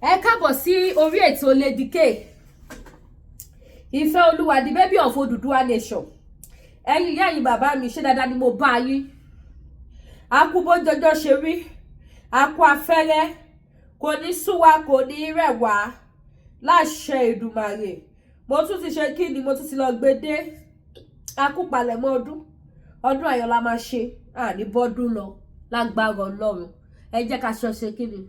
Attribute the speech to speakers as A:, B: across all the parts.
A: Ẹ káàbọ̀ sí orí ètò Lady K Ìfẹ́ Olúwa, the baby of Odùduwà nation. Ẹ̀yin ìyá, ẹ̀yin bàbá mi, ṣé dáadáa ni mo bá yín? A kú bójọjọ́ ṣe rí, a kú afẹ́rẹ́, kò ní sú wa, kò ní rẹ̀ wá láṣẹ Èdùmàrè. Mo tún ti ṣe kí ni, mo tún ti lọ gbé dé. A kú palẹ̀mọ́ ọdún, ọdún ayọ̀ la máa ṣe, àní bọ́dún lọ lágbára Ọlọ́run. Ẹ jẹ́ ká ṣe ṣe kí ni,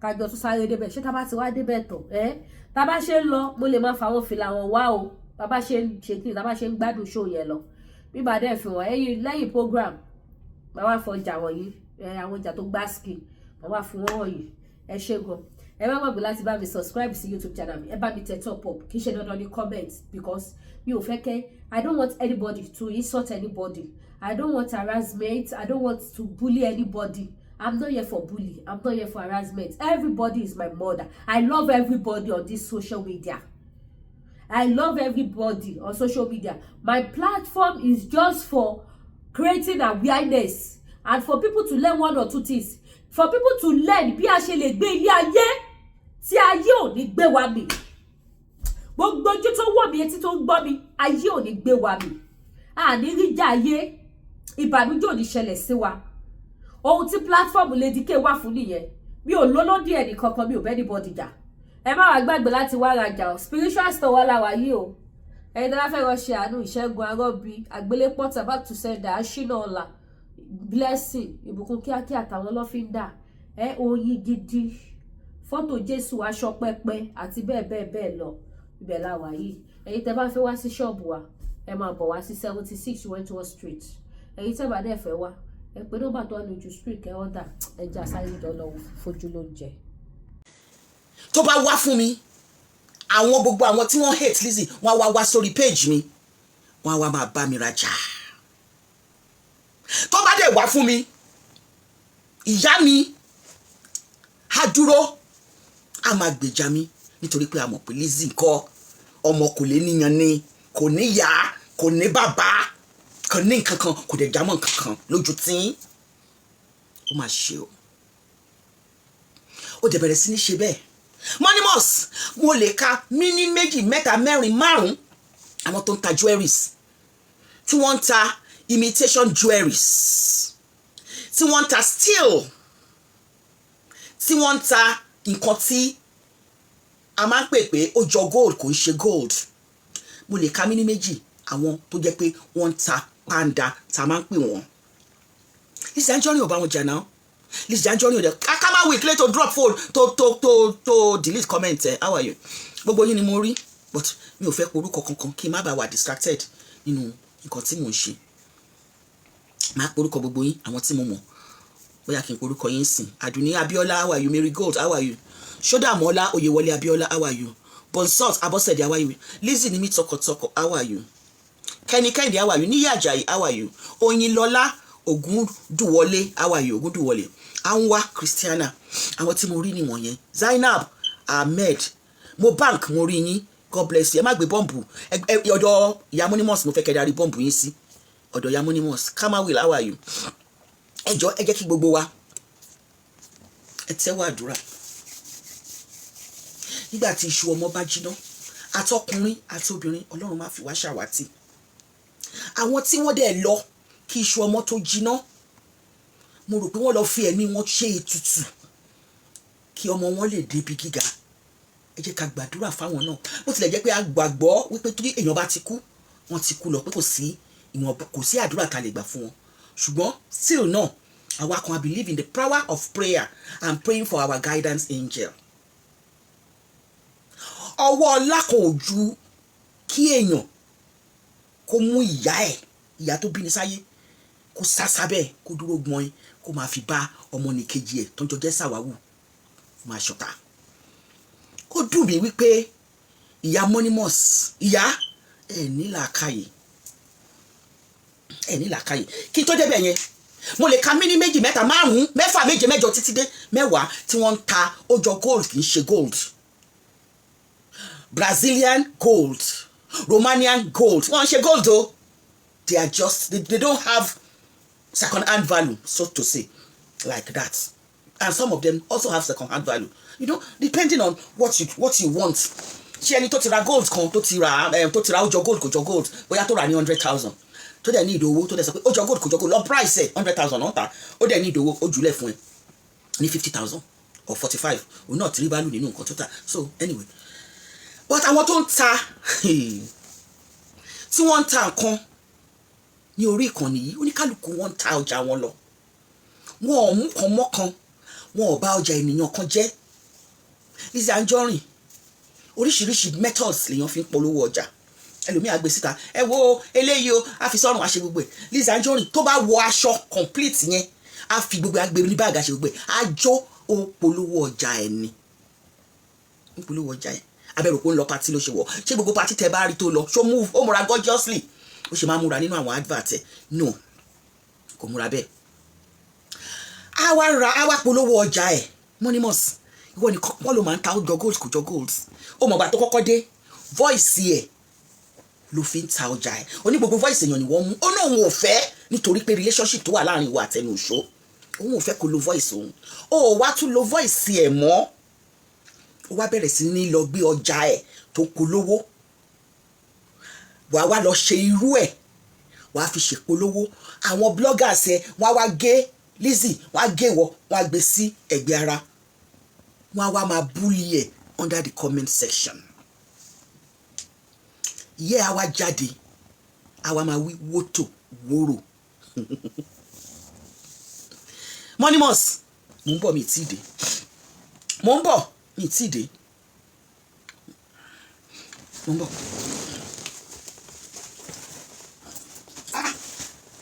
A: kájọ tún sáré débẹ̀. Ṣé tá bá ti wá débẹ̀ tán, ẹ tá bá ṣe ń lọ, mo lè máa fa àwọn fìlà wọn wá o. Tá bá ṣe ń ṣe kí ni, tá bá ṣe ń gbádùn show yẹn lọ, bí bá dẹ̀ fi wọ́n ẹ̀yìn lẹ́yìn program, màá wá fọ ọjà wọ̀nyí ẹ, àwọn ọjà tó gbá skin, màá wá fún wọn wọ̀nyí. Ẹ ṣé gan. Ẹ má gbàgbé láti bá mi subscribe sí YouTube channel mi. Ẹ bá mi tẹ top up. Kì í ṣe dandan ní comment, because mi ò fẹ́ kẹ́, I don't want anybody to insult anybody. I don't want harassment. I don't want to bully anybody. I'm not here for bully. I'm not here for harassment. Everybody is my mother. I love everybody on this social media. I love everybody on social media. My platform is just for creating awareness and for people to learn one or two things, for people to learn bí a ṣe lè gbé ilé ayé tí ayé ò ní gbé wa mì. Gbogbo ojú tó wọ̀ mí, etí tó ń gbọ́ mi, ayé ò ní gbé wa mì, àní ríjà ayé, ìbànújẹ́ ò ní ṣẹlẹ̀ sí wa. Ohun tí platform Lady K wà fún nìyẹn. Mi ò lólódì ẹnì kankan, mi ò bẹ́ anybody jà. Ẹ má wàá gbàgbé láti wá rajà o. Spiritual store wa la wà yìí o. Ẹni tó bá fẹ́ lọ ṣe àánú, ìṣẹ́gun arọ́bí, àgbélépọ̀tà, back to sender, aṣínà ọ̀la, blessing, ìbùkún kíákíá, àtàwọn lọ́fíńdà ẹ, oyin gidi, fọ́tò Jésù, aṣọ pẹpẹ àti bẹ́ẹ̀ bẹ́ẹ̀ bẹ́ẹ̀ lọ. Ibẹ̀ la wà yìí. Ẹ̀yin tẹ́ bá fẹ́ wá sí ṣọ́ọ̀bù wa, ẹ máa bọ̀ wá sí 76 Wentworth Street. Ẹ̀yin tẹ́ bá dẹ̀ fẹ́ wá, ẹ pé nọ́mbà tó wà lójú street, kẹ́ ọ́dà. Ẹ jẹ́ àsáré jọ lọ fojú lóúnjẹ.
B: Tó bá wá fún mi, àwọn gbogbo àwọn tí wọ́n hate Lizzy, wọ́n á wá wá sórí page mi, wọ́n á wá máa bá mi rajà. Tó bá dẹ̀ wá fún mi, ìyá mi á dúró, á máa gbèjà mi, nítorí pé a mọ̀ pé Lizzy ńkọ́, ọmọ kò lè níyan ni, kò ní ìyá, kò ní bàbá, kò ní nǹkan kan, kò dẹ̀ jámọ́ nǹkan kan lójú tí ó máa ṣe o. Ó dẹ̀ bẹ̀rẹ̀ sí ní ṣe bẹ́ẹ̀. Monimus, mo lè ka míní, méjì, mẹ́ta, mẹ́rin, márùn-ún, àwọn tó ń ta jewelries, tí wọ́n ń ta imitation jewelries, tí wọ́n ń ta steel, tí wọ́n ń ta nǹkan tí a máa ń pè pé ó jọ gold, kò ń ṣe gold. Mo lè ka míní méjì, àwọn tó jẹ́ pé wọ́n ń ta pàǹdà tá a máa ń pè wọ́n. Lizzy Anjorin ò bá wọn jà náà. Lizzy Anjorin ò dẹ̀ kámáwé kílẹ̀ tó drop phone tó delete comment ẹ̀. How are you? Gbogbo yín ni mo rí, but mi ò fẹ́ porúkọ kankan kí n má bàa wà distracted nínú nǹkan tí mò ń ṣe. Máa porúkọ gbogbo yín, àwọn tí mo mọ̀, bóyá kí n porúkọ yín sìn. Àdùnní Abíọ́lá, how are you? Mary Gold, how are you? Ṣódàmọ́lá Oyèwọlé Abíọ́lá, how are you? Bonsalt Abọ́sẹ̀dé, how are you? Lizzy ní mi tọkọtọkọ, how are you? Kenny Kẹ́hìndé, how are you? Níyì Àjàyí, how are you? Oyinlọ́lá Ògúndùwọlé, how are you? Ògúndùwọlé Anwa Christiana, àwọn tí mo rí nìwọ̀nyẹn. Zainab Ahmed Mo Bank, mo rí yín, God bless you. Ẹ má gbé bọ́ǹbù ọ̀dọ̀ ìyá Monimus, mo fẹ́ kẹ́ darí bọ́ǹbù yín sí ọ̀dọ̀ ìyá Monimus. Kamawil, how are you? Ẹ jọ, ẹ jẹ́ kí gbogbo wa ẹ tẹ́wọ́ àdúrà. Nígbà tí iṣu ọmọ bá jiná, àtọkùnrin àti obìnrin, Ọlọ́run má fi wá ṣàwátì. Àwọn tí wọ́n dẹ̀ lọ kí iṣu ọmọ tó jiná, mo rò pé wọ́n lọ fi ẹ̀mí wọn ṣe ètùtù kí ọmọ wọn lè débi gíga. Ẹ jẹ́ ká gbàdúrà fáwọn náà. Bó tilẹ̀ jẹ́ pé a gbàgbọ́ wípé tí èèyàn bá ti kú, wọ́n ti kú lọ, pé kò sí ìwọ̀n, kò sí àdúrà ká lè gbà fún wọn, ṣùgbọ́n still náà, àwa kan, I believe in the power of prayer and praying for our guidance angel. Ọwọ́ ọlá kan ò ju kí èèyàn kó mú ìyá ẹ̀, ìyá tó bí ní sáyé, kó sá sábẹ́, kó dúró gbọ́n, kó máa fi bá ọmọnìkejì ẹ̀ tó ń jọ jẹ́ sàwáwù máa ṣọ̀tá. Ó dùn mí wípé ìyá Monimus, ìyá ẹ̀ ní làákàyè, ẹ̀ ní làákàyè. Kí n tó débẹ̀ yẹn, mo lè ka míní, méjì, mẹ́ta, márùn-ún, mẹ́fà, méje, mẹ́jọ, títí dé 10 tí wọ́n ń ta ó jọ gold, kì í ṣe gold, Brazilian gold, Romanian gold. Wọ́n ń ṣe gold o. They are just they don't have second hand value, so to say, like that, and some of them also have second hand value. Depending on what you want. Ṣé ẹni tó ti ra gold kan, tó ti ra tó ti ra, ó jọ gold, kò jọ gold, bóyá tó rà ní 100,000, tó dẹ̀ ní ìdòwò, tó dẹ̀ sọ pé ó jọ gold, kò jọ gold, lọ price ẹ̀, 100,000 náà ta, ó dẹ̀ ní ìdòwò, ó jùlẹ̀ fún ẹ ní 50,000 or 45, òun náà ti rí value nínú nǹkan tó tà. So anyway, but àwọn tó ń ta, tí wọ́n ń ta nǹkan ní orí ìkànnì yìí, oníkálukú wọn ń ta ọjà wọn lọ, wọn ò mú kan mọ́kan, wọn ò bá ọjà ènìyàn kan jẹ́. Lizzy Anjorin, oríṣiríṣi methods lèèyàn fi ń polówó ọjà. Ẹlòmíì á gbé síta, ẹ wo eléyìí o, á fi sọ́run, á ṣe gbogbo ẹ̀. Lizzy Anjorin, tó bá wọ aṣọ complete yẹn, á fi gbogbo ẹ̀, á gbé ní báàgì, á ṣe gbogbo ẹ̀, á jó, ó polówó ọjà ẹ̀ ni, ń polówó ọjà ẹ̀. Abẹ́rò pé ó ń lọ party ló ṣe wọ̀. Ṣé gbogbo party tẹ bá rí tó lọ, ṣó move, ó múra gorgeously, ó ṣe máa múra nínú àwọn advert ẹ̀? No, kò múra bẹ́ẹ̀. Á wá ra, á wá polówó ọjà ẹ̀. Monimus, ìwọ ni wọ́n ló máa ń ta, ó jọ gold, kò jọ gold. Ó mọ̀gbà tó kọ́kọ́ dé, voice ẹ̀ ló fi ń ta ọjà ẹ̀. Ó ní gbogbo voice èèyàn ni wọ́n mú. Ó náà òun ò fẹ́, nítorí pé relationship tó wà láàrin ìwọ àtẹnu òṣó, òun ò fẹ́ kó lo voice òun. Ó wá tún lo voice ẹ̀ mọ́, ó wá bẹ̀rẹ̀ sí ní lọ gbé ọjà ẹ̀ tó polówó, wàá wá lọ ṣe irú ẹ̀, wàá fi ṣèpolówó. Àwọn bloggers ẹ̀, wọ́n á wá gé Lizzy, wọ́n á gé wọ, wọ́n á gbé sí ẹ̀gbẹ́ ara, wọ́n á wá máa bully ẹ̀ under the comment section. Ìyẹ́ á wá jáde, á wá máa wí wótò wóró. Monimus, mò ń bọ̀, mi tí ì dé. Mò ń bọ̀, mi tí ì dé, mò ń bọ̀. Ah,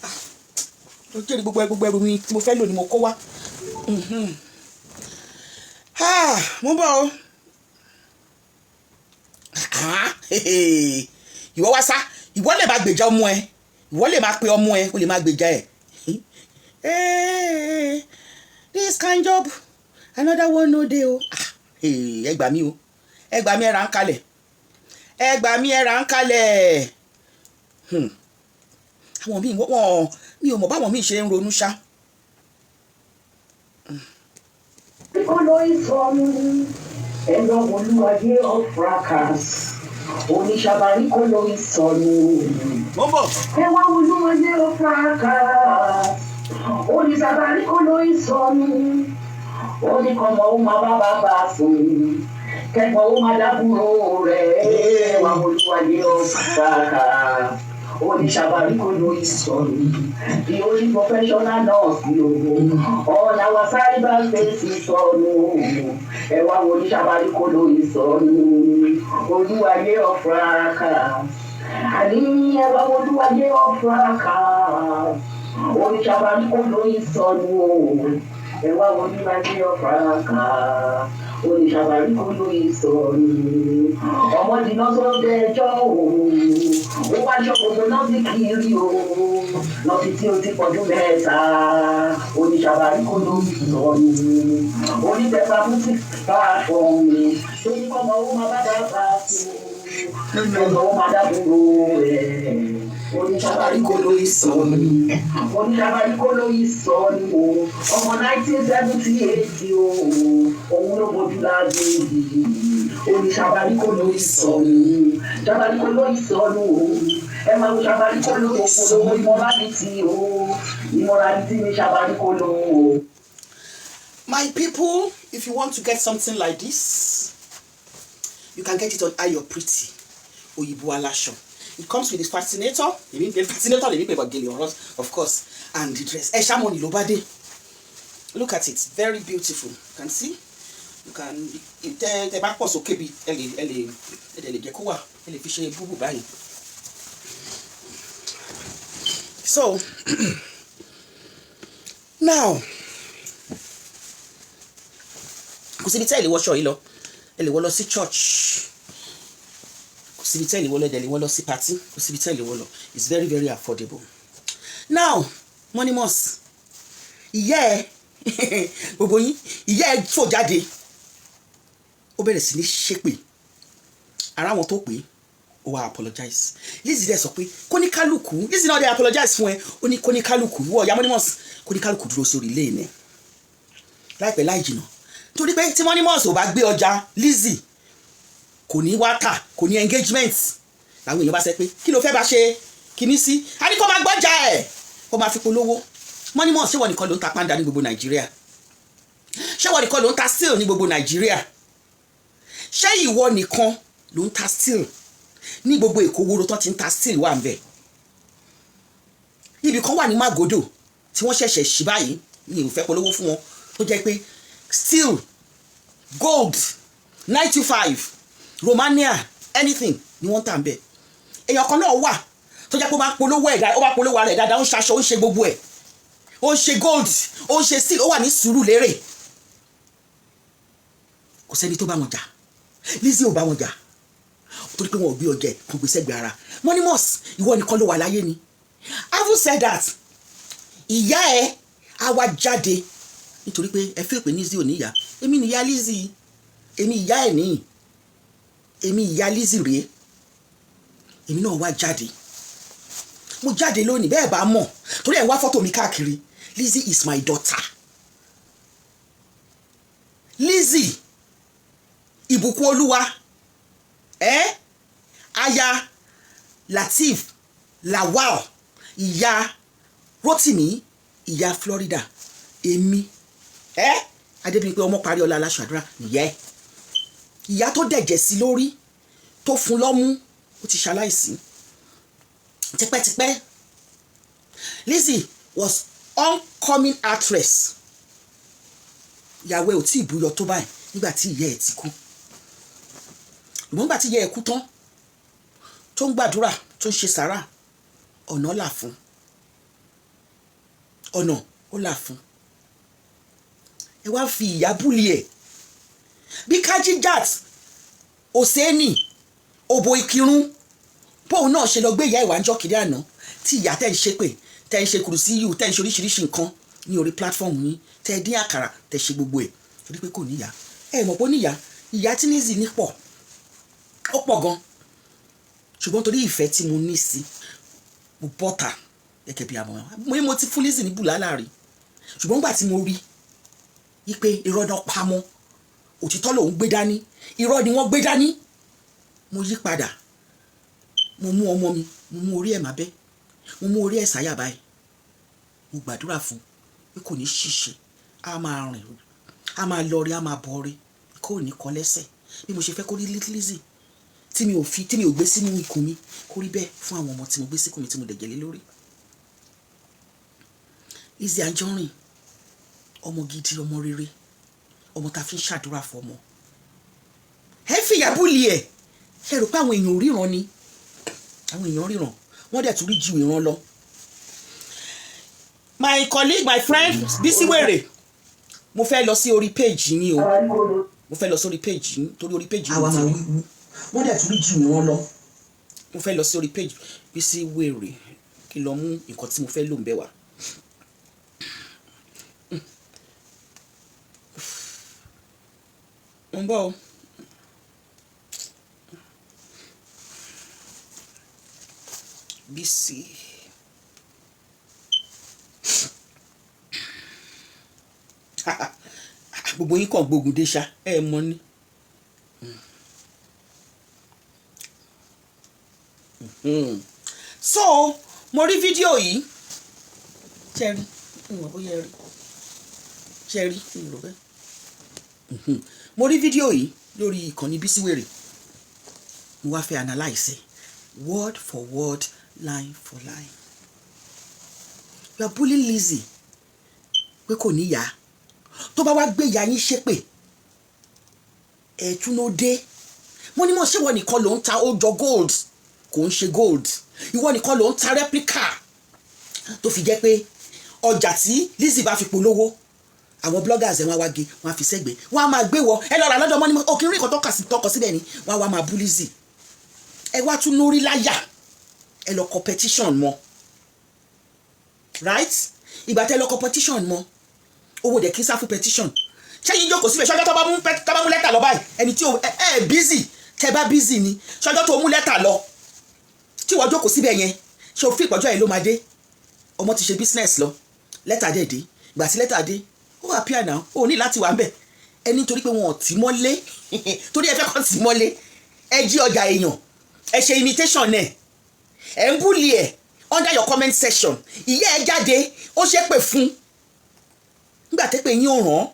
B: ah, ó jẹ́rìí gbogbo ẹrù mi tí mo fẹ́ lò ni mo kó wá. Ah, mo ń bọ̀ o. Ah, ìwọ wá sá, ìwọ lè máa gbèjà ọmọ ẹ, ìwọ lè máa pe ọmọ ẹ, ó lè máa gbèjà ẹ. This kind job, another one no dey o. Ah, ẹ gbà mí o, ẹ gbà mí, ẹ rà ń kalẹ̀, ẹ gbà mí, ẹ rà ń kalẹ̀. Àwọn míì wọ́n, mi ò mọ̀ báwọn míì ṣe ń ronú ṣá.
C: Olóyè sọnù ẹ̀rọ olúwayé of fracas oníṣàbárí kò lóyè sọnù.
B: Mo ń bọ̀.
C: Ẹ wá olúwayé of fracas oníṣàbárí kò lóyè sọnù. Oníkọmọ ó máa bá bàbá sùn, kẹgbọn ó máa dábúrò rẹ̀. Ẹ wá olúwayé of fracas oníṣàbárí kò lóyè sọnù. The only professional nurse ni o on our cyber space sọnù. Ẹ wá wo oníṣàbárí kò lóyè sọnù, olúwayé of fracas. Àní ẹ wá wo olúwayé of fracas oníṣàbárí kò lóyè sọnù o. Ẹ wá wo olúwayé of fracas oníṣàbárí kò lóyè sọnù. Ọmọ jìnnà sóde ẹjọ́ o, ó wá ṣọ́kòtò náà sí kiri o, nọ́ọ̀sì tí ó ti pọ̀jù mẹ́ta. Oníṣàbárí kò lóyè sọnù, onítẹ̀fà music platform tó ní kọ́mọ ó máa bá bàbá sùn, ẹ̀gbọ́n ó máa dábòrò rẹ̀. Oníṣàbárí kò lóyè sọnù, oníṣàbárí kò lóyè sọnù o. Ọmọ 1978 o, òun ló bójú láàbí. Oníṣàbárí kò lóyè sọnù, ṣàbárí kò lóyè sọnù o. Ẹ máa wo ṣàbárí kò lóyè polówó immorality o, immorality ní ṣàbárí kò lóyè o.
B: My people, if you want to get something like this, you can get it on Ayo Pretty, Òyìnbó Aláṣọ. It comes with the fascinator, the fascinator, the paper gele, of course, and the dress. Ẹ ṣámọ̀ ni ló bá dé. Look at it, very beautiful. You can see, you can, tẹ tẹ bá pọ̀ sókè bí ẹ lè jẹ́ kó wà, ẹ lè fi ṣe búbù báyìí. So now, kò síbi tẹ́ ẹ lè wọṣọ yìí lọ. Ẹ lè wọ lọ sí church, kò síbi tẹ́ ẹ lè wọ lọ, ẹ lè wọ lọ sí party, kò síbi tẹ́ ẹ lè wọ lọ. It's very very affordable. Now, Monimus, ìyá ẹ, gbogbo yín, ìyá ẹ fò jáde, ó bẹ̀rẹ̀ sí ní ṣépè ara wọn tó pé ó wá apologize. Lizzy dẹ̀ sọ pé kóníkálukú, Lizzy náà dẹ̀ apologize fún ẹ. Ó ní kóníkálukú wọ ìyá Monimus, kóníkálukú dúró sórí ilé ẹ̀. Láìpẹ́ láì jìnnà, Torí pé tí Monimos ò bá gbé ọjà Lizzy, kò ní wá tà, kò ní engagement. Làwọn èèyàn bá sẹ pé kí ló fẹ́ bá ṣe kíní sí, a ní kó máa gbọ́jà ẹ̀, kó máa fi polówó. Monimos, ṣé wọ́n nìkan ló ń ta pàǹdà ní gbogbo Nàìjíríà? Ṣé wọ́n nìkan ló ń ta steel ní gbogbo Nàìjíríà? Ṣé ìwọ nìkan ló ń ta steel ní gbogbo Èkó? Wóró tó ti ń ta steel wà ń bẹ̀. Ibì kan wà ní Magodo tí wọ́n ṣẹ̀ṣẹ̀ ṣí báyìí, mi ò fẹ́ polówó fún wọn, tó jẹ́ pé steel, gold, 925, Romania, anything ni wọ́n ń tà ń bẹ̀. Èèyàn kan náà wà tó jẹ́ pé ó bá polówó ẹ̀, ó bá polówó ara ẹ̀ dáadáa, ó ń ṣaṣọ, ó ń ṣe gbogbo ẹ̀, ó ń ṣe gold, ó ń ṣe steel, ó wà ní Sùúrùlérè. Kò sẹ́ni tó bá wọn jà. Lizzy ò bá wọn jà torí pé wọn ò gbé ọjà ẹ̀ kò gbé sẹ́gbẹ̀ẹ́ ara. Monimos, ìwọ nìkan ló wà láyé ni? Having said that, ìyá ẹ á wá jáde nítorí pé ẹ fi pé Lizzy ò níyà. Èmi nìyá Lizzy, èmi ìyá ẹ̀ níyì, èmi ìyá Lizzy rèé. Èmi náà wá jáde, mo jáde lónìí. Bẹ́ẹ̀ bá mọ̀, torí ẹ̀ ń wá fọ́tò mi káàkiri, Lizzy is my daughter. Lizzy ìbùkún olúwa ẹ, aya Lateef Lawal, ìyá Rotimi, ìyá Florida. Èmi ẹ Adébíyí pé ọmọ parí ọlá aláṣọ àdúrà nìyẹn. Ìyá tó dẹ̀jẹ̀ sí lórí, tó fún lọ́mú, ó ti ṣaláìsí tipẹ́tipẹ́. Lizzy was oncoming actress. Ìyàwó ẹ̀ ò tí ì búyọ tó báyìí nígbà tí ìyá ẹ̀ ti kú. Ìmọ̀ nígbà tí ìyá ẹ̀ kú tán, tó ń gbàdúrà, tó ń ṣe sàrà, ọ̀nà là fún, ọ̀nà ó là fún. Ẹ wá fi ìyá bully ẹ̀ bí Kajijat Oseni òbò ìkírun bóun náà ṣe lọ gbé ìyá ìwà ńjọ́ kiri àná, tí ìyá tẹ́ ń ṣe pé tẹ́ ń ṣe kùrùsí yìí, tẹ́ ń ṣe oríṣiríṣi nǹkan ní orí platform yín, tẹ́ dín àkàrà, tẹ́ ṣe gbogbo ẹ̀, torí pé kò níyà. Ẹ mọ̀ pé ó níyà. Ìyá tí Lizzy ní pọ̀, ó pọ̀ gan, ṣùgbọ́n torí ìfẹ́ tí mo ní sí, mo bọ́ta gẹ́gẹ́ bí àmọ́ mo ní mo ti fún Lizzy ní bùlálà rí. Ṣùgbọ́n nígbà tí mo rí i pé irọ́ náà pamọ́, òtítọ́ lòún gbé dání, irọ́ ni wọ́n gbé dání, mo yí padà. Mo mú ọmọ mi, mo mú orí ẹ̀ mábẹ́, mo mú orí ẹ̀ sáyà báyìí, mo gbàdúrà fún pé kò ní ṣìṣe, á máa rìn, á máa lọ rí, á máa bọ̀ rí, kò ní kọ lẹ́sẹ̀. Bí mo ṣe fẹ́ kó rí Lizzy tí mi ò fi, tí mi ò gbé sínú ikùn mi, kó rí bẹ́ẹ̀ fún àwọn ọmọ tí mo gbé síkùn mi, tí mo dẹ̀jẹ̀ lé lórí. Lizzy Anjorin, ọmọ gidi, ọmọ rere, ọmọ tá a fi ń ṣàdúrà fún ọmọ. Ẹ fìyà bully ẹ. Ṣe rò pé àwọn èèyàn ò ríran ni? Àwọn èèyàn ríran, wọ́n dẹ̀ tún rí ju ìran lọ. My colleague, my friend Bisi Were, mo fẹ́ lọ sí orí page yín o. Mo fẹ́ lọ sórí page yín torí orí page yín
C: Àwa
B: ti
C: máa
B: rí.
C: wíwú.
B: Wọ́n dẹ̀ tún rí ju ìran lọ. Mo fẹ́ lọ sí orí page Bisi Were kí n lọ mú nǹkan tí mo fẹ́ lò ń bẹ̀ wá. Mo ń bọ̀ o. Bisi. Gbogbo yín kàn gbógun dé ṣá, ẹ mọ ni. So mo rí fídíò yìí, ṣe rí ìwọ̀n bóyá ẹ rí, ṣe rí ìrò bẹ́ẹ̀. Mo rí fídíò yìí lórí ìkànnì Bisi Were. Mo wá fẹ́ analyse word for word, line for line. You are bullying Lizzy pé kò ní ìyá. Tó bá wá gbé ìyá yín ṣépè, ẹ̀tún ló dé. Wọ́n ní mọ̀, ṣé ìwọ nìkan ló ń ta ó jọ gold, kò ń ṣe gold? Ìwọ nìkan ló ń ta replica tó fi jẹ́ pé ọjà tí Lizzy bá fi polówó, àwọn bloggers ẹ̀ wọ́n á wá gé, wọ́n á fi sẹ́gbẹ̀ẹ́, wọ́n á máa gbé wọ ẹ lọ́ra lọ́dọ̀ mọ́ni òkè rí nǹkan tó kà sí tọkọ síbẹ̀ ni wọ́n á wá máa bú Lizzy. Ẹ wá tún lórí láyà, ẹ lọ competition mọ́, right? Ìgbà tẹ lọ competition mọ́, owó dẹ̀ kí n sá fún petition. Ṣẹ́yìn jókòó síbẹ̀ ṣọjọ́ tó bá mú lẹ́tà lọ báyìí, ẹni tí ẹ ẹ busy, tẹ bá busy ni ṣọjọ́ tó mú lẹ́tà lọ tí wọ́n jókòó síbẹ̀ yẹn, ṣé o fi ìpọ́jọ́ yẹn ló máa dé? Ọmọ ti ṣe business lọ, lẹ́tà dẹ̀ dé. Ìgbà tí lẹ́tà dé, ó wà píà náà, ó ní láti wà ń bẹ̀. Ẹ nítorí pé wọn ò tì mọ́lé, torí ẹ fẹ́ kọ́ tì mọ́lé. Ẹ jí ọjà èèyàn, ẹ ṣe imitation ẹ, ẹ ń bully ẹ under your comment section. Ìyá ẹ jáde, ó ṣépè fún. Nígbà tẹ́pẹ́ yín ò ràn án,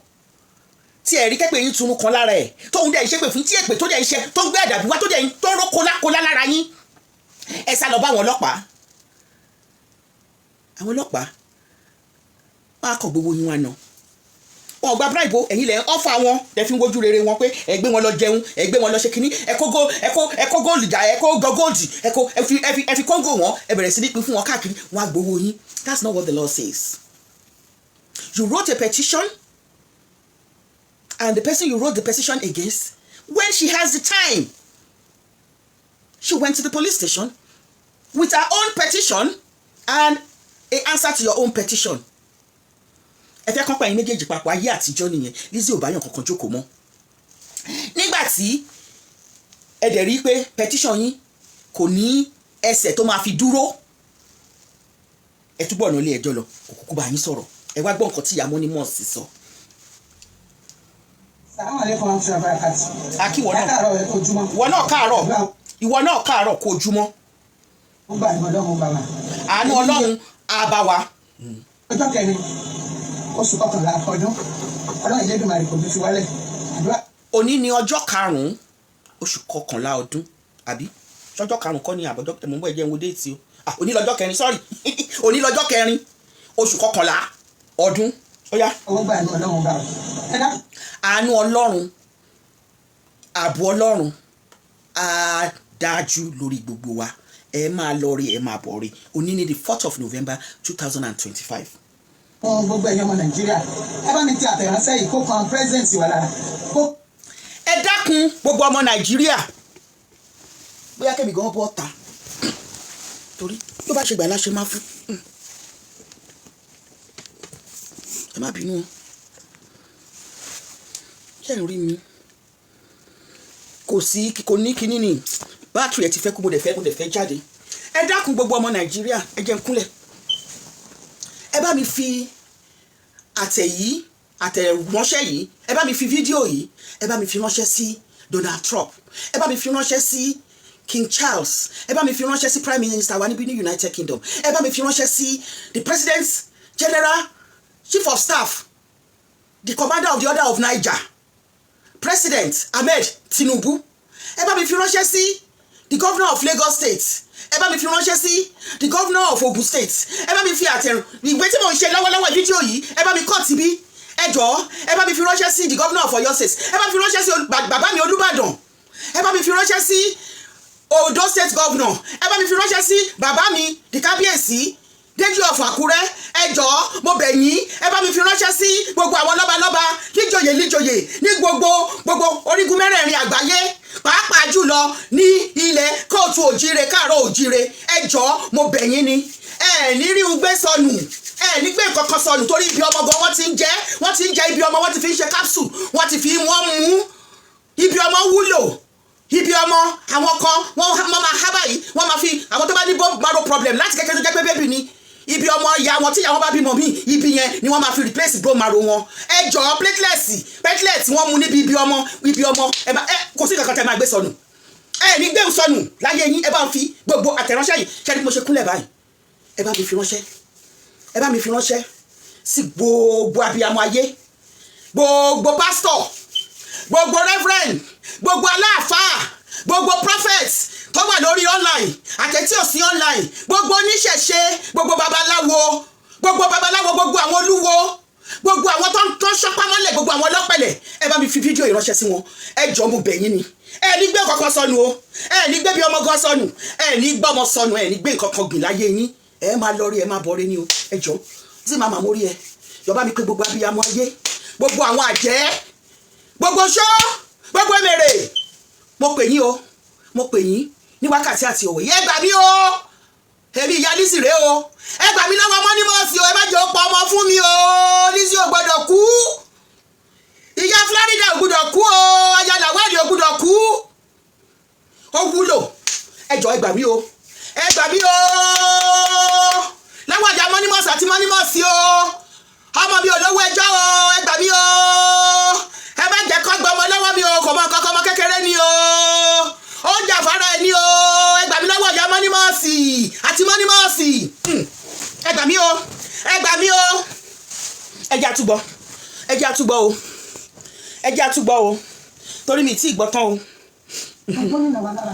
B: tí ẹ rí kẹ́pẹ́ yín tunu kan lára ẹ̀, tóun dẹ̀ ń ṣépè fún, tí èpè tó dẹ̀ ń ṣe, tó ń gbé àdàbí wá, tó dẹ̀ ń tó ń ró kólákólá lára yín, ẹ sá lọ bá àwọn ọlọ́pàá. Àwọn ọlọ́pàá wọn á kọ gbogbo yín wá ná. Wọn ò gba bribe o. Ẹ̀yin lẹ̀ ń ọ́fà wọn, lẹ̀ fi ń wojú rere wọn pé ẹ gbé wọn lọ jẹun, ẹ gbé wọn lọ ṣe kínní, ẹ kó gold jà, ẹ kó gold, ẹ kó ẹ fi kóńgò wọn, ẹ bẹ̀rẹ̀ sí ní pín fún wọn káàkiri. Wọn á gbowó yín. That's not what the law says. You wrote a petition, and the person you wrote the petition against, when she has the time, she went to the police station with her own petition and a answer to your own petition. Ẹ fẹ́ kán pa ẹ̀yin méjèèjì papọ̀. Ayé àtijọ́ nìyẹn. Lizzy ò bá yàn kankan jókòó mọ́. Nígbà tí ẹ dẹ̀ rí pé petition yín kò ní ẹsẹ̀ tó máa fi dúró, ẹ túbọ̀ ọ̀nà ilé ẹjọ́ lọ. Kò kúkú bá yín sọ̀rọ̀. Ẹ wá gbọ́ nǹkan tí ìyá Mọ́nímọ́sì sọ.
D: Assalamu alaikum warahmatullahi wabarakatuh.
B: Akíwọ náà.
D: Ẹ káàárọ̀, ẹ kojúmọ́.
B: Ìwọ náà káàárọ̀, ìwọ náà káàárọ̀, kó ojúmọ́.
D: Ó gbà ní Ọlọ́run bàbá.
B: Àánú Ọlọ́run á bá wa.
D: Ọjọ́ kẹrin oṣù kọkànlá ọdún, Ọlọ́run Elédùmarè kò ní fi wálẹ̀. Àdúrà.
B: Òní ni ọjọ́ karùn-ún oṣù kọkànlá ọdún, àbí ṣọjọ́ karùn-ún kọ́ ni àbọ̀jọ́? Mò ń bọ̀, ẹ jẹ́ n wo date o. Ah, òní lọ́jọ́ kẹrin, sorry, òní lọ́jọ́ kẹrin oṣù kọkànlá ọdún. Ó yá.
D: Owó gbà ní Ọlọ́run bàbá. Ẹ dá.
B: Àánú Ọlọ́run, ààbò Ọlọ́run á dájú lórí gbogbo wa. Ẹ máa lọ rí, ẹ máa bọ̀ rí. Òní ni the 4th of November 2025.
D: Fún gbogbo ẹ̀yin ọmọ Nàìjíríà, ẹ bá mi ti àtẹ̀ránṣẹ́ yìí kó kan president wa lára. Kó
B: Ẹ dákun, gbogbo ọmọ Nàìjíríà, bóyá kẹ́mi gan bọ́ ta, torí tó bá ṣe gbà láṣẹ máa fún. Ẹ má bínú o. Ṣé ẹ ń rí mi? Kò sí, kò ní kinní ni, battery ẹ ti fẹ́ kú. Mo dẹ̀ fẹ́ jáde. Ẹ dákun, gbogbo ọmọ Nàìjíríà, ẹ jẹ́ n kúnlẹ̀. Ẹ bá mi fi àtẹ̀ yìí, àtẹ̀ránṣẹ́ yìí, ẹ bá mi fi fídíò yìí, ẹ bá mi fi ránṣẹ́ sí Donald Trump, ẹ bá mi fi ránṣẹ́ sí King Charles, ẹ bá mi fi ránṣẹ́ sí Prime Minister wa níbí ní United Kingdom, ẹ bá mi fi ránṣẹ́ sí the President General, Chief of Staff, the Commander of the Order of Niger, President Ahmed Tinubu. Ẹ bá mi fi ránṣẹ́ sí the Governor of Lagos State. Ẹ bá mi fi ránṣẹ́ sí the Governor of Ogun State. Ẹ bá mi fi àtẹ̀rùn ìwé tí mò ń ṣe lọ́wọ́lọ́wọ́, fídíò yìí, ẹ bá mi kọ́ tibí. Ẹ jọ̀ọ́, ẹ bá mi fi ránṣẹ́ sí the Governor of Oyo State. Ẹ bá mi fi ránṣẹ́ sí bàbá mi Olúbàdàn. Ẹ bá mi fi ránṣẹ́ sí Ondo State Governor. Ẹ bá mi fi ránṣẹ́ sí bàbá mi, the Kábíyèsí Déjì of Àkúrẹ́. Ẹ jọ̀ọ́, mo bẹ̀ yín, ẹ bá mi fi ránṣẹ́ sí gbogbo àwọn lọ́balọ́ba, níjòyè níjòyè, ní gbogbo gbogbo orígun mẹ́rẹ̀ẹ̀rin àgbáyé, pàápàá jùlọ ní ilẹ̀ káàárọ̀ òjíire, káàárọ̀ òjíire. Ẹ jọ̀ọ́, mo bẹ̀ yín ni. Ẹ ní rí un gbé sọnù, ẹ ní gbé nǹkan kan sọnù, torí ibi ọmọ gan wọ́n ti ń jẹ, wọ́n ti ń jẹ ibi ọmọ, wọ́n ti fi ń ṣe capsule, wọ́n ti fi wọ́n mú. Ibi ọmọ wúlò. Ibi ọmọ àwọn kan, wọ́n máa há báyìí, wọ́n máa fi àwọn tó bá ní bone marrow problem láti kékeré, tó jẹ́ pé baby ni, ibi ọmọ ìyá wọn, tí ìyá wọn bá bímọ míì, ibi yẹn ni wọ́n máa fi replace bone marrow wọn. Ẹ jọ̀ọ́, platelets wọ́n mú níbi ibi ọmọ, ibi ọmọ. Ẹ bá ẹ kò sí kankan tẹ́ máa gbé sọnù. Ẹ ní gbé sọnù láyé yín. Ẹ bá ń fi gbogbo àtẹ̀ránṣẹ́ yìí ṣe ni mo ṣe kúnlẹ̀ báyìí. Ẹ bá mi fi ránṣẹ́, ẹ bá mi fi ránṣẹ́ sí gbogbo abiyamọ ayé, gbogbo pásítọ̀, gbogbo reverend, gbogbo aláàfáà, gbogbo prophet tó wà lórí online àtẹ̀tí ò sí online, gbogbo oníṣẹ̀ṣe, gbogbo babaláwo, gbogbo babaláwo, gbogbo àwọn olúwo, gbogbo àwọn tó ń ṣọ́pá mọ́lẹ̀, gbogbo àwọn ọlọ́pẹ̀lẹ̀. Ẹ bá mi fi fídíò ìránṣẹ́ sí wọn. Ẹ jọ̀ọ́, mo bẹ̀ yín ni. Ẹ ní gbé kankan sọnù o. Ẹ ní gbé bí ọmọ gan sọnù. Ẹ ní gbọ́mọ sọnù. Ẹ ní gbé nǹkan kan gbìn láyé yín. Ẹ máa lọ rí, ẹ máa bọ̀ rí ni o. Ẹ jọ̀ọ́, tí màmá mórí ẹ yọba mi pé gbogbo abiyamọ ayé, gbogbo àwọn àjẹ́, gbogbo ṣó, gbogbo èmèrè, mo pè yín o. Mo pè yín ní wákàtí àti òwe. Ẹ gbà mí o. Èmi ìyá Lizzy rèé o. Ẹ gbà mí lọ́wọ́ Mọ́nímọ́sì o. Ẹ má jẹ́ ó pa ọmọ fún mi o. Lizzy ò gbọ́dọ̀ kú. Ìyá Florida ò gbọ́dọ̀ kú o. Aya Lawal ò gbọ́dọ̀ kú. Ó wúlò. Ẹ jọ̀ọ́, ẹ gbà mí o. Ẹ gbà mí o láwọn àjà Mọ́nímọ́sì àti Mọ́nímọ́sì o. Ọmọ mi ò lówó ẹjọ́ o. Ẹ gbà mí o. Ẹ má jẹ́ kó gbọmọ lọ́wọ́ mi o. Kò mọ kankan, ọmọ kékeré ni o, ó ń jà fara ẹ ní o. Ẹ gbà mí lọ́wọ́ ìyá Monimos àti Monimos. Ẹ gbà mí o, ẹ gbà mí o. Ẹ jẹ́ àtúgbọ́, ẹ jẹ́ àtúgbọ́ o, ẹ jẹ́ àtúgbọ́ o, torí mi tí ì gbọ́ tán o.
D: Gómìnà wa lára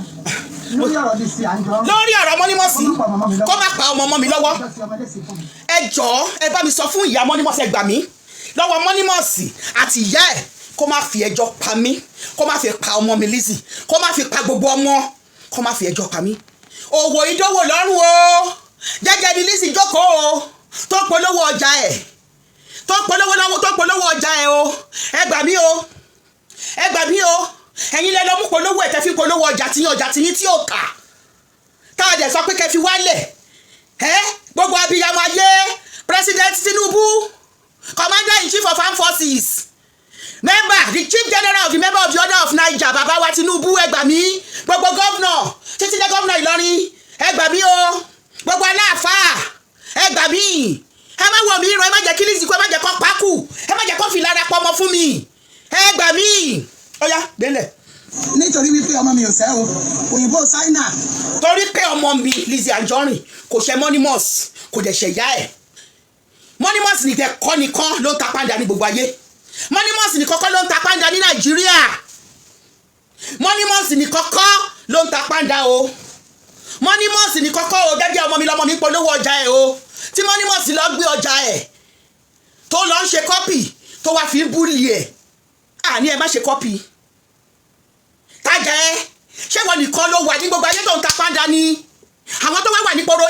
D: lórí ọ̀rọ̀ Lizzy Anjorin.
B: Lórí ọ̀rọ̀ Monimos, kó má pa ọmọ ọmọ mi lọ́wọ́.
D: Ọjọ́ tí ọmọdé sì fún mi.
B: Ẹ jọ̀ọ́, ẹ bá mi sọ fún ìyá Monimos, ẹ gbà mí lọ́wọ́ Monimos àti ìyá ẹ̀, kó má fi ẹjọ́ pa mí, kó má fi pa ọmọ mi Lizzy, kó má fi pa gbogbo ọmọ, kó má fi ẹjọ́ pa mí. Òwò ìdánwò lọ́rùn o. Jẹ́jẹ́ ni Lizzy jókòó o, tó polówó ọjà ẹ̀, tó polówó lọ́wọ́, tó polówó ọjà ẹ̀ o. Ẹ gbà mí o, ẹ gbà mí o. Ẹ̀yin lẹ lọ mú polówó ẹ̀, tẹ́ fi polówó ọjà tiyín, ọjà tiyín tí ò tà, tá a dẹ̀ sọ pé kẹ́ fi wálẹ̀ ẹ́. Gbogbo abiyamọ ayé, President Tinubu, Commander in Chief of Armed Forces, member, the Chief General of the Member of the Order of Niger, bàbá wa Tinubu, ẹ gbà mí. Gbogbo governor, títí dé governor Ìlọrin, ẹ gbà mí o. Gbogbo aláàfáà, ẹ gbà mí. Ẹ má wọ̀ mí ràn, ẹ má jẹ́ kí Lizzy kú, ẹ má jẹ́ kó pákù, ẹ má jẹ́ kó fi lára pọmọ fún mi. Ẹ gbà mí. Ó yá, délẹ̀.
D: Nítorí wípé ọmọ mi ò sẹ́ o, òyìnbó Ṣáínà.
B: Torí pé ọmọ mi Lizzy Anjorin kò ṣe Monimos, kò dẹ̀ ṣe ìyá ẹ̀. Monimos nìkẹ́ kọ́ nìkan ló ń ta pàǹdà ní gbogbo ayé. Monimos nìkan kọ́ ló ń ta pàǹdà ní Nàìjíríà. Monimos nìkan kọ́ ló ń ta pàǹdà o. Monimos nìkan kọ́ o. Gẹ́gẹ́ ọmọ mi lọ́mọ mi polówó ọjà ẹ̀ o, tí Monimos lọ gbé ọjà ẹ̀, tó lọ ń ṣe copy, tó wá fi ń bully ẹ̀. Àní ẹ má ṣe copy tajà ẹ. Ṣé wọn nìkan ló wà ní gbogbo ayé tó ń ta pàǹdà ni? Àwọn tó wá wà ní poro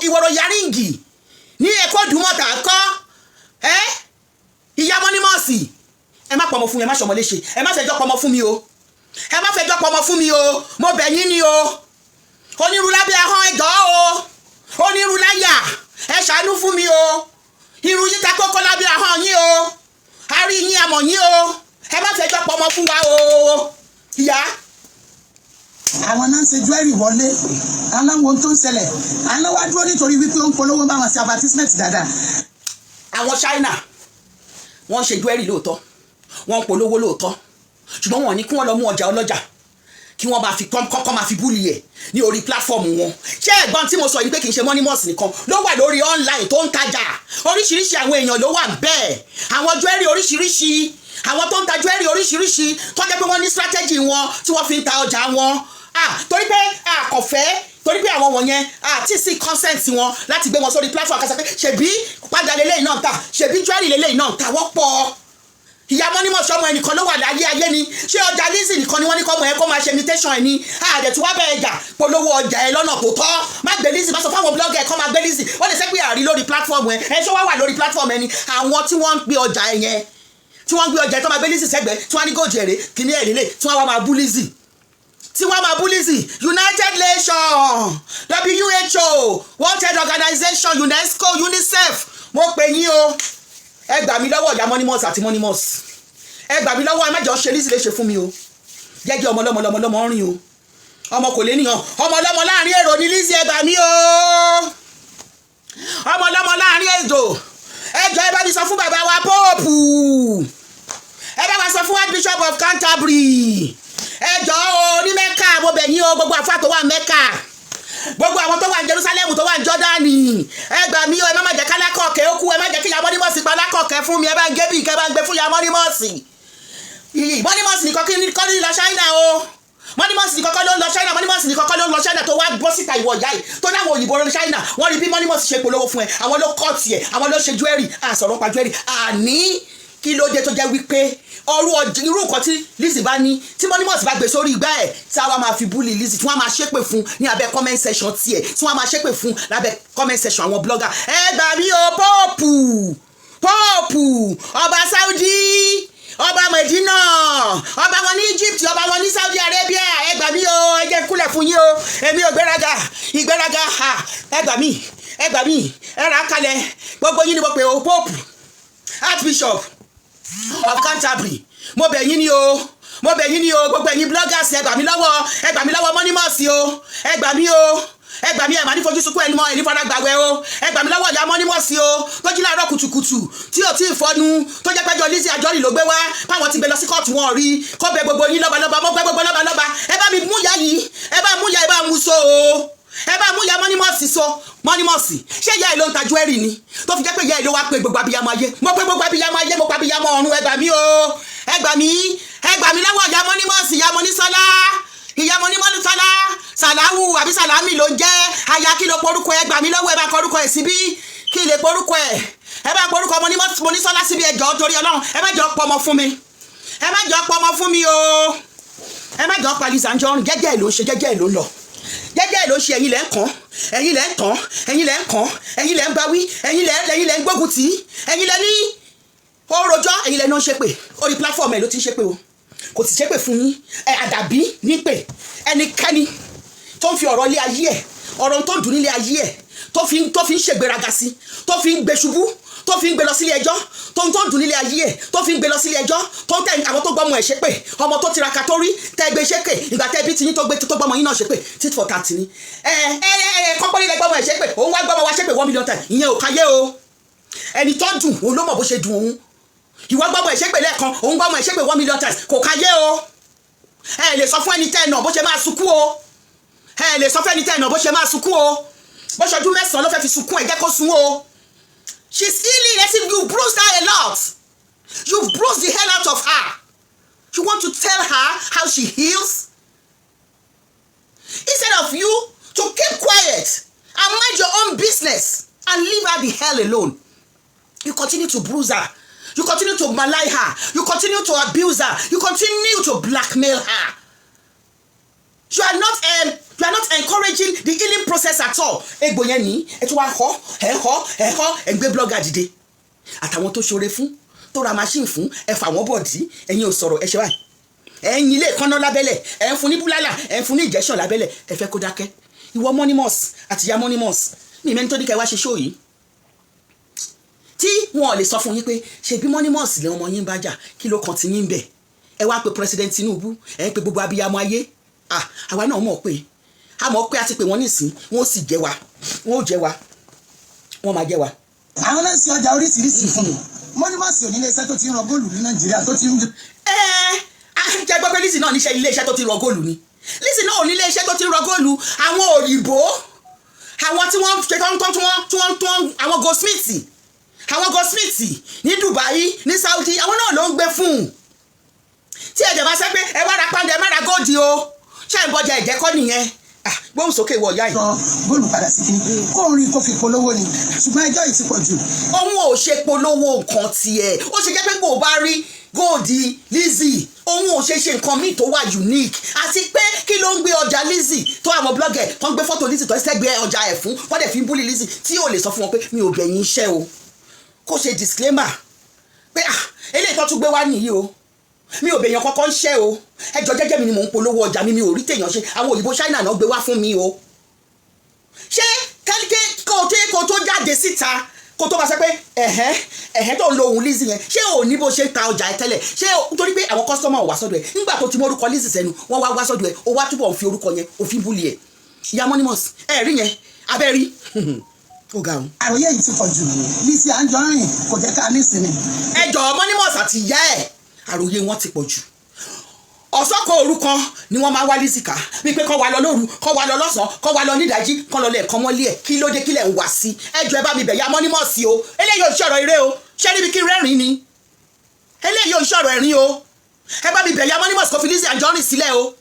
B: ìwòrò yaríǹgì ní Ẹ̀kọ́ Ìdúmọ̀tà kọ́ ẹ́. Ìyá Monimos, ẹ má pọmọ fún mi, ẹ má ṣọmọ léṣe, ẹ má fẹjọ́ pọmọ fún mi o, ẹ má fẹjọ́ pọmọ fún mi o. Mo bẹ̀ yín ni o. Onírú lábẹ́ ahọ́n, ẹjọ́ o. Onírú láyà, ẹ ṣàánú fún mi o. Irun yín ta kókó lábẹ́ ahọ́n yín o. A rí yín, àmọ̀ yín o. Ẹ má fẹjọ́ pọmọ fún wa o, ìyá.
D: Àwọn náà ń ṣe jewelry wọlé, aláwọn tó ń ṣẹlẹ̀, àwọn wá dúró nítorí wípé ó ń polówó, bá wọn ṣe advertisement dáadáa.
B: Àwọn China, wọ́n ṣe jewelry lóòótọ́, wọ́n ń polówó lóòótọ́, ṣùgbọ́n wọ́n ní kí wọ́n lọ mú ọjà ọlọ́jà, kí wọ́n máa fi kọ́kọ́ máa fi bully ẹ̀ ní orí platform wọn. Ṣé ẹ̀gbọ́n tí mo sọ yìí pé kì í ṣe Monimos nìkan ló wà lórí online tó ń tajà? Oríṣiríṣi àwọn èèyàn ló wà bẹ́ẹ̀. Àwọn jewelry oríṣiríṣi, àwọn tó ń ta jewelry oríṣiríṣi, tó jẹ́ pé wọ́n ní strategy wọn tí wọ́n fi ń ta ọjà wọn. Ah, torí pé àkọ̀fẹ́, torí pé àwọn wọ̀nyẹn àti sí consent wọn láti gbé wọn sórí platform kásá pé ṣèbí padà lélẹ́yìn náà ta, ṣèbí jewelry lélẹ́yìn náà ta, wọ́pọ̀. Ìyá Monimos, ọmọ ẹnìkan ló wà láyé ayé ni? Ṣé ọjà Lizzy nìkan ni wọ́n ní kọ́mọ ẹ kó máa ṣe imitation ẹ ní? Àdẹ̀tí wá bẹ́ẹ̀ jà, polówó ọjà ẹ lọ́nà tó tọ́. Má gbé Lizzy, má sọ fáwọn blogger ẹ kọ́ máa gbé Lizzy. Wọ́n lè sẹ́ pé àrí lórí platform ẹ. Ẹ ṣé wá wà lórí platform ẹ ni. Àwọn tí wọ́n ń gbé ọjà ẹ yẹn, tí wọ́n ń gbé ọjà ẹ, tó máa gbé Lizzy sẹ́gbẹ̀ẹ́, tí wọ́n á ní gòjì èrè kìíní ẹ̀ lélẹ̀, tí wọ́n wá máa bú Lizzy, tí wọ́n máa bú Lizzy. United Nations, WHO, World Health Organization, UNESCO, UNICEF, mo pè yín o. Ẹ gbà mí lọ́wọ́ ìyá Monimos àti Monimos. Ẹ gbà mí lọ́wọ́. Ẹ má jọ ṣe Lizzy léṣe fún mi o. Jẹ́jẹ́ ọmọ ọlọ́mọ lọmọ lọ́mọ rìn o. Ọmọ kò lè níyàn, ọmọ ọlọ́mọ láàrin èrò ní Lizzy. Ẹ gbà mí o. Ọmọ ọlọ́mọ láàrin èrò. Ẹ jọ, ẹ bá mi sọ fún bàbá wa Pope, ẹ bá wa sọ fún Archbishop of Canterbury. Ẹ jọ o, ní Mẹ́kà, mo bẹ̀ yín o. Gbogbo àfa tó wà Mẹ́kà, gbogbo àwọn tó wà ní Jerusalem, tó wà ní Jordani, ẹ gbà mí o. Ẹ má má jẹ́ kálákọ̀ọ́kẹ́ ó kú. Ẹ má jẹ́ kí ìyá Monimos pa alákọ̀ọ́kẹ́ fún mi. Ẹ bá ń gé bí kẹ́ bá ń gbé fún ìyá Monimos. Monimos nìkan kí kọ́ ní lọ China o. Monimos nìkan kọ́ ló ń lọ China. Monimos nìkan kọ́ ló ń lọ China tó wá bọ́ síta. Ìwọ ìyá yìí tó náwọn òyìnbó lọ China, wọ́n rí bí Monimos ṣe polówó fún ẹ. Àwọn ló kọ́ tiẹ̀, àwọn ló ṣe jewelry. Àsọ̀rọ̀ pa jewelry. Àní kí ló dé tó jẹ́ wípé ọrú irú nǹkan tí Lizzy bá ní, tí Monimos bá gbé sórí igbá ẹ̀, tí àwa máa fi bully Lizzy, tí wọ́n máa ṣépè fún ní abẹ́ comment section tiẹ̀, tí wọ́n máa ṣépè fún lábẹ́ comment section àwọn blogger? Ẹ gbà mí o. Pope, Pope, ọba Saudi, ọba Medina, ọba wọn ní Egypt, ọba wọn ní Saudi Arabia, ẹ gbà mí o. Ẹ jẹ́ kúlẹ̀ fún yín o. Èmi ò gbéraga ìgbéraga. Ẹ gbà mí, ẹ gbà mí, ẹ rà á kalẹ̀. Gbogbo yín ni mo pè o. Pope, Archbishop of Canterbury, mo bẹ̀ yín ni o, mo bẹ̀ yín ni o. Gbogbo ẹ̀yin bloggers, ẹ gbà mí lọ́wọ́, ẹ gbà mí lọ́wọ́ Monimos o. Ẹ gbà mí o. Ẹ gbà mí. Ẹ má ní fojú sunkún ẹni mọ́ ẹni fara gbàgbẹ́ o. Ẹ gbà mí lọ́wọ́ ìyá Mọ́nímọ́sí o, tó jí láàárọ̀ kùtùkùtù tí ò tí ì fọnu, tó jẹ́ pẹ́jọ Lizzy Anjorin ló gbé wá, páwọn ti gbé lọ sí kóòtù, wọn rí kó bẹ gbogbo yín lọ́balọ́ba. Mo gbẹ gbogbo lọ́balọ́ba, ẹ bá mi mú ìyá yìí, ẹ bá mú ìyá, ẹ bá mú so o, ẹ bá mú ìyá Mọ́nímọ́sí so. Mọ́nímọ́sí, ṣé ìyá ẹ ló ń ta jewelry ni, tó fi jẹ́ pé ìyá ẹ ló wá pé gbogbo abiyamọ ayé? Mo pé gbogbo abiyamọ ayé, mo pa abiyamọ ọ̀run. Ẹ gbà mí o, ẹ gbà mí, ẹ gbà mí lọ́wọ́ ìyá Mọ́nímọ́sí, ìyá Mọ́nísọ́lá, ìyá Mọ́nímọ́sọ́lá Sàláwù àbí Sàlámì ló ń jẹ́. Aya kí ló porúkọ? Ẹ gbà mí lọ́wọ́. Ẹ bá kọrúkọ ẹ̀ síbí kí lè porúkọ ẹ̀. Ẹ bá porúkọ Mọ́nísọ́lá síbí. Ẹ jọ̀ọ́, torí Ọlọ́run, ẹ má jọ pọmọ fún mi, ẹ má jọ pọmọ fún mi o, ẹ má jọ pa Lizzy Anjorin. Jẹ́jẹ́ ẹ̀ ló ń ṣe, jẹ́jẹ́ ẹ̀ ló ń lọ, jẹ́jẹ́ ẹ̀ ló ń ṣe. Ẹ̀yin lẹ́ ń kàn, ẹ̀yin lẹ́ ń tàn, ẹ̀yin lẹ́ ń kàn, ẹ̀yin lẹ́ ń báwí, ẹ̀yin lẹ́ ń gbógun tì í, ẹ̀yin lẹ́ ní ó rojọ́, ẹ̀yin lẹ́ ní ó ń ṣépè. Orí platform ẹ̀ ló ti ń ṣépè o, kò sì ṣépè fún yín. Ẹ àdàbí nípè ẹnikẹ́ni tó ń fi ọ̀rọ̀ ilé ayé ẹ̀, ọ̀rọ̀ tó ń dùn nílé ayé ẹ̀, tó fi ń ṣègbéraga sí, tó fi ń gbé ṣubú, tó fi ń gbé lọ sílé ẹjọ́, tó ń dùn nílé ayé ẹ̀, tó fi ń gbé lọ sílé ẹjọ́, tó ń tẹ àwọn tó gbọ́mọ ẹ̀ ṣépè, ọmọ tó tiraka tó rí tẹ́ gbé ṣépè. Ìgbà tẹ́ bí tiyín tó gbé tó gbọ́mọ yín náà ṣépè, tit for tat ni. Ẹ ẹ ẹ kọ́pọ́ nílẹ̀ gbọ́mọ ẹ̀ ṣépè, òun wá gbọ́mọ wa ṣépè 1 million times. Ìyẹn ò káyé o. Ẹni tó dùn òun ló mọ̀ bó ṣe dùn òun. Ìwọ gbọ́mọ ẹ̀ ṣépè lẹ́ẹ̀kan, òun gbọ́mọ ẹ̀ ṣépè 1 million times. Kò káyé o. Ẹ lè sọ fún ẹni tẹ́ ẹ nà bó ṣe máa sunkún o. Ẹ lè sọ fún ẹni tẹ́ ẹ nà bó ṣe máa sunkún o. Bó ṣe ọdún 9 ló fẹ́ fi sunkún, ẹ jẹ́ kó sun o. She's healing. As if you bruised her a lot. You bruised the hell out of her. You want to tell her how she heals instead of you to keep quiet and mind your own business and leave her the hell alone. You continue to bruise her, you continue to malign her, you continue to abuse her, you continue to blackmail her. You are not encouraging the healing process at all. Egbò yẹn ní ẹ tún wá họ, ẹ họ, ẹ họ, ẹ gbé blogger dìde àtàwọn tó ṣoore fún, tó ra machine fún, ẹ fà wọ́n bọ̀ dí. Ẹ̀yin ò sọ̀rọ̀, ẹ ṣe báyìí, ẹ ń yin ilé ìkànnà lábẹ́lẹ̀, ẹ ń fún ní búlálà, ẹ ń fún ní injection lábẹ́lẹ̀, ẹ fẹ́ kó dákẹ́. Ìwọ Monimus àti ìyá Monimus mi mẹ́ni tó ní ká ẹ wá ṣe show yìí, tí wọn ò lè sọ fún yín pé ṣebí Monimus lé ọmọ yín bá jà, kí ló kàn ti yín bẹ̀? Ẹ wá pe President Tinubu, ẹ ń pe gbogbo abiyamọ ayé. Ah, àwa náà mọ̀ pé a mọ̀ pé a ti pè wọ́n nísìn, wọ́n ó sì jẹ́ wa, wọ́n ó jẹ́ wa, wọ́n máa jẹ́ wa.
D: Àwọn náà ń ṣe ọjà oríṣiríṣi fún mi. Mọ́nímọ́sì ò ní iléeṣẹ́ tó ti ń rọ góòlù ní Nàìjíríà tó ti ń.
B: Ẹ jẹ́ gbọ́ pé Lizzy náà níṣẹ́ ilé iṣẹ́ tó ti rọ góòlù ni. Lizzy náà ò ní ilé iṣẹ́ tó ti rọ góòlù. Àwọn òyìnbó, àwọn tí wọ́n ṣe tó ń tí wọ́n tí wọ́n tí wọ́n àwọn goldsmith ní Dubai, ní Saudi, àwọn náà ló ń gbé fún un. Tí ẹ̀jẹ̀ bá sẹ́ pé ẹ wá ra pàǹdà, ẹ má ra góòdì o, ṣé ẹ̀ ń bọjà ẹ̀jẹ̀ kọ́ nìyẹn? Ah, gbóhùn sókè, wọ ìyá yìí.
D: Sọ góòlù padà sí kí kó ń rí kó fi polówó ni, ṣùgbọ́n ẹjọ́ yìí ti pọ̀ jù.
B: Òun ò ṣe polówó nǹkan tiẹ̀. Ó ṣe jẹ́ pé kò bá rí góòdì Lizzy, òun ò ṣe ṣe nǹkan míì tó wà unique? Àti pé kí ló ń gbé ọjà Lizzy tó àwọn blogger tó ń gbé fọ́tò Lizzy tó ń sẹ́gbẹ́ ọjà ẹ̀ fún, wọ́n dẹ̀ fi ń bully Lizzy, tí ò lè sọ fún wọn pé mi ò bẹ̀yìn iṣẹ́ o, kó ṣe disclaimer pé ah, eléyìí tó tún gbé wá nìyí o, mi ò bẹ̀yàn kọ́kọ́ ń ṣẹ́ o, ẹjọ́ jẹ́jẹ́ mi ni mò ń polówó ọjà mi, mi ò rí tèèyàn ṣe, àwọn òyìnbó China náà gbé wá fún mi o. Ṣé kẹ́líkẹ́ kó tó jáde síta, kó tó bá sọ pé ẹ̀hẹ́n ẹ̀hẹ́n tó ń lo ohun Lizzy yẹn, ṣé ò ní bó ṣe ń ta ọjà ẹ tẹ́lẹ̀? Ṣé nítorí pé àwọn customer wá sọ́dọ̀ ẹ̀ nígbà tó ti mọ orúkọ Lizzy sẹ́nu, wọ́n wá wá sọ́dọ̀ ẹ̀, ó wá túbọ̀ fi orúkọ yẹn òfin bully ẹ̀? Ìyá Monimus, ẹ̀ rí yẹn abẹ́ rí, ó ga o.
D: Àròyé yìí ti pọ̀ jù. Lizzy Anjorin kò jẹ́ ká nísìnyí.
B: Ẹ jọ̀ọ́, Monimus àti ìyá ẹ̀, àròyé wọn ti pọ̀ jù. Ọ̀sán kan òru kan ni wọ́n máa wá Lizzy ká, wípé kọ́ wa lọ lóru, kọ́ wa lọ lọ́sàn-án, kọ́ wa lọ nídàájí, kọ́ lọ lẹ́ẹ̀kan mọ́lé ẹ̀. Kí ló dé? Kílẹ̀ ń wá sí? Ẹ jọ̀ọ́, ẹ bá mi bẹ̀ ya Monimus o. Eléyìí ò ṣọ̀rọ̀ eré o. Ṣé níbi kí rẹ́rìn ni? Eléyìí ò ṣọ̀rọ̀ ẹ̀rín o. Ẹ bá mi bẹ̀ ya Monimus kó fi Lizzy Anjorin sílẹ̀ o.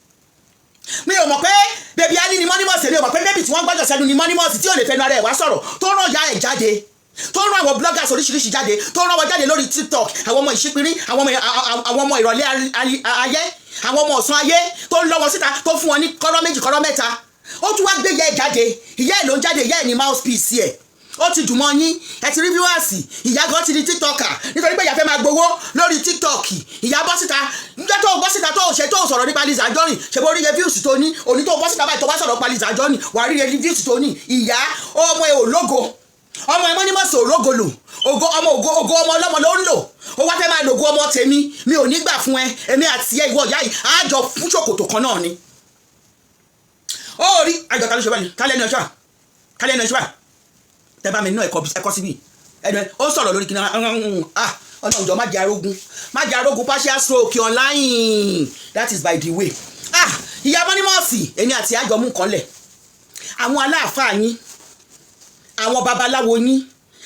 B: Mi ò mọ̀ pé baby Ali ni Monimus. Mi ò mọ̀ pé baby tí wọ́n gbọ́dọ̀ sẹ́nu ni Monimus, tí ò lè fẹnu ara ẹ̀ wá sọ̀rọ̀, tó ràn ya ẹ̀ jáde, tó rán àwọn bloggers oríṣiríṣi jáde, tó rán wọn jáde lórí TikTok, àwọn ọmọ ìṣípirí, àwọn ọmọ ìrọ̀lẹ́ ayé, àwọn ọmọ ọ̀sán ayé, tó ń lọ́ wọn síta, tó fún wọn ní kọ́rọ́ méjì, kọ́rọ́ mẹ́ta. Ó tún wá gbé ìyá ẹ̀ jáde. Ìyá ẹ̀ ló ń jáde, ìyá ẹ̀ ní mouthpiece ẹ̀. Ó ti dùn mọ́ yín, ẹ ti rí viewers. Ìyá gan ti di TikToker nítorí pé ìyá fẹ́ máa gbowó lórí TikTok. Ìyá bọ́ síta níjọ́ tó bọ́ síta, tó ṣe tó sọ̀rọ̀ nípa Lizzy Anjorin, ṣe bó rí iye views tó ní? Òní tó bọ́ síta báyìí, tó wá sọ̀rọ̀ nípa Lizzy Anjorin, wà á rí iye views tó ní. Ìyá ọmọ ẹ ò lógo, ọmọ ẹ Monimus ò rógo lò. Ògo ọmọ, ògo, ògo ọmọ ọlọ́mọ ló ń lò. Ó wá fẹ́ máa lògo ọmọ tèmi. Mi ò ní gbà fún ẹ. Èmi àti ẹ, ìwọ ìyá yìí, àjọ fún ṣòkòtò kan náà ni. Ó rí àjọ ta ló ṣe báyìí? Kálẹ̀ ní ọṣọ́, kálẹ̀ ní ọṣọ́ báyìí. Tẹ bá mi ná ẹ̀kọ́ síbí ẹnu ẹ. Ó sọ̀rọ̀ lórí kíni? Ah, Ọlọ́run jọ, má jẹ́ arógun, má jẹ́ arógun partial stroke online. That is by the way. Ah, ìyá Mọ́nímọ́ọ̀sì, èmi àti àjọ mú nǹkan lẹ̀. Àwọn aláàfáà yín, àwọn babaláwo yín,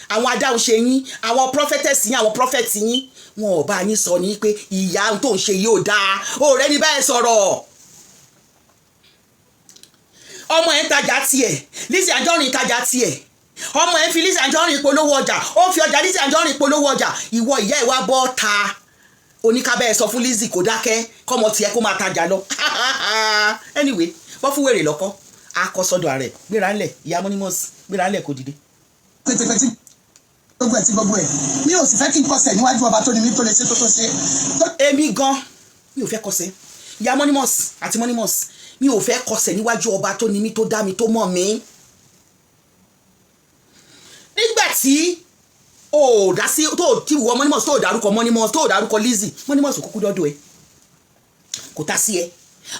B: àwọn adáhunṣe yín, àwọn prophetess yín, àwọn prophet yín, wọn ò bá yín sọ ní pé ìyá tó ń ṣe yìí ò dáa? Ó rẹ́ ní báyìí sọ̀rọ̀. Ọmọ ẹ̀ ń tajà tiẹ̀, Lizzy Anjorin tajà tiẹ̀. Ọmọ ẹ̀ ń fi Lizzy Anjorin polówó ọjà, ó fi ọjà Lizzy Anjorin polówó ọjà. Ìwọ ìyá ẹ̀ wá bọ́ ta oníkábẹ́ ẹ̀ sọ fún Lizzy kó dákẹ́, kọ́mọ tiẹ̀ kó máa tajà lọ. Anyway, wọ́n fún wèrè lọ́kọ́ akọ sọ́dọ̀ ààrẹ. Gbéra ńlẹ̀, ìyá Mọ́nímọ́sì, gbéra ńlẹ̀ kó dìde.
D: Pẹtẹpẹtẹ gbogbo ẹ̀ tí gbogbo ẹ̀, mi ò sì fẹ́ kí n kọsẹ̀ níwájú ọba tó ní mi tó lè ṣe tó tó ṣe.
B: Èmi gan mi ò fẹ́ kọsẹ̀. Ìyá Mọ́nímọ́sì àti Mọ́nímọ́sì, mi ò fẹ́ kọsẹ̀ níwájú ọba tó ní mi, tó dá mi, tó mọ̀ mí. Nígbà tí o ò dá sí tó tí wọ Mọ́nímọ́sì, tó dárúkọ Mọ́nímọ́sì, tó dárúkọ Lizzy, Mọ́nímọ́sì kúkú dọ́dọ̀ ẹ, kò tá sí ẹ.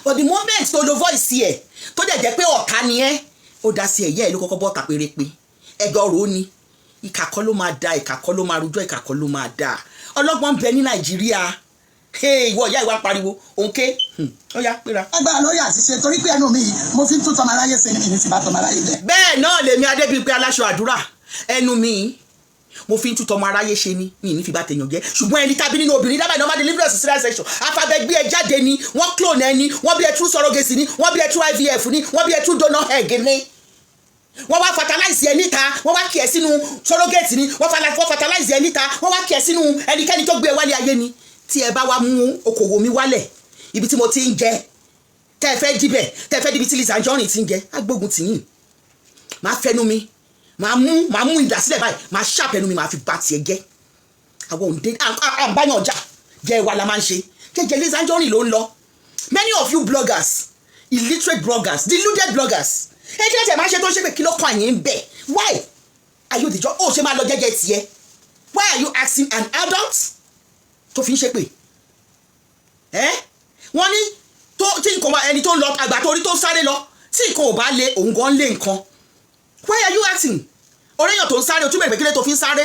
B: But the moment tó lo voice ẹ, tó dẹ̀ jẹ́ pé ọ̀tá ni ẹ, ó dá sí ẹ. Yẹ́ ẹ ló kọ́kọ́ bọ́ ta pérépe. Ẹjọ́ rò ó ni ìkà kọ́ ló máa da, ìkà kọ́ ló máa rojọ́, ìkà kọ́ ló máa da. Ọlọ́gbọ́n ń bẹ ní Nàìjíríà. Ìwọ ìyá ìwà pariwo òǹké, ó yá, péra.
D: Agbára lórí àṣìṣe, torí pé ẹnu mi yìí, mo fi ń tún tọmọ aráyé ṣe ni, mi ní fi bá tọmọ aráyé jẹ.
B: Bẹ́ẹ̀ náà lèmi Adébímpé aláṣọ àdúrà, ẹnu mi mo fi ń tún tọmọ aráyé ṣe ni, mi ní fi bá tèèyàn jẹ́. Ṣùgbọ́n ẹni tàbí nínú obìnrin dábàá ìnáwó deliverance cesarean section, afabẹ́gbé ẹ jáde ni, wọ́n clone ẹni, wọ́n bí ẹ through surrogacy ni, wọ́n bí ẹ through IVF ni, wọ́n bí ẹ through donor egg ni, wọ́n wá fertilize ẹ níta, wọ́n wá kí ẹ sínú surrogate ni, wọ́n fertilize ẹ níta, wọ́n wá kí ẹ sínú ẹnikẹ́ni tó gbé ẹ wálé ayé ni. Tí ẹ bá wá mú okòwò mi wálẹ̀, ibi tí mo ti ń jẹ, tẹ́ ẹ fẹ́ díbẹ̀, tẹ́ ẹ fẹ́ díbi tí Lizzy Anjorin ti ń jẹ, á gbógun tì yín. Máa fẹnu mi, máa mú ìdásílẹ̀ báyìí, máa ṣàpẹnu mi, máa fi bá tiẹ̀ jẹ́. Àwọn òǹdé àbáyàn ọjà jẹ́ wa la máa ń ṣe jẹ́jẹ́. Lizzy Anjorin ló ń lọ. Many of you bloggers, illiterate bloggers, deluded bloggers, ẹ kí lẹ́sẹ̀ máa ṣe tó ṣe pé kí ló kàn yín bẹ̀? Why are you the judge? Ó ṣe máa lọ jẹ́jẹ́ tiẹ̀. Why are you asking an adult tó fi ń ṣe pé ẹ́? Wọ́n ní tó tí nǹkan bá ẹni tó ń lọ àgbà tó rí tó ń sáré lọ, tí nǹkan ò bá lé òun gan lé nǹkan. Why are you asking oréyàn tó ń sáré? O tún bẹ̀rẹ̀ pé kílẹ̀ tó fi ń sáré.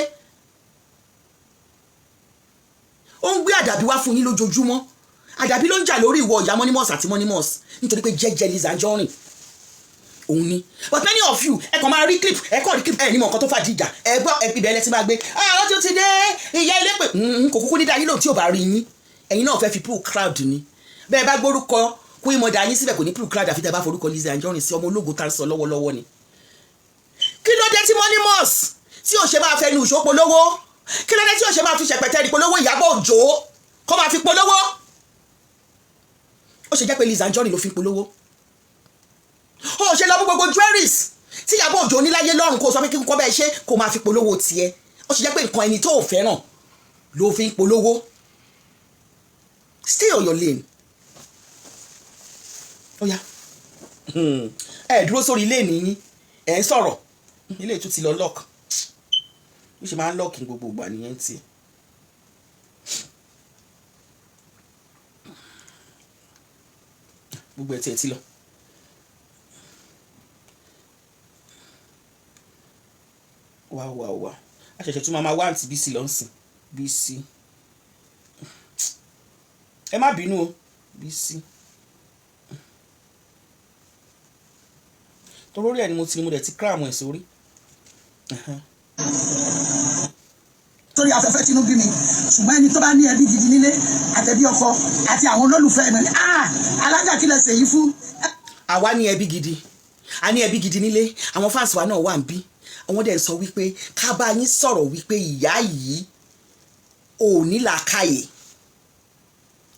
B: Ó ń gbé àdàbí wá fún yín lójoojúmọ́. Àdàbí ló ń jà lórí ìwọ ìyá Mọ́nímọ́s àti Mọ́nímọ́s, nítorí pé jẹ́jẹ́ Lizzy Anjorin òun ni. But many of you, ẹ kàn máa rí clip, ẹ kàn rí clip, ẹ ní mọ̀ nǹkan tó fàdí ìjà. Ẹ gbọ́ ibẹ̀ ẹ ti máa gbé àwọn tó ti dé ìyá ilé pé kò kúkú ní dáyé lóhùn tí ò bá rí yín. Ẹ̀yin náà fẹ́ fi pull crowd ni. Bẹ́ẹ̀ bá gbórúkọ Queen Mother yín síbẹ̀, kò ní pull crowd, àfi tẹ́ bá forúkọ Lizzy Anjorin sí, ọmọ ológo tá ń sọ lọ́wọ́lọ́wọ́ ni. Kí ló dé tí Mọ́nímọ́s tí ò ṣe máa fẹnu ìṣó polówó? Kí ló dé tí ò ṣe máa fi ṣẹ̀pẹ̀tẹ̀ polówó? Ìyábọ̀ Òjó kó máa fi polówó. Ó ṣe jẹ́ pé Lizzy Anjorin ló fi polówó? Ó ṣe lọ mú gbogbo jewelries tí Ìyábọ̀ Òjó níláyé lọ́rùn, kó sọ pé kí n kọ́ bẹ́ẹ̀ ṣe, kó máa fi polówó tiẹ̀? Ó ṣe jẹ́ pé nǹkan ẹni tó ò fẹ́ràn ló fi ń polówó? Stay on your lane. Ó yá, ẹ dúró sórí ilé nìyí, ẹ ń sọ̀rọ̀. Ilé ìtú ti lọ lock, bí ṣe máa ń lock gbogbo ìgbà nìyẹn ti. Gbogbo ẹ̀ tiẹ̀ ti lọ. Wá wá wá, a ṣẹ̀ṣẹ̀ tún máa wá àǹtí Bísí lọ́sìn. Bísí, ẹ má bínú o, Bísí, torórí ẹ̀ ni mo ti mo dẹ̀ ti cram ẹ̀ sórí.
D: Torí afẹ́fẹ́ tínú bí mi, ṣùgbọ́n ẹni tó bá ní ẹbí gidi nílé, àtẹ̀bí ọkọ àti àwọn olólùfẹ́ mi ní, ah, alájà, kí lẹ ṣe yìí fún.
B: Àwa ní ẹbí gidi, a ní ẹbí gidi nílé. Àwọn fans wa náà wà ń bí, àwọn dẹ̀ ń sọ wípé ká bá yín sọ̀rọ̀ wípé ìyá yìí ò ní làákàyè,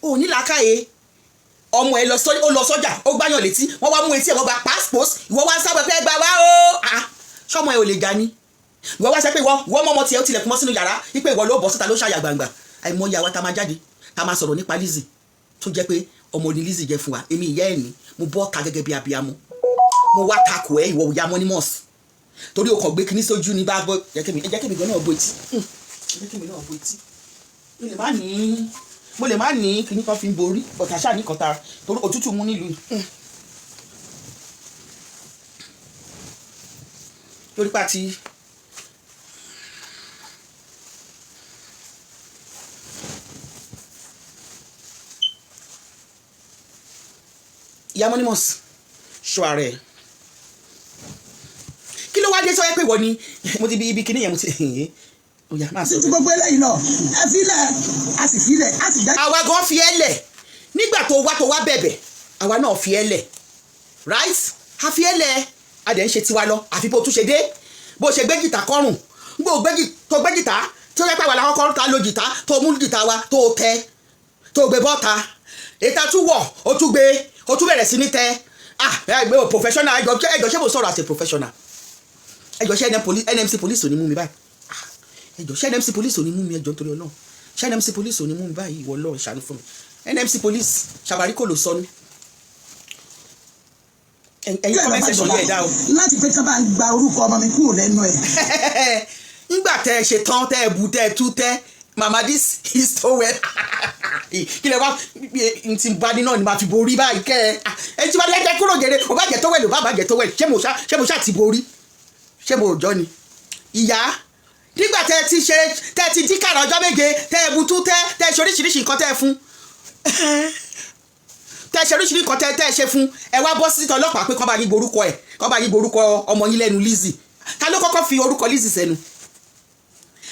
B: ò ní làákàyè. Ọmọ ẹ ó lọ sọ́jà, ó gbáyàn létí, wọ́n wá mú etí ẹ̀, wọ́n gba passport. Ìwọ wá sábà fẹ́ gbà wá o. Ah, ṣọmọ ẹ ò lè ga ni? Ìwọ wá sẹ pé ìwọ mọ́mọ́ tiẹ̀, ó tilẹ̀kùn mọ́ sínú yàrá wípé ìwọ ló bọ́ síta, ló ṣàyà gbangba. Àìmọye àwa tá máa jáde, tá máa sọ̀rọ̀ nípa Lizzy, tó jẹ́ pé ọmọ ní Lizzy jẹ́ fún wa. Èmi ìyá ẹ̀ ní mo bọ́ ta gẹ́gẹ́ bí abiyamọ, mo wá takò ẹ́, ìwọ ìyá Mọ́nímọ́s, torí o kàn gbé kinní sójú ní bá gbọ́. Jẹ́ kémi gan náà bo etí, jẹ́ kémi náà bo etí. Mo lè má ní kinní kan fi ń borí, bọ̀tà ṣáà ní kan tara, torí òtútù mú nílùú yìí. Torí pa ti ìyá Monimos, ṣọ́ ara ẹ̀. Kí ló wá dé sọ pé ìwọ ni mo ti bi ibi kíní yẹn mo ti ó yá máa
D: sí
B: sọ.
D: Ju gbogbo eléyìí lọ, ẹ filẹ̀, a sì filẹ̀, a sì jẹ́.
B: Àwa gan fi ẹ́ lẹ̀ nígbà tó wá bẹ̀bẹ̀. Àwa náà fi ẹ́ lẹ̀, right? A fi ẹ́ lẹ̀, a dẹ̀ ń ṣe tiwa lọ. Àfi bó tún ṣe dé, bó ṣe gbé jìtá kọ́rùn, bó gbé tó gbé jìtá tó yẹ pé àwa làwọn kọ́ ta lo jìtá, tó mú jìtá wa, tó tẹ, tó gbé bọ́ta ètà tún wọ̀, ó tún gbé, ó tún bẹ̀rẹ̀ sí ní tẹ. Ah, ẹ gbé o professional. Ẹjọ, ẹjọ, ṣé mo sọ̀rọ̀ as a professional? Ẹjọ, ṣé NMC police ò ní mú mi báyìí? Ah, ẹjọ, ṣé NMC police ò ní mú mi? Ẹjọ, nítorí Ọlọ́run, ṣé NMC police ò ní mú mi báyìí? Ìwọ Ọlọ́run, ṣàánú fún mi. NMC police ṣàbárí kò ló sọnù. Ẹ̀yin comment section yẹ ẹ dá o.
D: Láti pé kí wọ́n bá ń gba orúkọ ọmọ mi kúrò lẹ́nu ẹ̀.
B: Nígbà tẹ ẹ ṣe tán, tẹ ẹ bu, tẹ ẹ tú tẹ, mama, this is so well. Kí lẹ wá n ti bá ní náà ni màá fi borí báyìí. Kẹ ẹ ẹ ti bá ní ẹjẹ kúrò jẹrẹ, ò bá jẹ towel, ò bá bá jẹ towel. Ṣé mo ṣá ti borí? Ṣé mo jọ ni ìyá? Nígbà tẹ ẹ ti ṣe, tẹ ẹ ti dín kàrà ọjọ́ 7, tẹ ẹ bu tú tẹ, tẹ ẹ ṣe oríṣiríṣi nǹkan, tẹ ẹ fún, tẹ ẹ ṣe oríṣiríṣi nǹkan, tẹ ẹ ṣe fún ẹ, wá bọ́ sí ọlọ́pàá pé kọ́ bá yín gborúkọ ẹ, kọ́ bá yín gborúkọ ọmọ yín lẹ́nu Lizzy. Ta ló kọ́kọ́ fi orúkọ Lizzy sẹ́nu?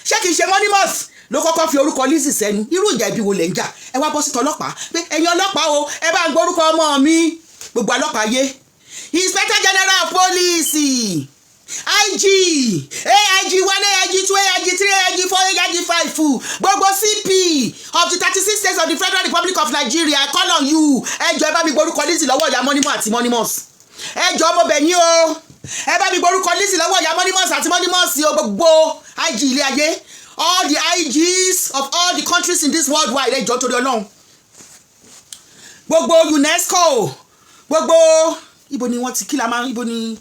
B: Ṣé kìí ṣe Monimos ló kọ́kọ́ fi orúkọ Lizzy sẹ́nu? Irú ìjà ibi wo lẹ̀ ń jà? Ẹ wá bọ́ sí tọlọ́pàá pé ẹ̀yin ọlọ́pàá o, ẹ bá ń gborúkọ ọmọ mi. Gbogbo ọlọ́pàá yé, Inspector General of Police, IG, AIG 1, AIG 2, AIG 3, AIG 4, AIG 5, gbogbo CP of the 36 states of the Federal Republic of Nigeria, I call on you. Ẹ jọ̀ọ́, ẹ bá mi gborúkọ Lizzy lọ́wọ́ ìyá Monimos àti Monimos. Ẹ jọ̀ọ́, mo bẹ̀ yín o, ẹ bá mi gborúkọ Lizzy lọ́wọ́ ìyá Monimos àti Monimos o. Gbogbo IG ilé ayé, all the IGs of all the countries in this world wide, ẹ jọ̀ọ́, torí Ọlọ́run, gbogbo UNESCO, gbogbo ibo ni wọ́n ti kí la máa, ibo ni,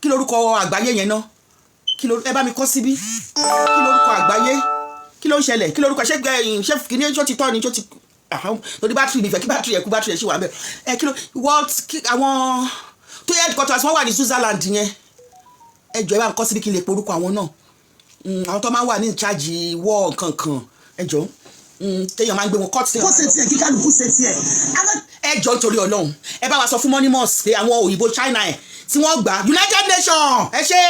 B: kí lorúkọ àgbáyé yẹn náà? Kí ló, ẹ bá mi kọ́ síbí, kí lorúkọ àgbáyé? Kí ló ń ṣẹlẹ̀? Kí lorúkọ? Ṣé ẹ ṣé kí ni? Ṣó ti tọ́ ni? Ṣó ti torí battery mi fẹ́ kí battery ẹ̀ kú, battery ẹ̀ ṣì wà bẹ́ẹ̀. Ẹ kí ló what kí àwọn tó yẹ headquarters wọ́n wà ní Switzerland yẹn? Ẹ jọ̀ọ́, ẹ bá ń kọ́ síbí kí n lè porúkọ àwọn náà. Àwọn tó máa ń wà ní ìcháàjì wọ́ nǹkan kan, ẹ jọ̀ọ́, téèyàn máa ń gbé wọn court.
D: Kó ṣe tiẹ̀, kí kálukú ṣe tiẹ̀.
B: Ẹ jọ̀ọ́, nítorí Ọlọ́run, ẹ bá wa sọ fún Monimos pé àwọn òyìnbó China ẹ̀ tí wọ́n gbà. United Nations, ẹ ṣe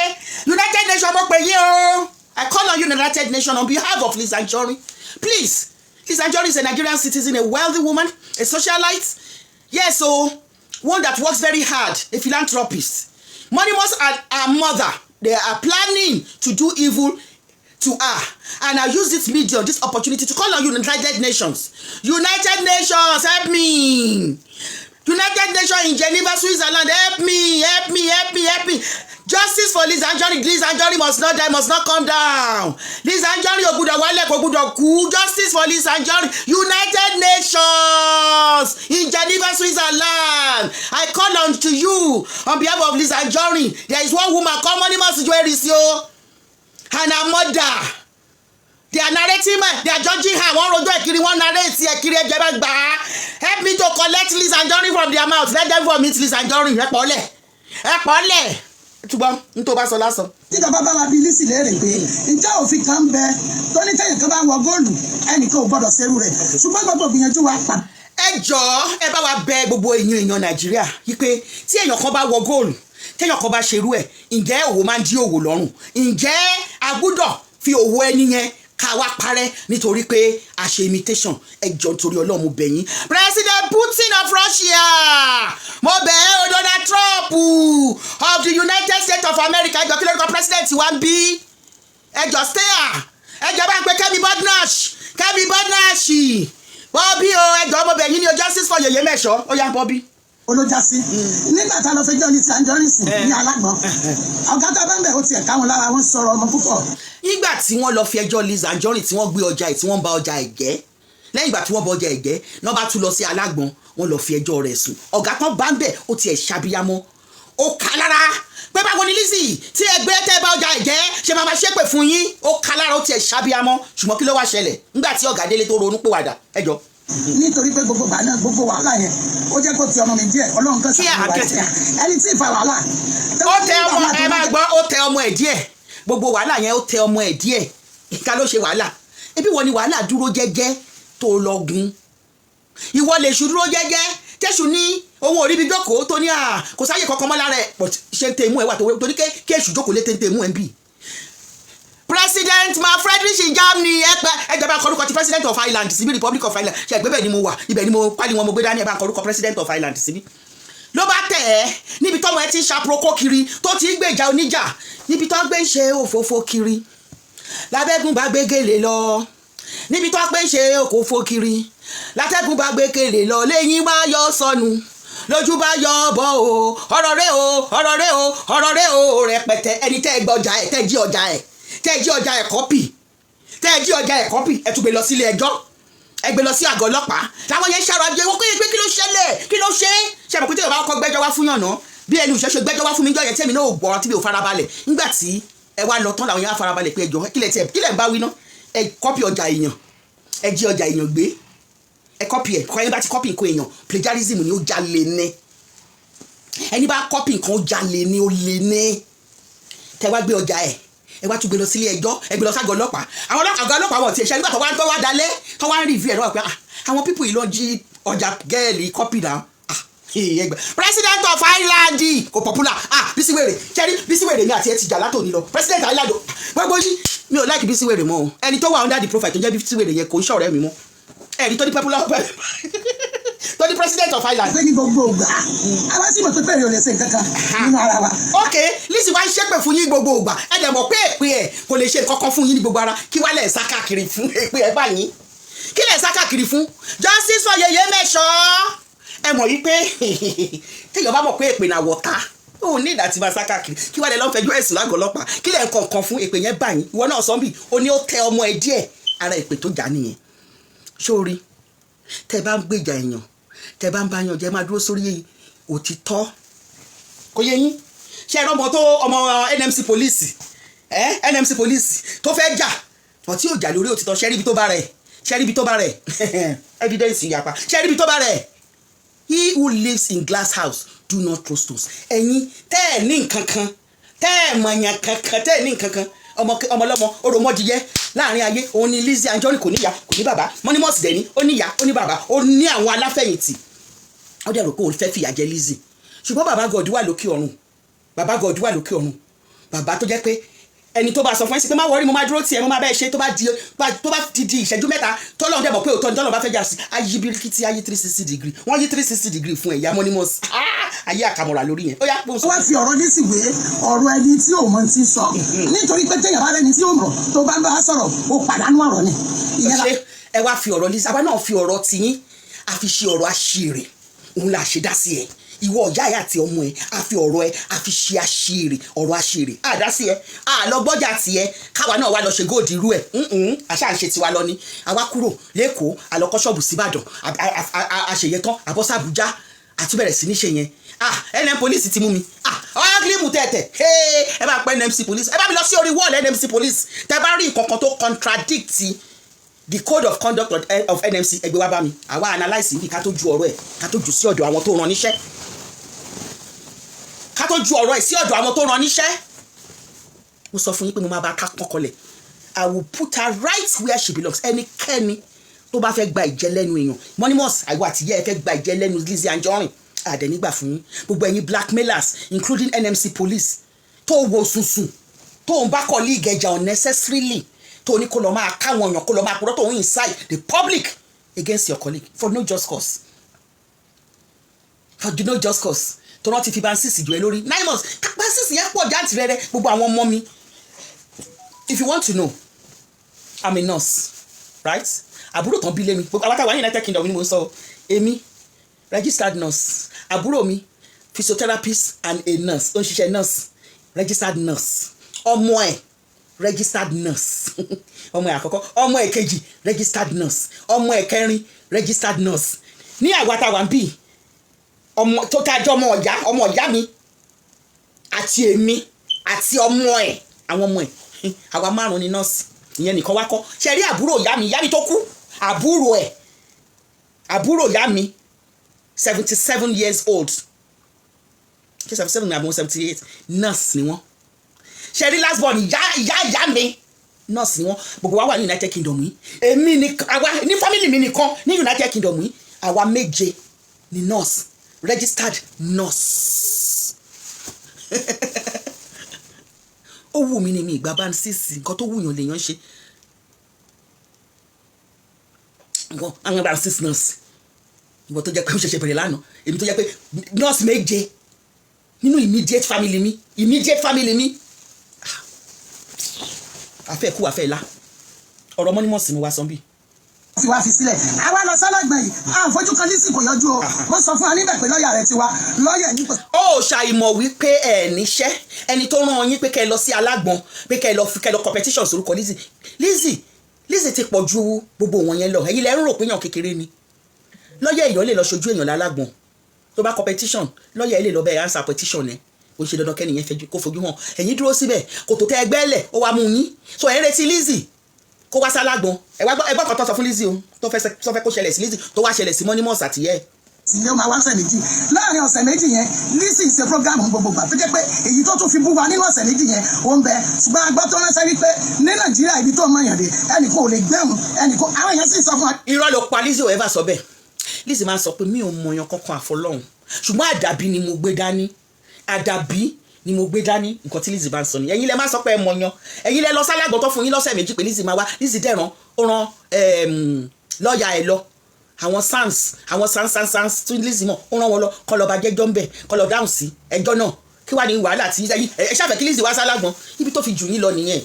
B: United Nations, mo pè yín o. I call on you, United Nations, on behalf of Liz Anjorin. Please, Liz Anjorin is a Nigerian citizen, a wealthy woman, a socialite, yes o, one that works very hard, a philanthropist. Monimos and her mother, they are planning to do evil to her, and I use this medium, this opportunity, to call on you, United Nations. United Nations, help me. United Nations in Geneva, Switzerland, help me, help me, help me, help me. Justice for Liz Anjorin. Liz Anjorin must not die, must not come down. Liz Anjorin ò gbúdọ̀ wálẹ̀, kò gbúdọ̀ kú. Justice for Liz Anjorin. United Nations in Geneva, Switzerland, I call on to you on behalf of Liz Anjorin. There is one woman called Monimos Jewelries o, and her mother, they are narrating my, they are judging her. Wọ́n rojọ́ ẹ̀ kiri, wọ́n narrate ẹ̀ kiri. Ẹ̀jẹ̀ bá gbà á, help me to collect Liz Anjorin from their mouth. Let them vomit Liz Anjorin. Ẹ pọ̀ lẹ̀, ẹ pọ̀ lẹ̀. Túbọ̀ n tó bá sọ lásán.
D: Tíjọba bá wa bí Lizzy léèrè pé ǹjẹ́ òfin kan ń bẹ tó ní tẹ̀yìn kan bá wọ góòlù, ẹnìkan ò gbọ́dọ̀ ṣerú rẹ̀, ṣùgbọ́n gbogbo gbìyànjú wa pa.
B: Ẹ jọ̀ọ́, ẹ bá wa bẹ̀ gbogbo èèyàn Nàìjíríà wípé tí èèyàn kan bá wọ góòlù, téèyàn kan bá ṣerú ẹ̀, ǹjẹ́ òwò máa ń dí òwò lọ́rùn? Ǹjẹ́ a gbúdọ̀ fi òwò ẹni yẹn ká wá parẹ́ nítorí pé a ṣe imitation? Ẹ jọ̀ọ́, nítorí Ọlọ́run, mo bẹ̀ yín. President Putin of Russia, mo bẹ̀ ẹ́ o. Donald Trump of the United States of America, ẹ jọ̀ọ́, kí lórúkọ president wa ń bí? Ẹ jọ̀ọ́, stay. Ẹ jọ̀ọ́, bá ń pe Kẹ́mi Badenoch, Kẹ́mi Badenoch, Bobby o. Ẹ jọ̀ọ́, mo bẹ̀ yín ní o. Justice for Yèyé Mẹ́ṣọ́. Ó yá, Bobby.
D: Olójà sí nígbà tá a lọ fẹjọ́ ní Anjorin sùn ní Alágbọ̀n, ọ̀gá tá a bá ń bẹ̀, ó tiẹ̀ káwọn lára, wọn sọ̀rọ̀ ọmọ púpọ̀.
B: Nígbà tí wọ́n lọ fi ẹjọ́ Liz Anjorin, tí wọ́n gbé ọjà ẹ̀, tí wọ́n ń ba ọjà ẹ̀ jẹ́, lẹ́yìn ìgbà tí wọ́n ba ọjà ẹ̀ jẹ́ náà, bá tún lọ sí Alágbọ̀n, wọ́n lọ fi ẹjọ́ rẹ̀ sùn. Ọ̀gá kan bá ń bẹ̀, ó tiẹ̀ ṣàbíyamọ́, ó kà lára pé báwo ni Lizzy tí ẹgbẹ́ tẹ́ bá ọjà ẹ̀ jẹ́ ṣe máa máa ṣépè fún yín. Ó kà lára, ó tiẹ̀ ṣàbíyamọ́. Ṣùgbọ́n kí ló wá ṣẹlẹ̀ nígbà tí ọ̀gá délé tó ronú pìwàdà? Ẹjọ́
D: Nítorí pé gbogbo ìgbà náà, gbogbo wàhálà yẹn, ó jẹ́ kó ti ọmọ mi díẹ̀. Ọlọ́run kan
B: Kí
D: sàánú wa. Ẹni tí ì fa wàhálà.
B: Ó tẹ ọmọ ẹ, máa gbọ́, ó tẹ ọmọ ẹ díẹ̀. Gbogbo wàhálà yẹn, ó tẹ ọmọ ẹ díẹ̀. Ìka ló ṣe wàhálà. Ebi wọ́n ni wàhálà dúró jẹ́jẹ́ tó lọ gun. Ìwọ lè ṣù dúró jẹ́jẹ́ tẹ̀sù ní owó orí bí jókòó tó ní à kò sáyè kankan mọ́ lára ẹ̀. But ṣé ń tẹ imú ẹ wà tó torí kí èṣù jókòó lé tẹ imú ẹ ń bì. President ma Friedrich in Germany, ẹ pẹ ẹ jọba kọrúkọ ti President of Ireland síbí, Republic of Ireland. Ṣe ẹgbẹ́ bẹ́ẹ̀ ni mo wà, ibẹ̀ ni mo pálí wọn mo gbé dání. Ẹ bá kọrúkọ President of Ireland síbí. Ló bá tẹ̀ ẹ́ níbi tọ́mọ ẹ ti ń ṣàprokó kiri, tó ti ń gbèjà oníjà, níbi tó gbé ń ṣe òfófó kiri, lábẹ́gùn bá gbé gèlè lọ, níbi tó gbé ń ṣe òkòfó kiri, látẹ́gùn bá gbé gèlè lọ, lẹ́yìn wá yọ sọnù, lójú bá yọ bọ́ o. Ọ̀rọ̀ rẹ o, ọ̀rọ̀ rẹ o, ọ̀rọ̀ rẹ o rẹpẹtẹ. Ẹni tẹ́ ẹ gbọ́jà ẹ, tẹ́ ẹ jí ọjà ẹ, tẹ́ ẹ jí ọjà ẹ copy, tẹ́ ẹ jí ọjà ẹ copy, ẹ tún gbé lọ sílé ẹjọ́, ẹ gbé lọ sí àgọ́ ọlọ́pàá. Táwọn yẹn ṣàròjẹ wọ́n pé kí ló ṣẹlẹ̀, kí ló ṣe é? Ṣe àmọ̀ pé tí yorùbá kọ́ gbẹ́jọ́ wá fún yàn náà, bí ẹni òṣèṣe gbẹ́jọ́ wá fún mi jọ yẹn, tẹ́mi náà ò gbọ́ tí mi ò farabalẹ̀. Nígbà tí ẹ wá lọ tán, làwọn yẹn á farabalẹ̀ pé ẹjọ́ kílẹ̀ tiẹ̀, kílẹ̀ ń bá wí ná. Ẹ copy ọjà èèyàn, ẹ jí ọjà èèyàn gbé, ẹ copy ẹ kọ́. Ẹni bá ti copy nǹkan èèyàn, plagiarism ni, ó jalè ní. Ẹni bá copy nǹkan, ó jalè ní, ó lè ní. Tẹ wá gbé ọjà ẹ, ẹ wá tún gbé lọ sílé ẹjọ́, ẹ gbé lọ ságọ́ ọlọ́pàá. Àwọn ọlọ́pàá, àgọ́ ọlọ́pàá wọ̀ tí ẹ ṣe. Nígbà tó wá dalẹ̀, tó wá ń review ẹ̀ lọ́wọ́ pé ah, àwọn people yìí lọ jí ọjà girl copy náà. Ah, ẹgbẹ́ President of Ireland kò popular. Ah, Bísí Wèrè kẹ́rí, Bísí Wèrè mi àti ẹ ti jà látòní lọ. President Ireland gbogbo yìí, mi ò like Bísí Wèrè mọ́ o. Ẹni tó wà under the profile tó jẹ́ Bísí Wèrè yẹn kò ń ṣọ̀rẹ́ mi mọ́. Ẹni tó ní popular, tó ní President of Ireland.
D: Pé ní gbogbo ìgbà, àwa sì mọ̀ pé pẹ̀lú ò lè ṣe nǹkan kan nínú ara wa.
B: Ok, Lizzy wá ń ṣépè fún yín gbogbo ìgbà. Ẹ dẹ̀ mọ̀ pé èpè ẹ̀ kò lè ṣe nǹkan kan fún yín ní gbogbo ara. Kí wá lẹ̀ ń sá káàkiri fún? Èpè ẹ̀ báyìí, kí lẹ̀ ń sá káàkiri fún? Justice for Yeye Mẹ́ṣọ́. Ẹ mọ̀ yí pé téèyàn bá mọ̀ pé èpè náà wọ̀ta, ó ní ìdá tí máa sá káàkiri. Kí wá lẹ̀ lọ́n fẹjọ́ ẹ̀sùn lágọ̀ọ́ ọlọ́pàá? Kí lẹ̀ ń kọ̀ọ̀kan fún? Èpè yẹn báyìí, ìwọ náà sọ́nbì, ó ní ó tẹ ọmọ ẹ díẹ̀. Ara èpè tó jà nìyẹn. Sórí tẹ bá ń gbèjà èèyàn, tẹ bá ń bá yàn jẹ, máa dúró sórí òtítọ́. Kò yé yín? Ṣe ẹ̀rọ ọmọ tó ọmọ NMC police ẹ, NMC police tó fẹ́ jà wọ́n, tí yóò jà lórí òtítọ́, ṣe rí ibi tó bá rẹ̀? Ṣe rí ibi tó bá rẹ̀? Evidence ìyapa. Ṣe rí ibi tó bá rẹ̀? He who lives in glass house do not throw stones. Ẹ̀yin tẹ́ ẹ̀ ní nǹkan kan, tẹ́ ẹ̀ mọ̀yàn kankan, tẹ́ ẹ̀ ní nǹkan kan, ọmọ ọmọlọ́mọ òròmọdìyẹ láàrin ayé òun ni Lizzy Anjorin. Kò níyà, kò ní bàbá. Mọ́nímọ́sì dẹ̀ ní, ó níyà, ó ní bàbá, ó ní àwọn aláfẹ̀yìntì. Ó dẹ̀ rò pé òun fẹ́ fìyà jẹ Lizzy, ṣùgbọ́n bàbá God wà lókè ọ̀run. Bàbá God wà lókè ọ̀run. Bàbá tó jẹ́ pé ẹni tó bá sọ fún ẹ sí pé má worry, mo máa dúró tiẹ̀, mo máa bẹ́ẹ̀ ṣe, tó bá ti di ìṣẹ́jú 3, tọ́lọ́run dẹ̀ mọ̀ pé òótọ́ ni tọ́lọ́run bá fẹ́ jà sí, ayé birikiti, ayé 360 degree, wọ́n yí 360 degree fún ẹ̀yà Mọ́nímọ́sì, ayé àkàmọ̀rà lórí yẹn. Ó yá, gbóhùn
D: Ó
B: sókè.
D: wá fi ọ̀rọ̀ Lizzy wé ọ̀rọ̀ ẹni tí ò mọ̀ ti sọ, nítorí pé téèyàn bá rẹni tí ò mọ̀ tó bá ń bá sọ̀rọ̀, ó pàdánù ọ̀rọ̀ ni ìyẹn la.
B: Ṣe ẹ wá fi ọ̀rọ̀ Lizzy, àwa náà fi ọ̀rọ̀ tiyín, a fi ṣe ọ̀rọ̀ àṣìírí, òun là ṣe dá sí ẹ. Ìwọ ọ̀yá ẹ àti ọmọ ẹ, a fi ọ̀rọ̀ ẹ, a fi ṣe àṣìírí, ọ̀rọ̀ àṣìírí àdá sí ẹ. A lọ gbọ́jà tiẹ̀, káwa náà wá lọ ṣe góòdì irú ẹ. Àṣà ń ṣe tiwa lọ ni. Àwa kúrò lẹ́kọ̀ọ́, àlọ́kọ́ ṣọ́ọ̀bù síbàdàn, àṣeyẹ tán, àbọ̀sí Àbújá, àtúbẹ̀rẹ̀ sí ní ṣe yẹn. Ah, NM police ti mú mi. Ah, ọ́gírímù tẹ̀tẹ̀. Ẹ bá pẹ́ NMC police, ẹ bá mi lọ sí orí wall NMC police. Tẹ bá rí nǹkan kan tó contradict the code of conduct of NMC, ẹgbẹ́ wa bá mi, àwa analyse níbi ká tó ju ọ̀rọ̀ ẹ̀, ká tó jù sí ọ̀dọ̀ àwọn tó rán níṣẹ́, ká tó ju ọ̀rọ̀ ẹ̀ sí ọ̀dọ̀ àwọn tó rán níṣẹ́. Mo sọ fún yín pé mo máa bá ká pọ́n kọlẹ̀. I will put her right where she belongs. Ẹnikẹ́ni tó bá fẹ́ gba ìjẹ lẹ́nu èèyàn, Monimus, àìwọ àtìyẹ́ ẹ fẹ́ gba ìjẹ lẹ́nu Lizzy Anjorin, àdẹ̀nígbà fún yín. Gbogbo ẹ̀yin blackmailers, including NMC police, tó wo sùnsùn, tó ń bá colleague ẹja unnecessarily, tó ní kó lọ máa káwọn èèyàn, kó lọ máa purọ́, tó ń incite the public against your colleague for no just cause, for no just cause, tó rántí fi band 6 jù ẹ lórí 9 months. Band 6 yẹn pọ̀ jáǹtì rẹ̀rẹ̀. Gbogbo àwọn ọmọ mi, if you want to know, I'm a nurse, right? Àbúrò tán bí lé mi, gbogbo àwọn táwọn ní United Kingdom ni mo ń sọ. Èmi registered nurse, àbúrò mi physiotherapist and a nurse, ó ń ṣiṣẹ́ nurse, registered nurse. Ọmọ ẹ̀ registered nurse, ọmọ ẹ̀ àkọ́kọ́, ọmọ ẹ̀ kejì registered nurse, ọmọ ẹ̀ kẹrin registered nurse. Ní àwa táwa ń bì, ọmọ tó tájọ́ ọmọ ọ̀yá, ọmọ ọ̀yá mi àti èmi àti ọmọ ẹ̀, àwọn ọmọ ẹ̀, àwa márùn ni nọ́ọ̀sì. Ìyẹn nìkan wá kọ́. Ṣe rí àbúrò ìyá mi, ìyá mi tó kú, àbúrò ẹ̀ Àbúrò ìyá mi, 77 years old, ṣé 77 ní àbí 78, nurse ni wọ́n. Ṣe rí last born ìyá ìyá ìyá mi, nurse ni wọ́n. Gbogbo wa wà ní United Kingdom yìí. Èmi ni àwa ní family mi nìkan ní United Kingdom yìí, àwa méje ni nurse, registered nurse. Ó wù mí ní mi ìgbà bá ń sísì. Nǹkan tó wù yàn lèèyàn ṣe. Nǹkan àwọn band 6 nurse, ìwọ tó jẹ́ pé ó ṣẹ̀ṣẹ̀ bẹ̀rẹ̀ lánàá, èmi tó jẹ́ pé nurse méje nínú immediate family mi, immediate family mi. Afẹ́ kú, afẹ́ la ọ̀rọ̀ mọ́nímọ̀sí mo wá sọ bí.
D: Fi wá fi sílẹ̀, àwa lọ sọ́lọ́gbọ̀n yìí, à ń fojú kan Lizzy, kò yọjú o. Mo sọ fún wa níbẹ̀ pé lọ́ọ̀yà rẹ̀ ti wá, lọ́ọ̀yà ní kò
B: Ó ṣàìmọ̀ wípé ẹ níṣẹ́ ẹni tó rán yín pé kẹ́ ẹ lọ sí Alágbọ̀n, pé kẹ́ ẹ lọ fi kẹ́ ẹ lọ competition sórúkọ Lizzy. Lizzy, Lizzy ti pọ̀ ju gbogbo wọn yẹn lọ. Ẹ̀yin lẹ ń rò pé yàn kékeré ni. Lọ́yà èèyàn lè lọ ṣojú èèyàn lálágbọ̀n tó bá competition. Lọ́yà ẹ̀ lè lọ bẹ́ẹ̀ answer petition ẹ̀. Kò ṣe dandan kẹ́nìyẹn fẹ́ kó fojú hàn. Ẹ̀yin dúró síbẹ̀, kò tó tẹ́ ẹgbẹ́ lẹ̀, ó wá mú yín. So ẹ̀ ń retí Lizzy kó wá sálágbọ̀n. Ẹ wá gbọ́, ẹ gbọ́ kan tó sọ fún Lizzy o, tó fẹ́ kó ṣẹlẹ̀ sí Lizzy, tó wá ṣẹlẹ̀ sí Mọ́nímọ́sì àtìyẹ́ ẹ̀.
D: Ilé ó máa wá ọ̀sẹ̀ 2. Láàrin ọ̀sẹ̀ 2 yẹn, Lizzy ṣe program gbogbo gbà tó jẹ́ pé èyí tó tún fi bú wa nínú ọ̀sẹ̀ 2 yẹn, ó ń bẹ. Ṣùgbọ́n a gbọ́ tó ránṣẹ́ wípé ní Nàìjíríà, ibi tó mọ̀ yàn dé, ẹnì kan ò lè gbẹ̀hùn ẹnì kan. Àwọn èèyàn sì sọ fún wa.
B: Irọ́ ló pa. Lizzy ò ever sọ bẹ́ẹ̀. Lizzy máa ń sọ pé mi ò mọyàn kankan àfọlọ́hún, ṣùgbọ́n àdàbí ni mo gbé dání, àdàbí ni mo gbé dání. Nǹkan tí Lizzy bá ń sọ nìyẹn. Ẹ̀yin lẹ máa sọ pé ẹ mọyàn. Ẹ̀yin lẹ lọ sálágbọ̀n tó fún yín lọ́sẹ̀ 2 pé Lizzy máa wá. Lizzy dẹ̀ràn, ó rán lọ́ọ̀yà ẹ̀ lọ, àwọn SANs, àwọn SANs, SANs, SANs tí Lizzy mọ̀, ó rán wọn lọ kọ́ lọ bá jẹ́jọ́ ń bẹ̀, kọ́ lọ dáhùn sí ẹjọ́ náà. Kí wàá ní wàhálà tí ẹ̀yin ẹ ṣàfẹ́ kí Lizzy wá sálágbọ̀n? Ibi tó fi jù yín lọ nìyẹn,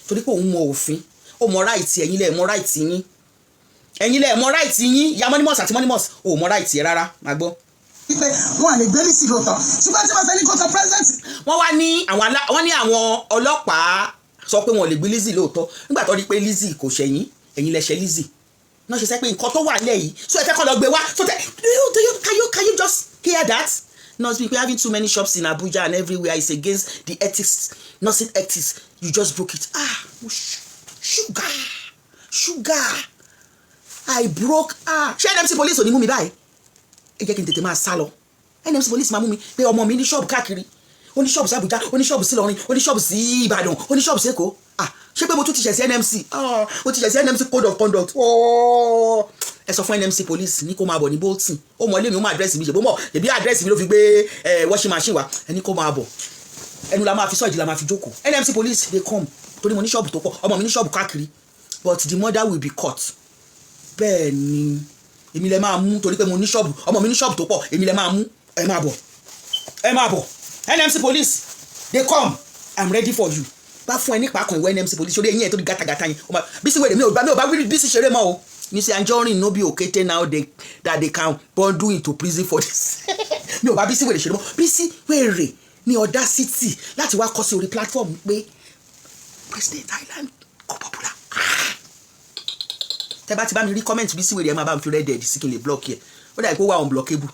B: torí pé òun mọ òfin, ó mọ right. Ẹ̀yin lẹ mọ right yín, ẹ̀yin lẹ mọ right yín. Ya Mọ́nímọ́sì àti Mọ́nímọ́sì ò mọ right yẹ rárá. Máa gbọ́.
D: Wípé wọn à lè gbé Lizzy lóòótọ́, ṣùgbọ́n tí wọ́n fẹ́ ní kó sọ president.
B: Wọ́n wá ní àwọn alá, wọ́n ní àwọn ọlọ́pàá sọ pé wọn ò lè gbé Lizzy lóòótọ́ nígbà tó rí pé Lizzy kò ṣẹ̀yìn. Ẹ̀yin lẹ ṣẹ̀ Lizzy náà ṣe sẹ́ pé nǹkan tó wà nílẹ̀ yìí, so ẹ fẹ́ kọ́ lọ gbé wá. So tẹ do you can you just hear that? Nurse people having too many shops in Abuja and everywhere is against the ethics, nursing ethics. You just broke it. Ah, sugar, sugar, I broke. Ah, ṣé NMC police ò ní mú mi báyìí? Ẹ jẹ́ kí n tètè máa sá lọ. NMC police máa mú mi pé ọmọ mi ní ṣọ́ọ̀bù káàkiri. Ó ní ṣọ́ọ̀bù sí Àbújá, ó ní ṣọ́ọ̀bù sí Ìlọrin, ó ní ṣọ́ọ̀bù sí Ìbàdàn, ó ní ṣọ́ọ̀bù sí Èkó. Ah, ṣé pé mo tún ti ṣẹ̀ sí NMC? Ah, mo ti ṣẹ̀ sí NMC code of conduct. Oh, ẹ sọ fún NMC police ní kó máa bọ̀ ní Bolton. Ó mọ ilé mi, ó mọ àdírẹ́sì mi. Ṣèbó mọ̀ ẹbí àdírẹ́sì mi ló fi gbé washing machine wá. Ẹni kó máa bọ̀, ẹnu la máa fi sọ́ọ̀jì la máa fi jókòó. NMC police dey come, torí mo ní ṣọ́ọ̀bù tó pọ̀, ọmọ mi ní ṣọ́ọ̀bù káàkiri. But the mother will be caught. Bẹ́ẹ̀ ni, èmi lẹ máa mú torí pé mo ní ṣọ́ọ̀bù, ọmọ mi ní ṣọ́ọ̀bù tó pọ̀. Èmi lẹ máa mú. Ẹ máa bọ̀, ẹ máa bọ̀. NMC police dey come, I'm ready for you. Bá fún ẹ nípa kan, ìwọ NMC police, sórí eyín ẹ tó di gàtàgàtà yẹn. Bísí wèrè, mi ò bá Bísí ṣeré mọ́ o. Mr Anjorin no be okete now they, that they can bundle into prison for this. Mi ò bá Bísí wèrè ṣeré mọ́. Bísí wèrè ní audacity láti wá kọ sí orí platform pé President Island kò popular. Tẹ bá ti bá mi rí comment Bísí wèrè, ẹ máa bá mi fi red dead sí kí n lè block yẹ. Ó dà pé ó wà unblockable.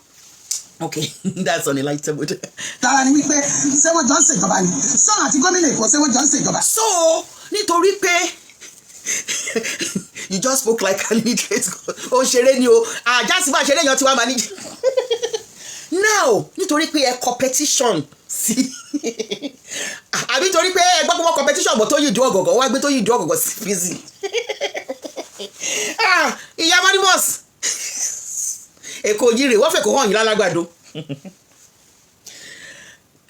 B: Okay, that's on a lighter mood.
D: Lára ni wípé ṣé wọ́n jọ ń ṣèjọba ni sọ́nà àti gómìnà Èkó, ṣé wọ́n jọ ń ṣèjọba?
B: So nítorí pé you just spoke like an illiterate, ó ṣeré ni o, àjásí bá ṣeré yan tí wàá máa ní now, nítorí pé ẹ competition sí, àbí torí pé ẹ gbọ́ pé wọ́n competition bọ̀ tó yìí dùn ọ̀gọ̀gọ̀, wọ́n á gbé tó yìí dùn ọ̀gọ̀gọ̀ sí prison. Ah, ìyá Mọ́nímọ́s, Èkó yìí rè, wọ́n fẹ́ kó hàn yín lálágbàdo,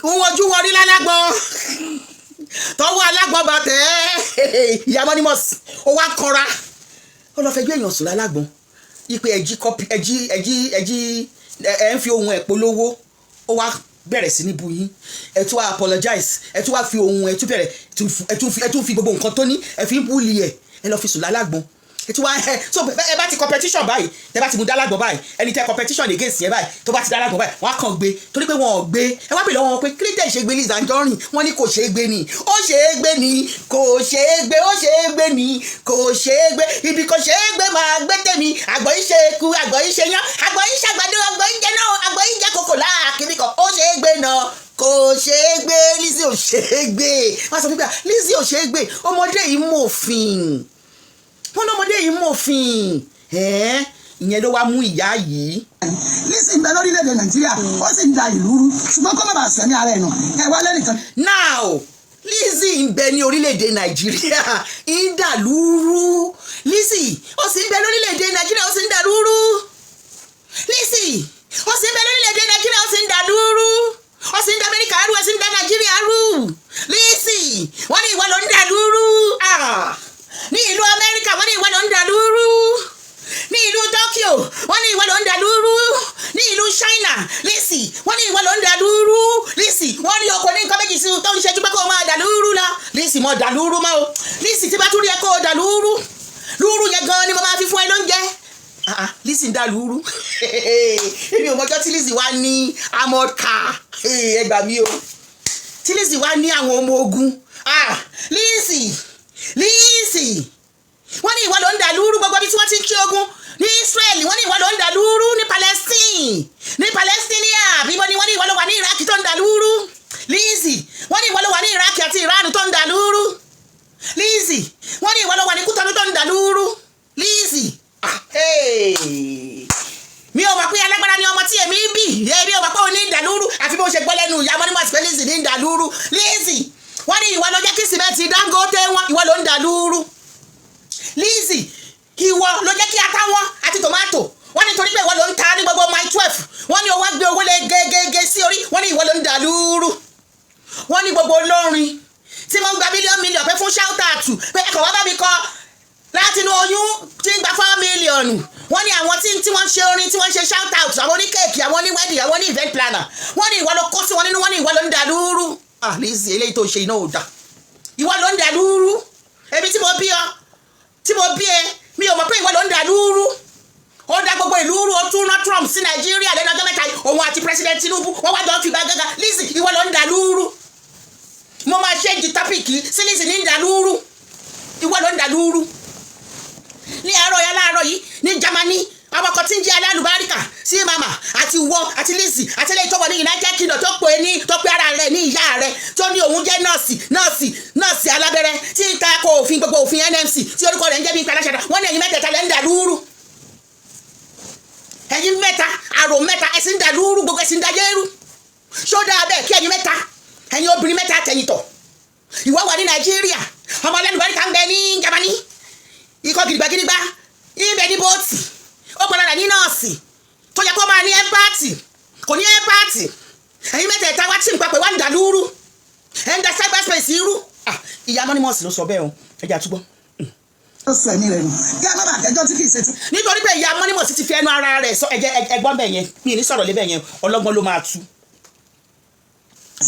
B: ń wojú wọn rí lálágbọ́n, tọwọ́ alágbọ̀n bá tẹ̀ ẹ́. Ìyá Mọ́nímọ́s, ó wá kanra, ó lọ fẹjọ́ èèyàn sùn lálágbọ̀n ipe ẹ̀jí copy, ẹ̀jí, ẹ̀jí, ẹ̀jí, ẹ̀ ń fi ohun ẹ̀ polówó. Ó wá bẹ̀rẹ̀ sí ní bu yín. Ẹ tún wá apologize, ẹ tún wá fi ohun ẹ tún bẹ̀rẹ̀, ẹ tún fi gbogbo nǹkan tó ní, ẹ fi ń bully ẹ, ẹ lọ fi sùn lálágbọ̀n. Ẹ tún wá ẹ so ẹ bá ti competition báyìí, tẹ bá ti mú dálágbọ̀n báyìí, ẹni tẹ competition against yẹn báyìí, tó bá ti dálágbọ̀n báyìí, wọ́n á kàn gbé torí pé wọn ò gbé. Ẹ wá bèèrè lọ́wọ́ wọn pé kí ló tẹ̀ ṣe gbé Lizzy Anjorin? Wọ́n ní kò ṣe é gbé ni. Ó ṣe é gbé ni, kò ṣe é gbé. Ó ṣe é gbé ni, kò ṣe é gbé. Ibi kò ṣe é gbé máa gbé tèmi. Àgbọ̀ yìí ṣe é ku, àgbọ̀ yìí ṣe yán, àgbọ̀ yìí ṣàgbàdo, àgbọ̀ yìí jẹ náà, àgbọ̀ yìí jẹ kókò láàkiri kan. Ó ṣe é gbé náà, kò ṣe é gbé. Lizzy ò ṣe é gbé. Wọ́n sọ fún mi pé Lizzy ò ṣe é gbé, ọmọdé yìí mọ̀fin. Wọ́n lọ́mọdé yìí mọ̀fin. Ẹ́ẹ́, Ìyẹn ló wá mú ìyá yìí.
D: Lizzy ń bẹ lórílẹ̀‐èdè Nàìjíríà, ó sì ń da ìlú rú, ṣùgbọ́n kó má bàa sẹ̀mí ara ẹ̀ nù, ẹ wá lẹ́nìkan.
B: Now, Lizzy ń bẹ ní orílẹ̀-èdè Nàìjíríà, ń dàlúrú. Lizzy, ó sì ń bẹ lórílẹ̀-èdè Nàìjíríà, ó sì ń dàlúrú. Lizzy, ó sì ń bẹ lórílẹ̀-èdè Nàìjíríà, ó sì ń dàlúrú, ó sì ń da Amẹ́ríkà rú, ó sì ń da Nàìjíríà rú. Lizzy, wọ́n ní ìwọ ló ń dàlúrú. Ah! Ní ìlú Amẹ́ríkà, wọ́n ní ìwọ ló ń dàlúrú. Ní ìlú Tokyo, wọ́n ní ìwọ ló ń dàlúrú. Ní ìlú China, Lizzy, wọ́n ní ìwọ ló ń dàlúrú. Lizzy, wọ́n ní o kò ní nǹkan méjì sí tó ń ṣe ju pé kó o máa dàlúrú lọ. Lizzy, mo dàlúrú mọ́ o. Lizzy, tí bá tún rí ẹ kó o dàlúrú lúrú yẹn gan ni mo máa fi fún ẹ lóúnjẹ. Ah, ah, Lizzy ń dàlúrú. Èmi ò mọjọ́ tí Lizzy wá ní armored car. Ẹ gbà mí o, tí Lizzy wá ní àwọn ọmọ ogun. Ah, Lizzy, Lizzy, wọ́n ní ìwọ ló ń dàlúrú. Gbogbo ibi tí wọ́n ti ń kí ogun ní Israel, wọ́n ní ìwọ ló ń dàlúrú. Ní Palestine, ní Palestinia bíbọ ni, wọ́n ní ìwọ ló wà ní Iraq tó ń dàlúrú. Lizzy, wọ́n ní ìwọ ló wà ní Iraq àti Iran tó ń dàlúrú. Lizzy, wọ́n ní ìwọ ló wà ní Kútọ́nù tó ń dàlúrú. Lizzy, ah, hey. Mi ò mọ̀ pé alágbára ni ọmọ tí èmi bí. Èmi ò mọ̀ pé òun ní ìdàlúrú, àfi bó ṣe gbọ́ lẹ́nu ìyá mọ́nímọ̀ sí pé Lizzy ní ìdàlúrú. Lizzy, wọ́n ní ìwọ ló jẹ́ kí sìmẹ́ǹtì Dangote wọn. Ìwọ ló ń dàlúrú. Lizzy, ìwọ ló jẹ́ kí ata wọn àti tòmátò. Wọ́n ní torí pé ìwọ ló ń ta ní gbogbo Mile 12, wọ́n ní o wá gbé owó lé gégége sí orí. Wọ́n ní ìwọ ló ń dàlúrú. Wọ́n ní gbogbo olórin tí wọ́n ń gba mílíọ̀nù mílíọ̀nù pé fún shout out, pé ẹ̀kọ́ wá bá mi kọ láti inú oyún, tí ń gba 4 million. Wọ́n ní àwọn tí wọ́n ṣe orin, tí wọ́n ṣe shout out, àwọn oní cake, àwọn oní wedding, àwọn oní event planner, wọ́n ní ìwọ ló kó sí wọn nínú. Wọ́n ní ìwọ ló ń dàlúrú. Ah, Lizzy, eléyìí tó ṣe iná ò dà. Ìwọ ló ń dàlúrú. Èmi tí mo bí ọ, tí mo bí ẹ, mi ò mọ̀ pé ìwọ ló ń dàlúrú. Ó dá gbogbo ìlú rú. Ó tún rán Trump sí Nàìjíríà lẹ́nu ọjọ́ mẹ́ta, òun àti President Tinubu, wọ́n wá jọ ń fi gbàgàgà. Lizzy, ìwọ ló ń dàlúrú. Mo máa ṣe di topic sí Lizzy ní dàlúrú. Ìwọ ló ń dàlúrú. Ní àárọ̀ yẹn, láàárọ̀ yìí, ní Germany, àwọn kan tí ń jẹ́ alálùbáríkà sí mama àti wọ àti Lizzy àti eléyìí tó wà ní United Kingdom, tó pè ní, tó pé ara rẹ̀ ní ìyá rẹ̀, tó ní òun jẹ́ nọ́ọ̀sì, nọ́ọ̀sì, nọ́ọ̀sì alábẹ́rẹ́, tí ń ta ko òfin, gbogbo òfin NMC, tí orúkọ rẹ̀ ń jẹ́ bí ìpàdé. Wọ́n ní ẹ̀yin mẹ́tẹ̀ẹ̀ta lẹ́ ń dàlúrú. Ẹ̀yin mẹ́ta, àrò mẹ́ta, ẹ̀sìn ń dàlúrú, gbogbo ẹ̀sìn ń dayérú. Ṣó dáa bẹ́ẹ̀ kí ẹ̀yin mẹ́ta, ẹ̀yin obìnrin mẹ́ta tẹ̀yìntọ̀, ìwọ wà ní Nàìjíríà, ọmọ alálùbáríkà ń bẹ ní Germany, ikọ̀ gidigba ibẹ̀ ní bóòtì, ó padà rà ní nọ́ọ̀sì tó yẹ kó máa ní empathy, kò ní empathy. Ẹ̀yin mẹ́tẹ̀ẹ̀ta wá tí ń papẹ̀, wá ń dàlúrú, ẹ̀ ń da cyberspace irú. Ìyá Anonymous ló sọ bẹ́ẹ̀ o. Ẹ jẹ́ àtúgbọ́.
D: Ó sọ ẹ̀mí rẹ̀ nù kí a má bàa kẹjọ́ tí kì í ṣe tí.
B: Nítorí pé ìyá Anonymous ti fi ẹnu ara rẹ̀ sọ, ẹ̀jẹ̀ ẹ̀gbọ́n bẹ̀ yẹn, mi ì ní sọ̀rọ̀ lébẹ̀ yẹn, ọlọ́gbọ́n ló máa tú.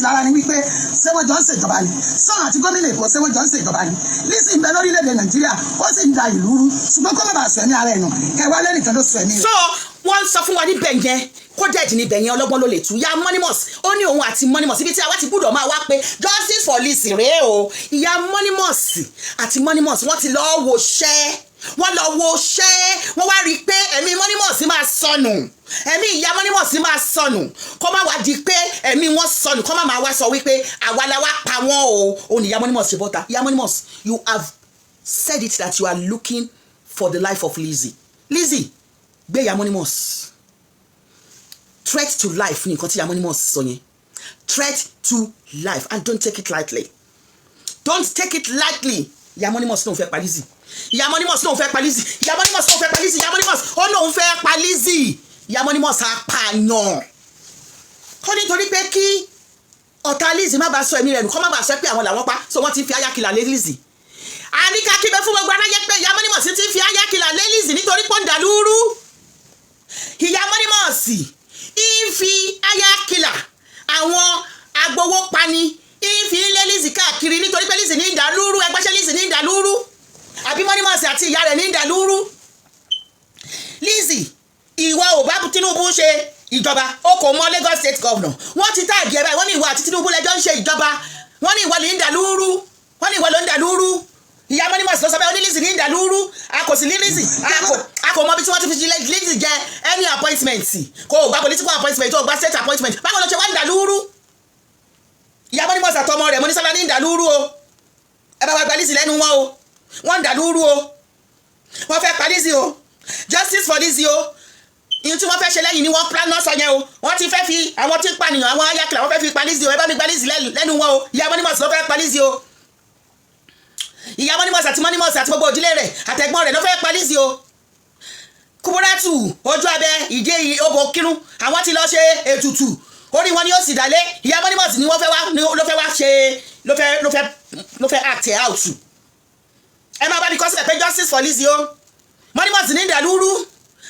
D: Lára ni wípé ṣé wọ́n jọ ń ṣèjọba ni sọ́n àti gómìnà Èkó, ṣé wọ́n jọ ń ṣèjọba ni? Lizzy ń bẹ lórílẹ̀‐èdè Nàìjíríà, ó sì ń da ìlú rú, ṣùgbọ́n kó má bàa sọ ẹ̀mí ara ẹ̀ nù, kẹwàá lẹ́nìkan ló sọ ẹ̀mí rẹ̀.
B: So wọ́n ń sọ fún wa níbẹ̀ yẹn, coded níbẹ̀ yẹn, ọlọ́gbọ́n ló lè tú. Ìyá Anonymous, ó ní òun àti Anonymous, ibi tí àwa ti gbúdọ̀ máa wá pé justice for Lizzy rèé o. Ìyá Anonymous àti Anonymous, wọ́n ti lọ́ọ́ wo ṣẹ́, wọ́n lọ wo ṣẹ́, wọ́n wá rí i pé ẹ̀mí Anonymous máa sọnù, ẹ̀mí ìyá Anonymous máa sọnù. Kó má wá di pé ẹ̀mí wọn sọnù, kó má máa wá sọ wípé àwa la wá pa wọ́n o. Òun ìyá Anonymous ṣe bọ́ta. Ìyá Anonymous, you have said it that you are looking for the life of Lizzy. Lizzy gbé ìyá Anonymous. Threat to life ní nǹkan tí ìyá Anonymous sọ yẹn, threat to life, and don't take it lightly, don't take it lightly. Ìyá Anonymous náà fẹ́ pa Lizzy. Ìyá Anonymous náà fẹ́ pa Lizzy. Ìyá Anonymous náà fẹ́ pa Lizzy. Ìyá Anonymous ó lóun fẹ́ pa Lizzy. Ìyá Anonymous apààyàn kọ́, nítorí pé kí ọ̀tá Lizzy má bàa sọ ẹ̀mí rẹ̀ nù, kọ́ má bàa sọ pé àwọn làwọn pa. So wọ́n ti fi ayákìlà lé Lizzy. Àníkà kígbe fún gbogbo aráyé pé ìyá Anonymous ti fi ayákìlà lé Lizzy nítorí pọ́ńdà lúrú. Ìyá Anonymous ìfi ayákìlà àwọn agbowó pani, ìfi lé Lizzy káàkiri nítorí pé Lizzy ní ìdàlúrú. Ẹgbẹ́sẹ̀ Lizzy ní ìdàlúrú, àbí Anonymous àti ìyá rẹ̀ ní ìdàlúrú? Lizzy, ìwọ ò bá Tinubu ṣe ìjọba, o kò mọ Lagos State Governor. Wọ́n ti tag ẹ̀ báyìí, wọ́n ní ìwọ àti Tinubu lẹ́jọ́ ń ṣe ìjọba. Wọ́n ní ìwọ ní ìdàlúrú, wọ́n ní ìwọ ló ń dàlúrú. Ìyá Anonymous ló sọ bẹ́ẹ̀, ó ní Lizzy ní ìdàlúrú. A kò sì ní Lizzy, a kò mọ ibi tí wọ́n ti fi Lizzy jẹ any appointment. Kò gba political appointment, kò gba state appointment. Báwo ló ṣe wá ń dàlúrú? Ìyá Anonymous àtọmọ rẹ̀ Monísọ́lá ní ìdàlúrú o. Ẹ bá wa gba Lizzy lẹ́nu wọn o. Wọ́n ń dàlúrú o. Wọ́n fẹ́ pa Lizzy o. Justice for Lizzy o. Ihun tí wọ́n fẹ́ ṣe lẹ́yìn ni wọ́n plan náà sọ yẹn o. Wọ́n ti fẹ́ fi àwọn tí ń pànìyàn, àwọn ayákìlá, wọ́n fẹ́ fi pa Lizzy o. Ẹ bá mi gba Lizzy lẹ́nu wọn o. Ìyá Monimus ló fẹ́ pa Lizzy o. Ìyá Monimus àti Monimus àti gbogbo òdílé rẹ̀ àtẹ̀gbọ́n rẹ̀ ló fẹ́ pa Lizzy o. Kúbúrátù ojú abẹ ìdí obò kírun, àwọn ti lọ ṣe ètùtù, orí wọn ni ó sì dálé. Ìyá Monimus ni wọ́n fẹ́ wá, ló fẹ́ wá ṣe, ló fẹ́ act out. Ẹ máa bá mi kọ sílẹ̀ pé justice for Lizzy o. Monimus ní ìdàlúrú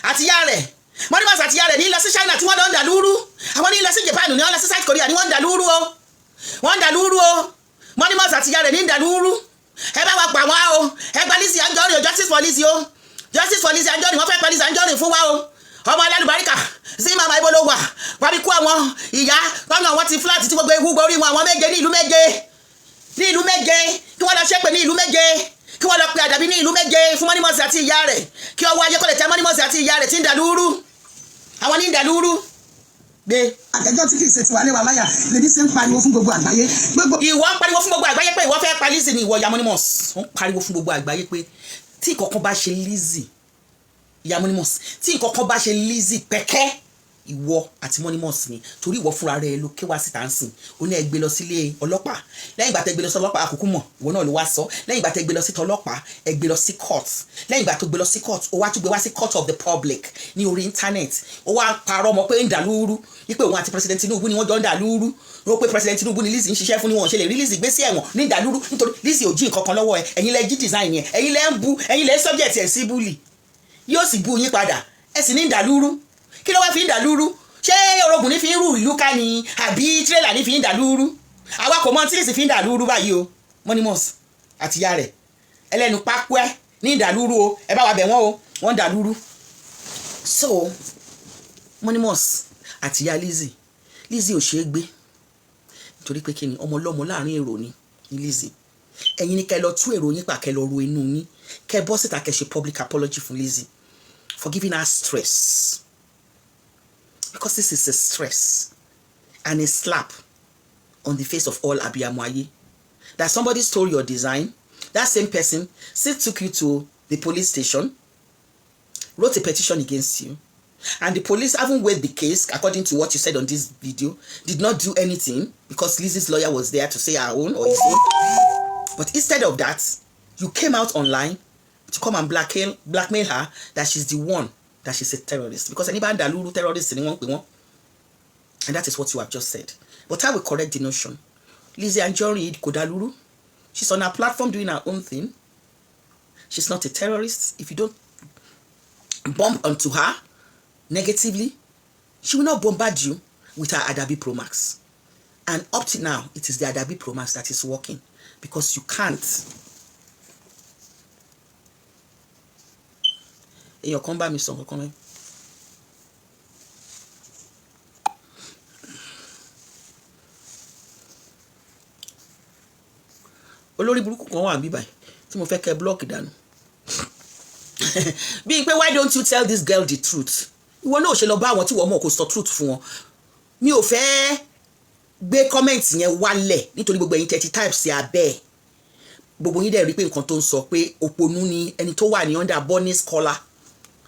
B: àti ìyá rẹ̀, Monimus àti ìyá rẹ̀ ní lọ sí China tí wọ́n lọ ń dàlúrú. Àwọn ní lọ sí Japan, ní wọ́n lọ sí South Korea ní wọ́n ń dàlúrú o, wọ́n ń dàlúrú o. Monimus àti ìyá rẹ̀ ní ìdàlúrú. Ẹ bá wa pa wọ́n o. Ẹ gba Lizzy Anjorin o. Justice for Lizzy o. Justice for Lizzy Anjorin. Wọ́n fẹ́ pa Lizzy Anjorin fún wa o. Ọmọ alálùbáríkà sí màmá, ibo ló wà? Wàbí kú àwọn ìyá tọ́nà àwọn ti flat tí gbogbo ewu gborí wọn, àwọn méje ní ìlú méje, ní ìlú méje, kí wọ́n lọ ṣépè ní ìlú méje, kí wọ́n lọ pe àdàbí ní ìlú méje fún Monimus àti ìyá rẹ̀, kí ọwọ́ ayé kò lè tẹ Monimus àti ìyá rẹ̀ tí ń dàlúrú. Àwọn ní ń dàlúrú gbé.
D: Àtẹjọ́ tí kì í ṣe tiwa lé wa láyà lèmi ṣe ń pariwo fún gbogbo àgbáyé gbogbo.
B: Ìwọ ń pariwo fún gbogbo àgbáyé pé ìwọ fẹ́ pa Lizzy ni. Ìwọ ìyá Monimus ń pariwo fún gbogbo àgbáyé pé tí ìkọ̀kan bá ṣe Lizzy, ìyá Monimus, tí ìkọ̀kan bá ṣe Lizzy pẹ́kẹ́, ìwọ àti Monimus ni. Torí ìwọ fúnra rẹ ló ké wá síta ń sìn, ó ní ẹ gbé lọ sílé ọlọ́pàá. Lẹ́yìn ìgbà tẹ́ gbé lọ sí ọlọ́pàá, àkókò mọ̀, ìwọ náà ló wá sọ. Lẹ́yìn ìgbà tẹ́ gbé lọ sí tọlọ́pàá, ẹ gbé lọ sí court. Lẹ́yìn ìgbà tó gbé lọ sí court, ó wá tún gbé wá sí court of the public ní orí internet. Ó wá parọ́ mọ́ pé ń dàlúrú, wípé òun àti President Tinubu ni wọ́n jọ ń dàlúrú. Ó pé President Tinubu ni Lizzy ń ṣiṣẹ́ fún ni wọ́n ṣe lè rí Lizzy gbé sí ẹ̀wọ̀n ní ìdàlúrú, nítorí Lizzy ò jí nǹkan kan lọ́wọ́ ẹ. Ẹ̀yin lẹ jí design yẹn, ẹ̀yin lẹ ń bu, ẹ̀yin lẹ subject ẹ̀ sí bully, yóò sì bu yín padà. Ẹ sì ní ìdàlúrú. Kí ló wá fi ń dàlúrú? Ṣé orogún ní fi ń rú ìlú ká ni, àbí tírélà ní fi ń dàlúrú? Àwa kò mọ tí Lizzy fi ń dàlúrú báyìí o. Monimus àti ìyá rẹ̀ ẹlẹ́nu pápẹ́ ní ìdàlúrú o. Ẹ bá wa bẹ̀ wọ́n o, wọ́n ń dàlúrú. So Monimus àti ìyá Lizzy, Lizzy ò ṣeé gbé, nítorí pé kí ni? Ọmọ ọlọ́mọ láàrin èrò ni Lizzy. Ẹ̀yin ni kẹ́ lọ tú èrò yín pa, kẹ́ lọ ro inú yín, kẹ́ bọ́ síta, kẹ́ ṣe public apology fún Lizzy for giving her stress, because this is a stress and a slap on the face of all abiyamọ ayé, that somebody stole your design. That same person still took you to the police station, wrote a petition against you, and the police haven't weighed the case according to what you said on this video, did not do anything, because Lizzy's lawyer was there to say her own or his own. But instead of that, you came out online to come and blackmail her that she's the one, that she's a terrorist, because ẹni bá ń dàlúrú, terrorist ni wọ́n ń pè wọ́n. And that is what you have just said. But I will correct the notion. Lizzy Anjorin kò dàlúrú. She's on her platform doing her own thing. She's not a terrorist. If you don't bump onto her negatively, she will not bombard you with her Adabi Pro Max. And up to now, it is the Adabi Pro Max that is working, because you can't. Èèyàn kan bá mi sọ nǹkan kan mẹ́. Olórí burúkú kan wà níbí tí mo fẹ́ kẹ́ block dànù, bíi pé, "Why don't you tell this girl the truth?" Ìwọ náà ò ṣe lọ bá àwọn tí wọ́n mọ̀ kó sọ truth fún wọn. Mi ò fẹ́ gbé comment yẹn wálẹ̀, nítorí gbogbo ẹ̀yin tẹ́tí type sí abẹ́ ẹ̀, gbogbo yín dẹ̀ rí pé nǹkan tó ń sọ pé òpònú ni ẹni tó wà ní under Bonny Scholar,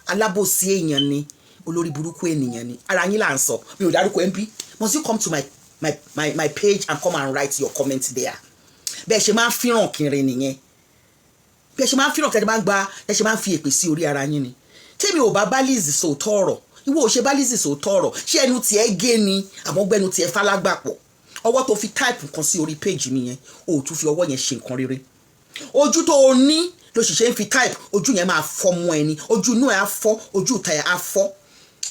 B: alábòsí èèyàn ni, olórí burúkú ènìyàn ni. Ara yín là ń sọ, mi ò dárúkọ mp. Must you come to my page and come and write your comment there? Bẹ́ẹ̀ ṣe máa ń fíràn kiri nìyẹn. Bẹ́ẹ̀ ṣe máa ń fíràn kiri, máa ń gba, bẹ́ẹ̀ ṣe máa ń fi èpè sí orí ara yín ni. Tèmi ò bá bá Lizzy sòótọ́ ọ̀rọ̀, ìwọ ò ṣe bá Lizzy sòótọ́ ọ̀rọ̀. Ṣé ẹnu tiẹ̀ gé ni, àmọ́ gbẹnu tiẹ̀ falágbàpọ̀? Ọwọ́ tó fi type nǹkan sí orí page mi yẹn, o ò tún fi ọwọ́ yẹn ṣe nǹkan rere. Ojú tó o ní ló sì ṣe ń fi type, ojú yẹn máa fọ́ mọ́ ẹni. Ojú inú ẹ̀ á fọ́, ojú ìta ẹ̀ á fọ́.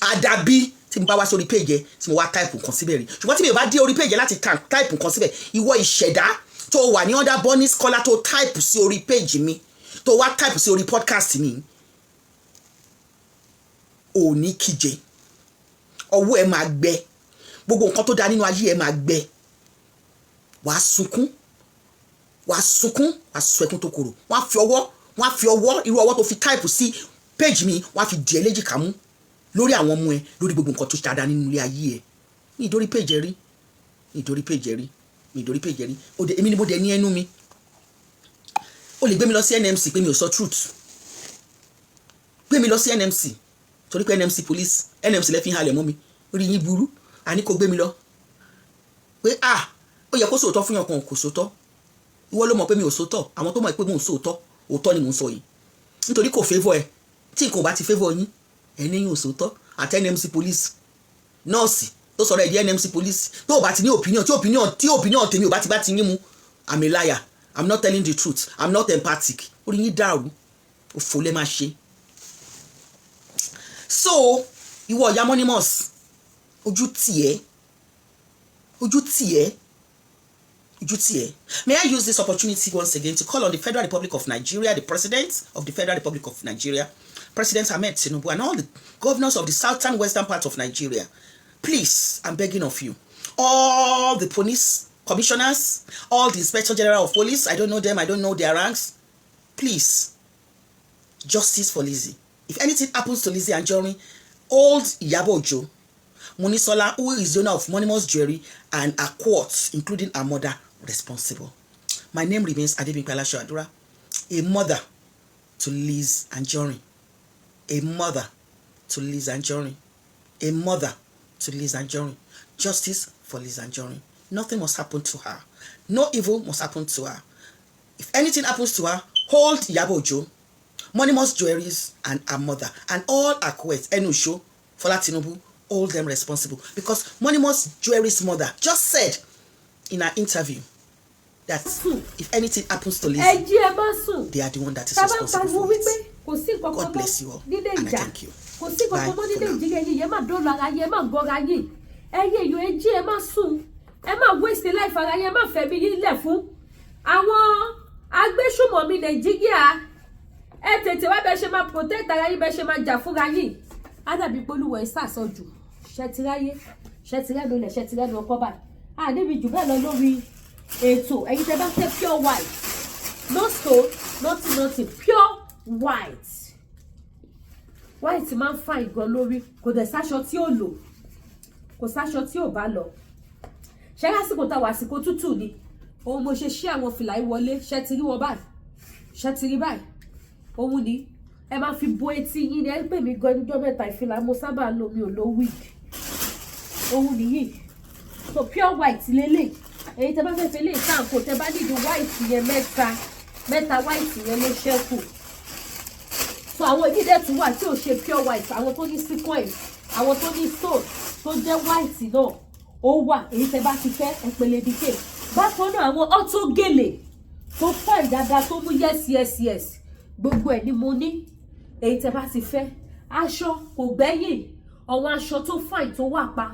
B: Àdàbí tí mo bá wá sórí page ẹ tí mo wá type nǹkan síbẹ̀ rí. Ṣùgbọ́n tí mi ò bá dé orí page ẹ láti type nǹkan síbẹ̀, ìwọ ìṣẹ̀dá tó wà ní under Bonny Scholar, tó type sí orí page mi, tó wá type sí orí podcast mi, ò ní kíje. Ọwọ́ ẹ máa gbẹ, gbogbo nǹkan tó da nínú ayé ẹ máa gbẹ. Wàá sunkún, wàá sunkún, wàá sọ ẹkún tó korò. Wọ́n á fi ọwọ́, irú ọwọ́ tó fi type sí page mi, wọ́n á fi dì ẹ́ léjìká mú lórí àwọn ọmọ ẹ, lórí gbogbo nǹkan tó dáadáa nínú ilé ayé ẹ. Ní ìdórí page ẹ rí, ní ìdórí page ẹ rí, ní ìdórí page ẹ rí. Èmi ni mo dẹ̀ ní ẹnu mi. Ó lè gbé mi lọ sí NMC pé mi ò sọ truth. Gbé mi lọ sí NMC, Gbé mi lọ sí NMC, torí pé NMC police, NMC lẹ́ fi ń halẹ̀ mọ́ mi. Orí yín burú. Àní kò gbé mi lọ pé, ah, ó yẹ kó sòótọ́ fún yàn kan, kò sòótọ́. Ìwọ ló mọ̀ pé mi ò sòótọ́. Àwọn tó mọ̀ pé mò ń sòótọ́, òótọ́ ni mò ń sọ yìí, nítorí kò favour ẹ. Tí nǹkan ò bá ti favour yín, ẹ ní yín ò sòótọ́. Àti NMC police, nọ́ọ̀sì tó sọ̀rọ̀ ẹ̀ di NMC police, tó o bá ti ní opinion, tí opinion tèmi ò bá ti bá ti yín mu, I'm a liar, I'm not telling the truth, I'm not empathic. Orí yín dàrú, òfò lẹ́ máa ṣe. So ìwọ ìyá Monimus, ojú tì ẹ́, ojú tì ẹ́, ojú tì ẹ́. May I use this opportunity once again to call on the Federal Republic of Nigeria, the President of the Federal Republic of Nigeria, President Ahmed Tinubu, and all the governors of the southern, western part of Nigeria. Please, I'm begging of you, all the police commissioners, all the Inspector General of Police, I don't know them, I don't know their ranks, please, justice for Lizzie. If anything happens to Lizzie Anjorin, hold Iyabo Ojo, Munisola, who is the owner of Monimus Jewelry, and her cohorts, including her mother, responsible. My name remains Adebimpe Alasho, a mother to Liz Anjorin, a mother to Liz Anjorin, a mother to Liz Anjorin. Justice for Liz Anjorin. Nothing must happen to her. No evil must happen to her. If anything happens to her, hold Iyabo Ojo, Monimus Jewelries, and her mother, and all her cohorts, Enusho, Fola Tinubu, hold them responsible. Because Monimus Jewelry's mother just said in her interview that if anything happens to
A: Ẹ
B: Lizzie,
A: jí, ẹ má sùn.
B: they are the one that is
A: Tá bá ń
B: responsible
A: pariwo
B: for
A: wípé
B: it.
A: Kò sí nǹkan kan
B: God bless you
A: mọ́
B: all,
A: ní
B: and I
A: Naija,
B: thank you.
A: kò sí nǹkan kan
B: Bye
A: mọ́ ní
B: for now.
A: Nàìjíríà yìí, ẹ má dọ́ọ̀lù ara yín, ẹ má gọ́ra yín. Ẹ̀yin èèyàn, ẹ jí, ẹ má sùn, ẹ má waste life ara yín, ẹ má fẹ̀mí yín lẹ̀ fún àwọn agbésùmọ̀mí Nàìjíríà. Ẹ tètè wá bẹ́ẹ̀ ṣe máa protect ara yín, bẹ́ẹ̀ ṣe máa jà fúnra yín. Á dàbí polúwọ̀ ẹ sàsọjù ṣẹtiráyé, ṣẹtirẹ́nu lẹ̀, ṣẹtirẹ́nu ọkọ báyìí. À níbi jù bẹ́ẹ̀ lọ lórí ètò. Ẹ̀yin tẹ́ bá fẹ́ pure white, no stone, nothing, nothing, pure white, white máa ń fa ìgan lórí, kò dẹ̀ sáṣọ tí ò lò, kò sáṣọ tí ò bá lọ. Ṣé lásìkò táwa, àsìkò tútù ni, òun mo ṣe ṣí àwọn fìlà yìí wọlé. Ṣe ti rí wọn báyìí? Ṣe ti rí báyìí? Òun ni ẹ máa fi bo etí yín ni. Ẹ pè mí gan níjọ́ mẹ́ta, ìfìlà mo sábà lo, mi ò lo wig. Òun nìyí. So pure white lélẹ̀. Èyí tẹ bá fẹ́ fi lè sáǹkó, tẹ bá nídìí white yẹn, mẹ́ta mẹ́ta white yẹn ló ṣẹ́kù. So àwọn ìdí dẹ̀ tún wà tí ò ṣe pure white, àwọn tó ní sequins, àwọn tó ní stone, tó jẹ́ white náà ó wà. Èyí tẹ bá ti fẹ́, ẹ pè Lady K. Bákan náà, àwọn auto gèlè tó fine dáadáa, tó mú yes, gbogbo ẹ̀ ni mo ní. Èyí tẹ bá ti fẹ́, aṣọ kò gbẹ́yìn, àwọn aṣọ tó fine tó wà pa.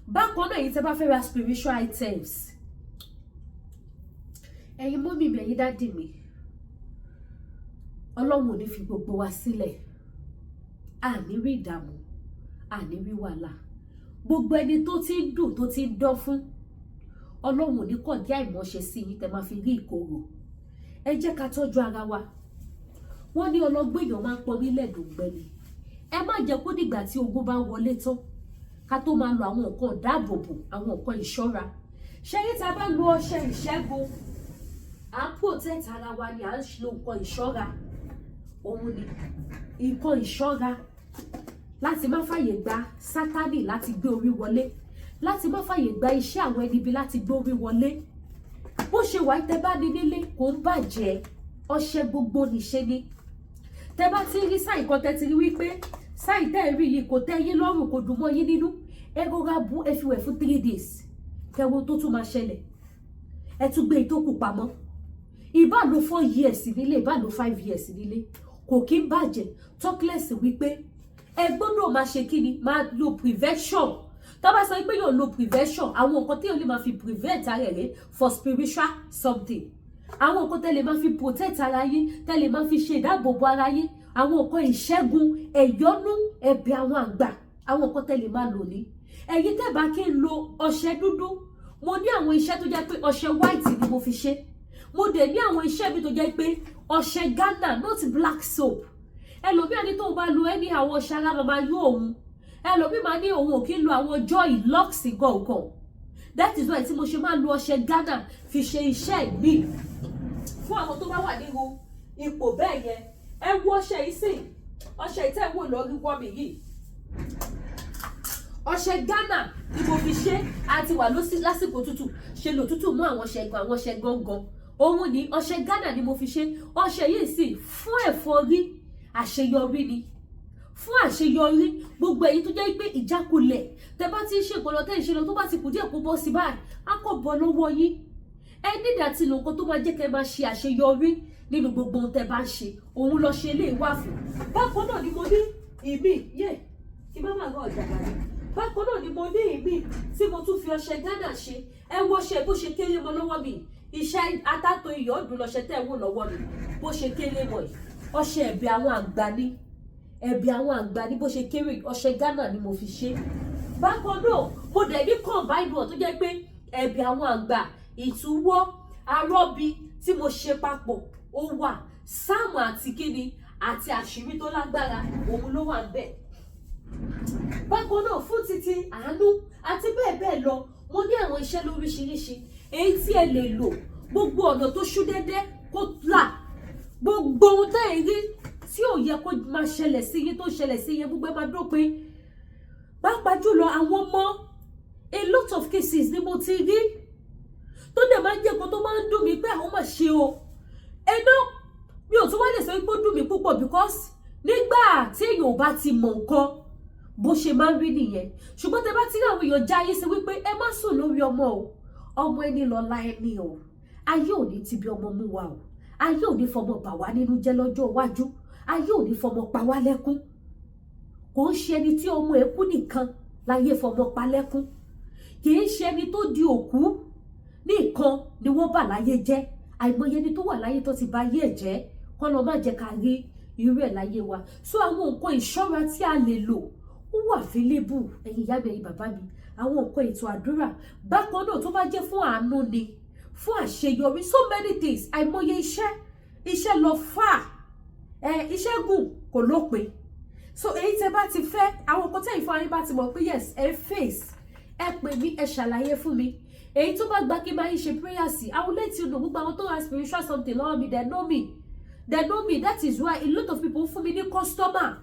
A: Bákan náà, èyí tẹ bá fẹ́ ra spiritual items, ẹ̀yin mummy mi, ẹ̀yin daddy mi, Ọlọ́run ò ní fi gbogbo wa sílẹ̀. Àní rí ìdààmú, àní rí wàhálà. Gbogbo ẹni tó ti ń dùn, tó ti ń dán fún, Ọlọ́run ò ní kàn dí àìmọ́ṣe sí yín tẹ́ máa fi rí ìkorò. Ẹ jẹ́ ká tọ́jú ara wa. Wọ́n ní ọlọ́gbọ́n èèyàn máa ń pọn mílẹ̀ dògbẹ́ ni. Ẹ má jẹ́ kó dìgbà tí ogun bá wọlé tán ká tó máa lo àwọn nǹkan ìdáàbòbò, àwọn nǹkan ìṣọ́ra. Ṣé yín tá a bá lo ọṣẹ ìṣẹ́gun, à ń protect ara wa ni, à ń lo nǹkan ìṣọ́ra. Òun ni nǹkan ìṣọ́ra láti má fàyè gba Sátánì láti gbé orí wọlé, láti má fàyè gba iṣẹ́ àwọn ẹni ibi láti gbé orí wọlé. Bó ṣe wà, tẹ bá ní nílé, kò ń bàjẹ́. Ọṣẹ gbogbo nìṣe ni. Tẹ bá ti rí sáì kan, tẹ ti rí wípé sáì tẹ́ ẹ rí yìí kò tẹ́ yín lọ́rùn, kò dùn mọ́ yín nínú, ẹ rọra bú, ẹ fi wẹ̀ fún 3 days, kẹwo tó tún máa ṣẹlẹ̀. Ẹ tún gbé ìtókù pamọ́. Ìbá lo 4 years nílé, ìbá lo 5 years nílé, kò kí ń bàjẹ́. Talkless wípé ẹ gbọ́dọ̀ máa ṣe kí ni, máa lo prevention. Tó bá sọ pé yóò lo prevention, àwọn nǹkan tí yóò lè máa fi prevent ara rẹ̀ for spiritual something, àwọn nǹkan tẹ́ lè máa fi protect ara yín, tẹ́ lè máa fi ṣe ìdáàbòbò ara yín, àwọn nǹkan ìṣẹ́gun, ẹ̀yọ́nú, ẹ̀bẹ̀ àwọn àgbà, àwọn nǹkan tẹ́ lè máa lò ní. Ẹ̀yin tẹ́ bá kí n lo ọṣẹ dúdú, mo ní àwọn iṣẹ́ tó jẹ́ pé ọṣẹ white ni mo fi ṣe. Mo dẹ̀ ní àwọn iṣẹ́ mi tó jẹ́ pé ọṣẹ Ghana, not black soap. Ẹlòmíà ní tóun bá lo ẹni àwọn ọṣẹ, ara máa yó òun. Ẹlòmíì máa ní òun ò kí ń lo àwọn Joy, Lux gangan. That is why tí mo ṣe máa lo ọṣẹ Ghana fi ṣe iṣẹ́ mi fún àwọn tó bá wà nínú ipò bẹ́ẹ̀ yẹn. Ẹ wo ọṣẹ yìí sìn. Ọṣẹ ìtẹ̀wò lórí wọ́ mi yìí, ọṣẹ Ghana ni mo fi ṣe. Àti wà lásìkò tútù, ṣe lò tútù mú àwọn ọṣẹ gan, àwọn ọṣẹ gangan. Òun ni ọṣẹ Ghana ni mo fi ṣe. Ọṣẹ yìí sì fún ẹ̀fọ́rí àṣeyọrí ni, fún àṣeyọrí. Gbogbo èyí tó jẹ́ pé ìjákulẹ̀, tẹ bá ti ń ṣe nǹkan lọ, tẹ́ ń ṣe lọ, tó bá ti kù díẹ̀ kó bọ́ sí báyìí, á kò bọ́ lọ́wọ́ yín. Ẹ nídìí àti lò nǹkan tó máa jẹ́ kẹ́ ẹ máa ṣe àṣeyọrí nínú gbogbo ohun tẹ́ bá ń ṣe. Òun lọ ṣe eléyìí wà fún. Bákan náà ni mo ní ìmí yé kí má má rọ ọjà gbàgbé. Bákan náà ni mo ní ìmí tí mo tún fi ọṣẹ Ghana ṣe. Ẹ wo ọṣẹ bó ṣe kéré mọ́ lọ́wọ́ mi. Iṣẹ́ atátó iyọ̀ ọdún lọ́ṣẹ tẹ́ ẹ wò lọ́wọ́ mi. Bó ṣe kéré mọ́ yìí, ọṣẹ ẹ̀bẹ̀ àwọn àgbà ni, ẹ̀bẹ̀ àwọn àgbà ni. Bó ṣe kéré, ọṣẹ Ghana ni mo fi ṣe. Bákan náà, mo dẹ̀ ní combined one tó jẹ́ pé ẹ̀bẹ̀ àwọn àgbà, ìtúwọ́ arọ́bí tí mo ṣe papọ̀, ó wà. Sáàmù àti kíni àti àṣírí tó lágbára, òun ló wà ń bẹ̀. Bákan náà, fún títí àánú àti bẹ́ẹ̀ bẹ́ẹ̀ lọ, mo ní àwọn iṣẹ́ lóríṣiríṣi èyí tí ẹ lè lò. Gbogbo ọ̀nà tó ṣú dẹ́dẹ́ kó là, gbogbo ohun tẹ́ ẹ rí tí ò yẹ kó máa ṣẹlẹ̀ sí yín tó ṣẹlẹ̀ sí yín, gbogbo ẹ máa dópin. Pàápàá jùlọ àwọn ọmọ, a lot of cases ni mo ti rí tó dẹ̀ máa ń jẹ́ nǹkan tó máa ń dùn mí pé àwọn máa ṣe o. Ẹná mi ò tún wá lè sọ pé ó dùn mí púpọ̀, because nígbà tí èèyàn ò bá ti mọ̀ nǹkan, bó ṣe máa ń rí nìyẹn. Ṣùgbọ́n tẹ bá ti rí àwọn èèyàn já ayé sí wípé ẹ má sùn lórí ọmọ o, ọmọ ẹni lọ́la ẹni o. Ayé ò ní ti bí ọmọ mú wa o. Ayé ò ní fọmọ bà wá nínú jẹ́ lọ́jọ́ iwájú. Ayé ò ní fọmọ pa wá lẹ́kún. Kò ń ṣe ẹni tí ọmọ ẹ kú nìkan láyé fọmọ pa lẹ́kún. Kì í ṣe ẹni tó di òkú nìkan ni wọ́n bà láyé jẹ́. Àìmọye ẹni tó wà láyé tó ti bà ayé ẹ̀ jẹ́. Kọ́ lọ má jẹ́ ká rí irú ẹ̀ láyé wa. So àwọn nǹkan ìṣọ́ra tí a lè lò, ó wà available. Ẹ̀yin ìyá mi, ẹ̀yin bàbá mi, àwọn nǹkan ètò àdúrà bákan náà, tó bá jẹ́ fún àánú ni, fún àṣeyọrí, so many things, àìmọye iṣẹ́, iṣẹ́ lọ fà ẹ, iṣẹ́ gùn kò lópin. So èyí tẹ́ bá ti fẹ́, àwọn nǹkan tẹ́ ìfọ̀ ayé bá ti mọ̀ pé yes, ẹ face, ẹ pè mí, ẹ ṣàlàyé fún mi. Èyí tó bá gba kí n máa ń ṣe prayer sí, I will let you know. Gbogbo àwọn tó ra spiritual something lọ́wọ́ mi, they know me, they know me. That is why a lot of people fún mi ní customer.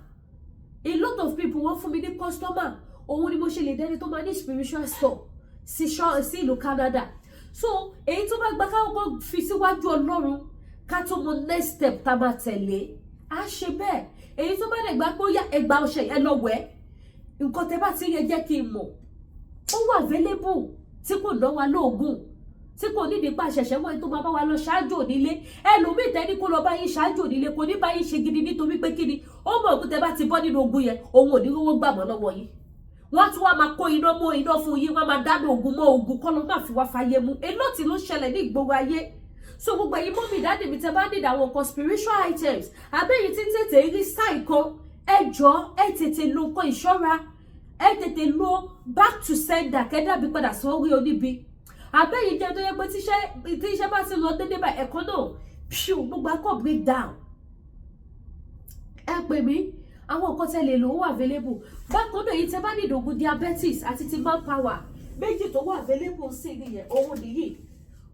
A: A lot of people wọ́n fún mi ní customer. Òun ni mo ṣe lè dẹni tó máa ní spiritual store sí ìlú Canada. So èyí tó bá gba káwọn kan fi síwájú Ọlọ́run ká tó mọ next step tá a máa tẹ̀lé, á ṣe bẹ́ẹ̀. Èyí tó bá dẹ̀ gbà pé ó yá, ẹgbàá ọṣẹ, ẹ lọ wẹ̀, nǹkan tẹ bá ti yẹ, jẹ́ kí n mọ̀. Ó wà available tí kò ná wa lóògùn, tí kò nídìí pa àṣẹ̀ṣẹ̀ wọ́n tó máa bá wa lọ ṣáájú nílé. Ẹlòmíì tẹ́ni kó lọ bá yín ṣáájú nílé, kò ní bá yín ṣe gidi, nítorí pé kíni? Ó mọ̀ òkú tẹ bá ti bọ́ nínú ogun yẹn, òun ò ní rówó gbà mọ́ lọ́wọ́ yín. Wọ́n tún wá máa kó iná mọ́ iná fún yín, wọ́n máa dáná ogun mọ́ ogun. Kọ́ ló má fi wá fàyè mu. Elóòtí ló ṣẹlẹ̀ ní ìgboro ayé. So gbogbo ẹ̀yin mummy, daddy mi, tẹ bá need àwọn nǹkan spiritual items, àbẹ́yìn tí ń tètè rí sáì kan, ẹ jọ, ẹ tètè lo nǹkan ìṣọ́ra, ẹ tètè lo back to sender, kẹ́dàbí padà sórí oníbi. Àbẹ́yìn jẹ́ tó yẹ pé tí iṣẹ́ bá ti lọ déédéé bá ẹ̀kọ́ náà phew, gbogbo akọ break down, ẹ pè mí. Àwọn nǹkan tẹ́ lè lò, ó wà available. Bákan náà, èyí tẹ́ bá ní ìdògùn diabetes àti ti manpower, méjì tó wà available sí nìyẹn. Òun nìyí.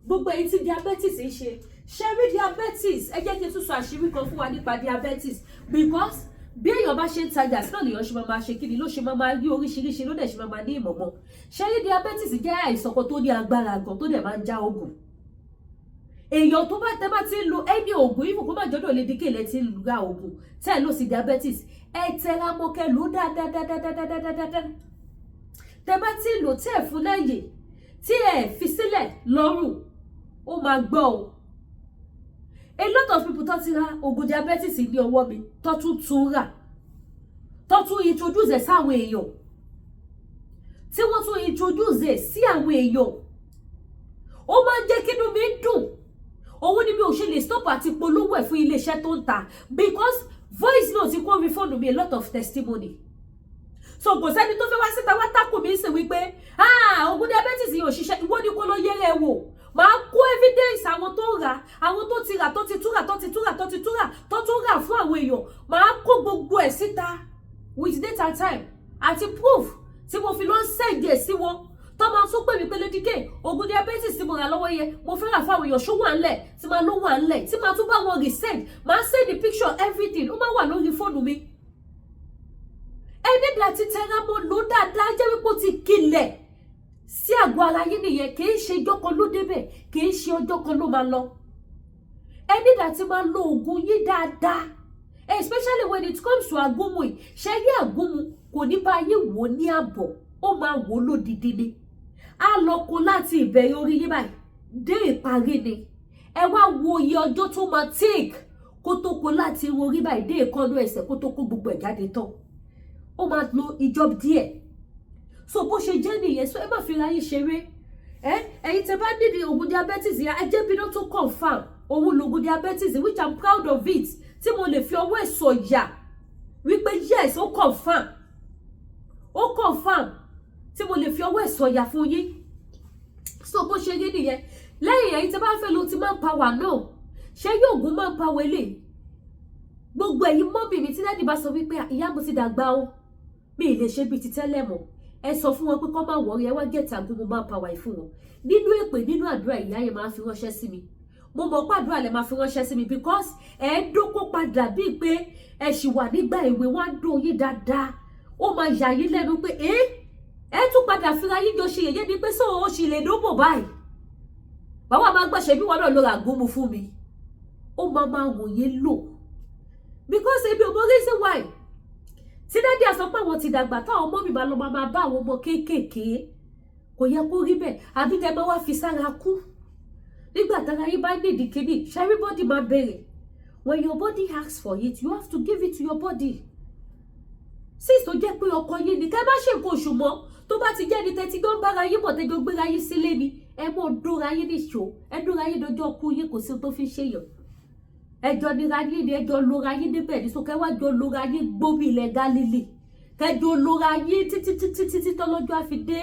A: Gbogbo èyí tí diabetes ń ṣe, ṣe rí diabetes, ẹ jẹ́ kí n tún sọ àṣírí kan fún wa nípa diabetes, because bí èèyàn bá ṣe ń tajà sí náà lèèyàn ṣe máa máa ṣe kíni, ló ṣe máa máa rí oríṣiríṣi, ló dẹ̀ ṣe máa máa ní ìmọ̀ mọ́. Ṣe rí diabetes jẹ́ àìsàn kan tó ní agbára gan, tó dẹ̀ máa ń já oògùn èèyàn. Tó bá tẹ́ bá ti ń lo any oògùn, even kó má jọ́dọ̀ lè díkè lẹ́ ti ń ra oògùn tẹ́ ẹ̀ lò sí diabetes, ẹ tẹra mọ́ kẹ́ lò dáadáadáadáadáa. Tẹ́ bá ti ń lò, tẹ́ ẹ̀ fún lẹ́yìn, tí ẹ fi sílẹ̀ lọ́rùn, ó máa gbọ́ o. A lot of people tó ti ra oògùn diabetes ní ọwọ́ mi, tó tún tún rà, tó tún introduce ẹ̀ sáwọn èèyàn, tí wọ́n tún introduce ẹ̀ sí àwọn èèyàn, ó máa ń jẹ́ kínú mi dùn. Òun ni mi ò ṣe lè stop àti polówó ẹ̀ fún iléeṣẹ́ tó ń ta, because voice note kó rí fóònù mi, a lot of testimony. So kò sẹ́ni tó fẹ́ wá síta wá tákù mi sí wípé, "Ah, oògùn diabetes yìí ò ṣiṣẹ́." Ìwọ ni kó lọ yẹrẹ wò. Máa kó evidence àwọn tó rà, àwọn tó ti rà, tó ti túrà, tó ti túrà, tó ti túrà, tó tún rà fún àwọn èèyàn. Máa kó gbogbo ẹ̀ síta with date and time àti proof tí mo fi lọ ń send ẹ̀ sí wọn, tó máa tún pè mí pé, "Lady K, oògùn diabetes tí mo rà lọ́wọ́ yẹn, mo fẹ́ rà fáwọn èèyàn, ṣó wà ńlẹ̀?" Tí máa ló wà ńlẹ̀, tí máa tún bá wọn resend, máa send the picture, everything, ó máa wà lórí fóònù mi. Ẹ níbi àti tẹra mọ́ lò dáadáa, jẹ́ wípé ó ti kilẹ̀ sí àgọ́ ara yín nìyẹn. Kì í ṣe ọjọ́ kan ló débẹ̀, kì í ṣe ọjọ́ kan ló máa lọ. Ẹ nígbà tí máa lo oògùn yín dáadáa, especially when it comes to agúnmu yìí. Ṣe rí àgúnmu, kò ní bá yín wò ní àbọ̀, ó máa wò lódìdí ni. Á lọ kó láti ìbẹ̀rẹ̀ orí yín báyìí dé ìparí ni. Ẹ wá wo iye ọjọ́ tó máa take kó tó kó láti irun orí báyìí dé èékánná ẹsẹ̀, kó tó kó gbogbo ẹ̀ jáde tán, ó máa lo ìjọ díẹ̀. So bó ṣe jẹ́ nìyẹn. So ẹ má fi ra yín ṣeré. Ẹ ẹ̀yin tẹ́ bá nídìí oògùn diabetes yẹn, ẹ jẹ́ bínú tó confirm òun lògùn diabetes, which I'm proud of it, tí mo lè fi ọwọ́ ẹ̀ sọ̀yà wípé yes, ó confirm, ó confirm, tí mo lè fi ọwọ́ ẹ̀ sọ̀yà fún yín. So bó ṣe rí nìyẹn. Lẹ́yìn, ẹ̀yin tẹ́ bá fẹ́ lo ti manpower náà, ṣé yóò gún manpower lè gbogbo ẹ̀yin mummy mi, tí daddy bá sọ wípé, "Ìyá, mo ti dàgbà o, mi ì lè ṣe bíi ti tẹ́lẹ̀ mọ́," ẹ sọ fún wọn pé kọ́ máa worry, ẹ wá get àgúnmu manpower yìí fún wọn. Nínú èpè, nínú àdúrà, ìyá yẹn máa fi ránṣẹ́ sí mi. Mo mọ̀ pé àdúrà lẹ máa fi ránṣẹ́ sí mi, because ẹ ń dókó padà bíi pé ẹ ṣì wà nígbà èwe. Wá ń dùn yín dáadáa, ó máa yà yín lẹ́nu pé ẹ ẹ tún padà fira yín jọ ṣe yẹ̀yẹ́ ni pé sọ ó sì lè dóbò báyìí. Bàbá máa gbàṣẹ bí wọn náà lọ rà gúnmu fún mi. Ó máa máa wò yín lò, because ebi ò mọ reason why tí daddy àsọ pé àwọn ti dàgbà, táwọn ọmọ mi máa lọ máa bá àwọn ọmọ kéékèèké. Kò yẹ kó rí bẹ́ẹ̀. Àbí tẹ máa wá fi sára kú nígbà tára yín bá nídìí kíní, everybody máa bèrè. When your body asks for it, you have to give it to your body. Since tó jẹ́ pé ọkọ yín ni, tẹ́ bá ṣe nǹkan oṣù mọ́, tó bá ti jẹ́ ni tẹ́tí gbọ́n bára yín bọ̀, tẹ́jọ́ gbéra yín sílé ni, ẹ mọ̀ dóra yín nìṣó, ẹ dóra yín dọjọ́ kú yín, kò sí tó fi ṣèyàn. Ẹjọ́ nira yín ni, ẹjọ́ lora yín débẹ̀ ní so kẹwàá jọ lora yín gbóbi ilẹ̀ Gálílì, kẹjọ lora yín títí títí títí tọ́lọ́jọ́ á fi dé.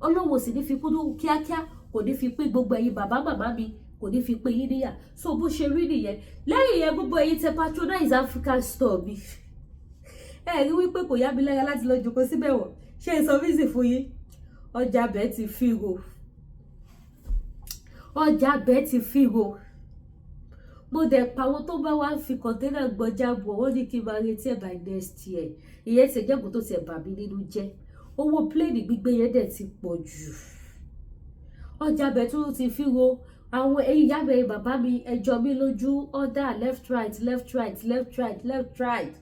A: Ọlọ́wọ́ sì ní fi kú kíákíá, kò ní fi pé gbogbo ẹ̀yin bàbá màmá mi, kò ní fi pé yín níyà. So bó ṣe rí nìyẹn. Lẹ́yìn yẹn, gbogbo ẹ̀yin tẹ patronize African store mi, ẹ rí wípé kò yá mi lára láti lọ jòkó síbẹ̀ wọ̀ ṣé n sọ fíìsì fún yín. Ọjà bẹ́ẹ̀ ti fíro, ọjà bẹ́ẹ̀ ti fíro. Mo dẹ̀ pa àwọn tó bá wá fi container gbọ́jà bọ̀, wọ́n ní kí n máa retí ẹ̀ by next year. Ìyẹn ti jẹ́ nǹkan tó ti ẹ̀ bà mí nínú jẹ́. Owó plane gbígbé yẹn dẹ̀ ti pọ̀ jù. Ọjà bẹ̀ tó ti fíro. Àwọn ẹ̀yin ìyá mi, ẹ̀yin bàbá mi, ẹjọ́ mi lójú, order left, right, left, right, left, right, left, right.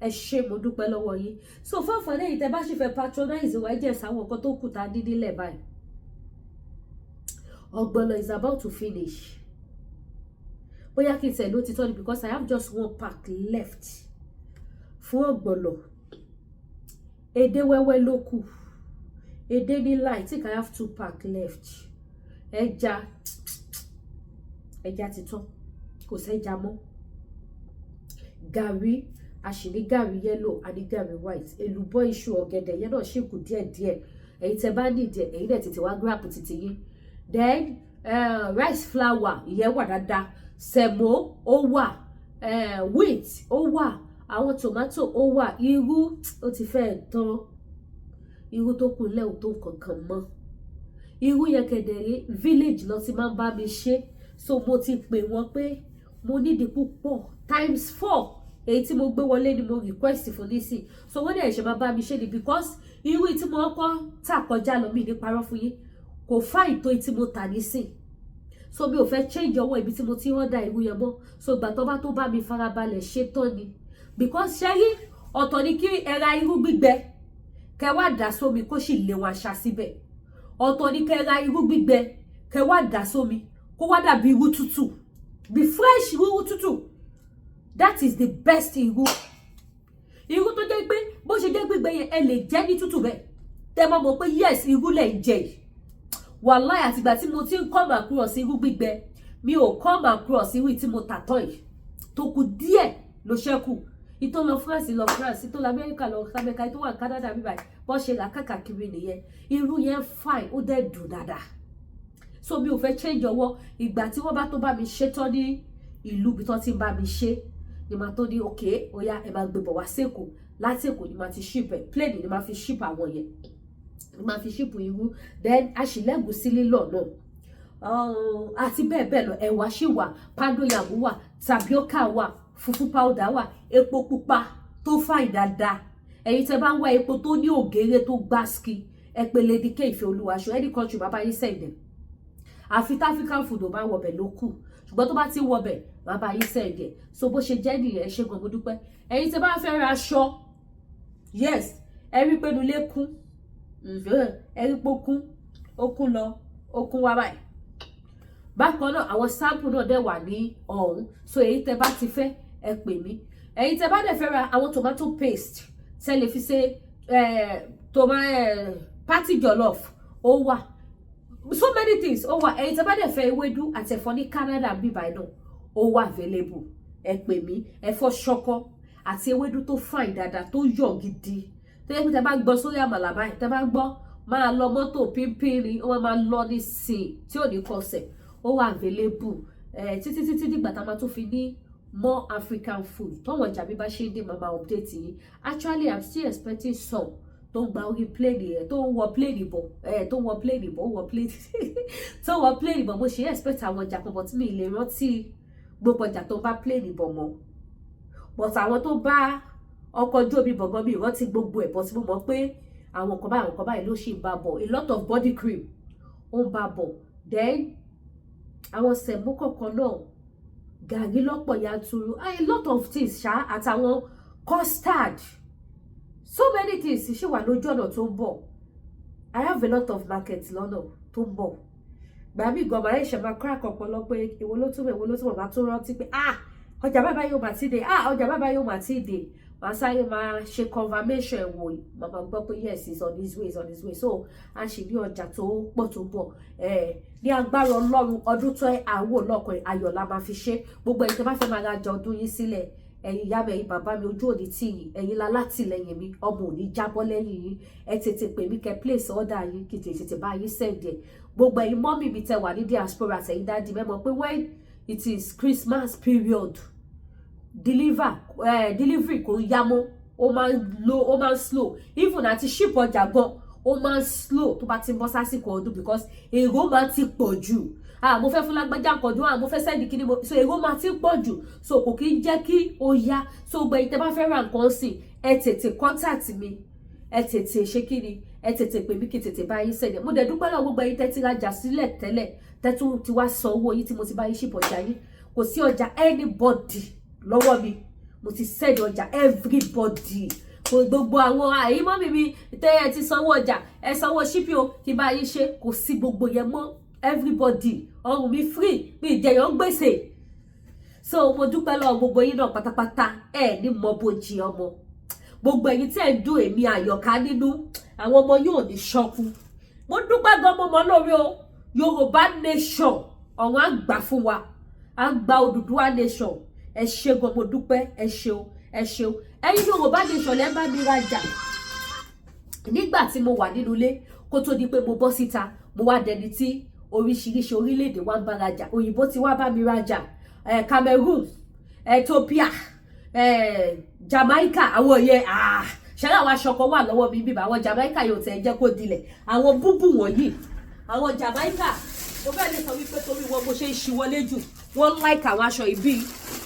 A: Ẹ ṣé, mo dúpẹ́ lọ́wọ́ yín. So fún àǹfààní èyí tẹ́ bá sì fẹ́ patronize wa, ẹ jẹ́ sáwọn nǹkan tó kù tá a ní nílẹ̀ báyìí. Ọ̀gbọ̀nọ̀ is about to finish. Bóyá kí n tẹ̀ ló ti tọ́ ni, because I have just one pack left fún ọ̀gbọ̀nọ̀. Edé wẹ́wẹ́ ló kù, edé nílá, I think I have two pack left. Ẹja, ẹja ti tán, kò sẹ́ja mọ́. Gàrí, a sì ní gàrí yellow, a ní gàrí white. Èlùbọ́ iṣu ọ̀gẹ̀dẹ̀ yẹn náà ṣì kù díẹ̀díẹ̀. Ẹ̀yin tẹ́ bá nídìí ẹ̀, ẹ̀yin náà tètè wá grab títí yín. Then rice flour, ìyẹn wà dáadáa. Sẹ̀mó ó wà, wheat ó wà, àwọn tomato ó wà. Irú ó ti fẹ́ẹ̀ tán, irú tó kù lẹ́hùn tó kankan mọ́. Irú yẹn kẹ̀dẹ̀rẹ́, village lọ ti máa ń bá mi ṣe. So mo ti pè wọ́n pé mo nídìí púpọ̀, times four èyí tí mo gbé wọlé ni mo request fún nísìn. So wọ́n dẹ̀ ṣe máa bá mi ṣe ni, because irú tí mo kọ́ tà kọjá lọ, mi ní parọ́ fún yín, kò fá ìtò tí mo tà nísìn. So mi ò fẹ́ change ọwọ́ ibi tí mo ti order irú yẹn mọ́. So ìgbà tó bá mi farabalẹ̀ ṣe tán ni, because ṣe rí, ọ̀tọ̀ ni kí ẹ ra irú gbígbẹ, kẹ wá dà sómi, kó sì lé wọn aṣa síbẹ̀. Ọ̀tọ̀ ni kẹ ra irú gbígbẹ, kẹ wá dà sómi, kó wá dàbí irú tútù, bí fresh irú tútù. That is the best irú. Irú tó jẹ́ pé bó ṣe jẹ́ gbígbẹ yẹn, ẹ lè jẹ́ ní tútù bẹ́ẹ̀, tẹ́ mọ̀ mọ̀ pé yes, irú lẹ̀ ń jẹ yìí. Wàláì, àtìgbà tí mo ti ń come across irú gbígbẹ, mi ò come across irú tí mo tà tán yìí. Tó kù díẹ̀ ló ṣẹ́kù. Ìtò lọ France, lọ France, ìtò lọ Amẹ́ríkà, lọ Amẹ́ríkà, ìtò wà Canada bíbáyìí, bọ́ ṣe rà káàkiri nìyẹn. Irú yẹn fine, ó dẹ̀ dùn dáadáa. So mi ò fẹ́ change ọwọ́. Ìgbà tí wọ́n bá tó bá mi ṣe tán ní ìlú ibi tó ti ń bá mi ṣe ni màá tó ní ok, ó yá, ẹ máa gbé bọ̀ wá sẹ́kọ̀ọ́. Láti Èkó ni màá ti ship ẹ̀. Plane ni màá fi ship àwọn yẹn, ni màá fi ship irú. Then aṣìlẹ́gùsí lílọ̀ náà àti bẹ́ẹ̀ bẹ́ẹ̀ lọ. Ẹ̀wà ṣì wà, poundo yam wà, tapioca wà, fufu powder wà, epo pupa tó fine dáadáa. Ẹ̀yin tẹ́ bá ń wá epo tó ní ògèrè tó gbáski, ẹ pè Lady K Ìfẹ́ Olúwaṣọ. Any country, bàbá yín send ẹ̀. Àfi tí African food ò bá wọbẹ̀ ló kù, ṣùgbọ́n tó bá ti wọbẹ̀, bàbá yín send ẹ̀. So bó ṣe jẹ́ nìyẹn. Ẹ ṣé gan, mo dúpẹ́. Ẹ̀yin tẹ́ bá fẹ́ ra aṣọ, yes, ẹ rí pé nulẹ̀ kún, ẹ rí pé ó kún, ó kún lọ, ó kún wá báyìí. Bákan náà, àwọn sample náà dẹ̀ wà ní ọ̀hún. So èyí tẹ́ bá ti fẹ́, ẹ pè mí. Ẹ̀yin tẹ́ bá dẹ̀ fẹ́ ra àwọn tomato paste tẹ́ lè fi ṣe party jollof, ó wà. So many things ó wà. Ẹ̀yin tẹ́ bá dẹ̀ fẹ́ ewédú àti ẹ̀fọ́ ní Canada bíbáyìí náà, ó wà available. Ẹ pè mí. Ẹ̀fọ́ ṣọkọ àti ewédú tó fine dáadáa, tó yọ̀ gidi, tó yẹ kí tẹ́ bá gbọ́ sórí àmàlà báyìí, tẹ́ bá gbọ́, máa lọ mọ́tò pínpín ni ó máa lọ ní sìn tí ò ní kọsẹ̀, ó wà available. Ẹ̀ títí títí dìgbà tá a máa tún fi ní more African food, tọ́wọ̀n ọjà mi bá ṣe ń dé, màmá update yín. Actually, I'm still expecting some tó ń gba orí plane yẹn, tó ń wọ plane bọ̀, ẹ̀ tó ń wọ plane bọ̀, ó wọ plane, tó ń wọ plane bọ̀. Mo ṣe expect àwọn ọjà kan bọ̀ tí mi lè rántí gbogbo ọjà tó ń bá plane bọ̀ mọ́, but àwọn tó bá ọkọ̀ ojú omi bọ̀ gan, mi rántí gbogbo ẹ̀, but mo mọ̀ pé àwọn kan báyìí, àwọn kan báyìí ló ṣì ń bá bọ̀. A lot of body cream ó ń bá bọ̀, then àwọn semo kọ̀ọ̀kan náà, gàrí lọ́pọ̀ yanturu, a lot of things ṣá, àtàwọn custard, so many things ṣì wà lójú ọ̀nà tó ń bọ̀. I have a lot of market lọ́nà tó ń bọ̀. Gbàmí gan, màá ṣe máa crack ọpọlọ pé èwo ló túbọ̀, èwo ló túbọ̀, máa tún rántí pé, ah, ọjà bàbá yóò máa ti dé, ah, ọjà bàbá yóò máa ti dé. Màá sáré máa ṣe confirmation ẹ̀ wò, màmá gbọ́ pé yes, it's on his way, it's on his way. So a ṣì ní ọjà tó pọ̀ tó bọ̀. Ní agbára Ọlọ́run, ọdún tó àwò lọ́kàn ayọ̀ la máa fi ṣe. Gbogbo ẹ̀yin tó bá fẹ́ máa rajà ọdún yín sílẹ̀, ẹ̀yin ìyá mi, ẹ̀yin bàbá mi, ojú òní tì yín. Ẹ̀yin la látìlẹ́yìn mi, ọmọ òní jábọ́ lẹ́yìn yín. Ẹ tètè pè mí kẹ́ place order yín, kí tètè bá yín send ẹ̀. Gbogbo ẹ̀yin mummy mi tẹ wà ní diaspora, àtẹ̀yin daddy, mẹ́mọ̀ pé when it is Christmas period, delivery kò yá mọ́, ó máa ń low, ó máa ń slow. Even àti ship ọjà gan, ó máa ń slow tó bá ti ń bọ́ sásìkò ọdún, because èrò máa ti pọ̀ jù. Ah, mo fẹ́ fún lágbájá nǹkan dún, ah, mo fẹ́ send kíní mo, so èrò máa ti pọ̀ jù, so kò kí ń jẹ́ kí ó yá. So gbogbo ẹ̀yin tẹ́ bá fẹ́ ra nǹkan sìn, ẹ tètè contact mi, ẹ tètè ṣe kíni, ẹ tètè pè mí kí tètè bá yín send. Mo dẹ̀ dúpẹ́ lọ́wọ́ gbogbo ẹ̀yin tẹ́ ti rajà sílẹ̀ tẹ́lẹ̀, tẹ́ tún ti wá san owó yín tí mo ti bá yín ship ọjà yín. Kò sí ọjà anybody lọ́wọ́ mi, mo ti send ọjà everybody. Kò gbogbo àwọn àyín mummy mi tẹ́ ẹ ti sanwó ọjà, ẹ sanwó shipping o, kí bá yín ṣe, kò sí gbogbo yẹn mọ́. Everybody, ọrùn mi free, mi ìjẹyàn gbèsè. So mo dúpẹ́ lọ́wọ́ gbogbo yín náà pátápátá. Ẹ ní mọ bójì ọmọ. Gbogbo ẹ̀yin tí ẹ ń dùn èmi àyọ̀ká nínú, àwọn ọmọ yóò ní ṣọ́kú. Mo dúpẹ́ gan, mo mọ lórí o. Yorùbá nation, ọ̀run á gbà fún wa, á gba Odùduwà nation. Ẹ ṣé gan, mo dúpẹ́. Ẹ ṣeun, ẹ ṣeun. Ẹ̀yin Yorùbá nation lẹ́ bá mi rajà nígbà tí mo wà nínú ilé, kó tó di pé mo bọ́ síta, mo wá dẹni tí oríṣiríṣi orílẹ̀-èdè wa ń bá rajà. Òyìnbó ti wá bá mi rajà, Cameroon, Ethiopia, Jamaica. Àwọn yẹn ṣẹlẹ̀, àwọn aṣọ kan wà lọ́wọ́ mi bíbá àwọn Jamaica yóò tẹ̀ jẹ́ kó dilẹ̀. Àwọn búbù wọ̀nyí, àwọn Jamaica, mo fẹ́ lè sọ wípé torí wọn mo ṣe ń ṣiwọlé jù. Wọ́n like àwọn aṣọ ìbí.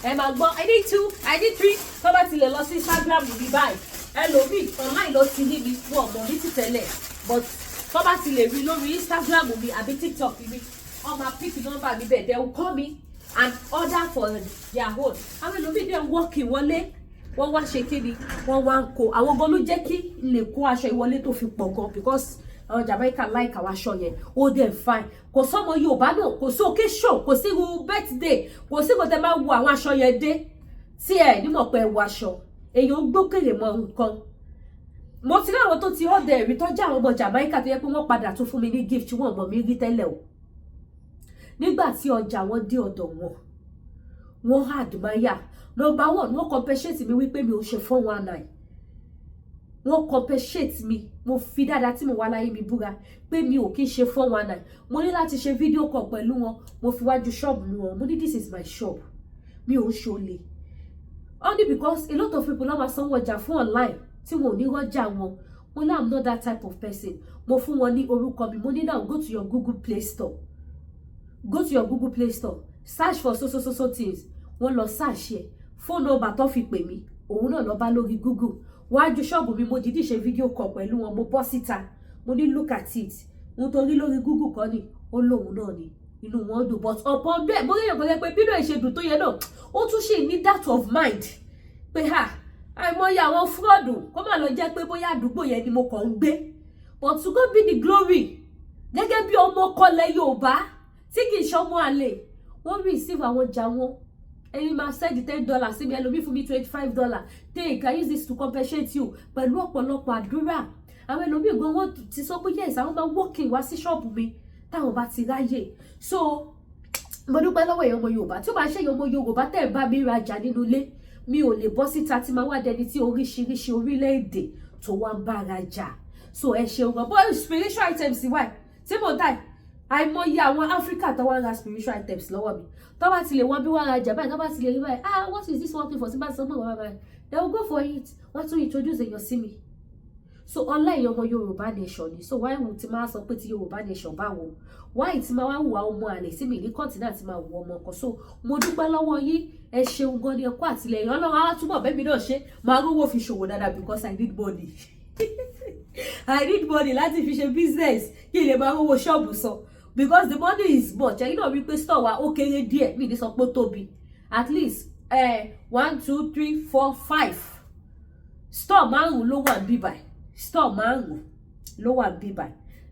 A: Ẹ máa gbọ́, "I need two, I need three." Tó bá ti lè lọ sí Instagram mi báyìí, ẹlòmíì online ló ti ní mi, wọn mọ̀ mí ti tẹ́lẹ̀, but tó bá ti lè rí lórí Instagram mi àbí TikTok mi, wọ́n máa pick number mi bẹ́ẹ̀. They will call me and order for their own. Àwọn ẹlòmíì dẹ̀ ń wọ́ọ̀kì wọlé, wọ́n wá ṣe kí ni, wọ́n wá ń kó. Àwọn gan ló jẹ́ kí n lè kó aṣọ ìwọlé tó fi pọ̀ gan, because àwọn Jamaica like àwọn aṣọ yẹn, ó dẹ̀ fine. Kò sọ́mọ Yorùbá náà, kò sí occasion, kò sí irú birthday, kò sí kò tẹ́ máa wo àwọn aṣọ yẹn dé tí ẹ nímọ̀ pé ẹ wọ aṣọ èèyàn ń gbókèrè mọ nǹkan. Mo ti rí àwọn tó ti ọ̀dẹ̀ ẹ̀rí tọ́jú àwọn ọmọ Jamaica tó yẹ pé wọ́n padà tún fún mi ní gift tí wọ́n mọ̀ mí rí tẹ́lẹ̀ o. Nígbà tí ọjà wọn dé ọ̀dọ̀ wọn, wọ́n admire. Number one, wọ́n compensate mi wípé mi ò ṣe 419. Wọ́n compensate mi. Mo fi dáadáa tí mo wá láyé mi búra pé mi ò kí ń ṣe 419. Mo ní láti ṣe video call pẹ̀lú wọn. Mo fi wájú ṣọ́ọ̀bù mi wọn, mo ní, "This is my shop, mi ò ń ṣolè." Only because a lot of people ló máa sanwó ọjà fún online tí wọn ò ní rọ́jà wọn. Mo ní, "I'm not that type of person." Mo fún wọn ní orúkọ mi. Mo ní, "Now go to your Google Play Store, go to your Google Play Store, search for so so so so things." Wọ́n lọ search ẹ̀. Phone number tó fi pè mí, òun náà lọ bá lórí Google. Wájú ṣọ́ọ̀bù mi, mo dìídì ṣe fídíò kan pẹ̀lú wọn. Mo bọ́ síta, mo ní, "Look at it." Nítorí lórí Google kan ni ó lóun náà ni inú wọn dùn. But upon bẹ́ẹ̀, mo rí èèyàn kan lẹ́ pé bínú ẹ̀ ṣe dùn tó yẹ náà, ó tún ṣe ní that of mind pé ha, àìmọye àwọn fraud, kó má lọ jẹ́ pé bóyá àdúgbò yẹn ni mo kàn ń gbé. But to God be the glory, gẹ́gẹ́ bí ọmọ kọlẹ̀ Yorùbá tí kì í ṣọmọ àlè, wọ́n receive àwọn ọjà wọn. Ẹni máa send $10 sí mi, ẹlòmíì fún mi $25, "Take, I use this to compensate you," pẹ̀lú ọ̀pọ̀lọpọ̀ àdúrà. Àwọn ẹlòmíì gan, wọ́n ti sọ pé yes, àwọn máa walking wá sí ṣọ́ọ̀bù mi táwọn bá ti ráyè. So mo dúpẹ́ lọ́wọ́ èèyàn ọmọ Yorùbá. Tí ó bá ṣe èèyàn ọmọ Yorùbá tẹ̀ ń bá mi rajà nínú ilé, mi ò lè bọ́ síta tí máa wá dẹni tí oríṣiríṣi orílẹ̀-èdè tó wá ń bá rajà. So ẹ ṣeun gan. Bó spiritual items wà tí mo dá, àìmọye àwọn Áfíríkà tó wá ń ra spiritual items lọ́wọ́ mi, tó bá ti lè wọ́n bí wọ́n rajà báyìí, tó bá ti lè rí báyìí, "Ah, what is this working for?" Sí bá sọ mọ́ wọn báyìí, they will go for it. Wọ́n tún introduce èèyàn sí mi. So ọlá èèyàn ọmọ Yorùbá nation ni. So why would ti máa sọ pé ti Yorùbá nation báwo, why ti máa wá hùwà ọmọ àlè sí mi ní kọ́ńtínà ti máa wù ọmọ kan? So mo dúpẹ́ lọ́wọ́ yín, ẹ ṣeun gan ni, ẹ kú àtìlẹ́yìn. Ọlọ́run á túbọ̀ bẹ́ẹ̀ mi náà ṣe máa rówó fi ṣòwò dáadáa, because I need money, I need money láti fi ṣe business, kí n lè máa rówó ṣọ́ọ̀bù sọ, because the money is much. Ẹ̀yin náà rí pé store wa ó kéré díẹ̀, mi ní sọ pé ó tóbi. At least one, two, three, four, five store, márùn ló wà níbí. Store márùn ló wà níbí.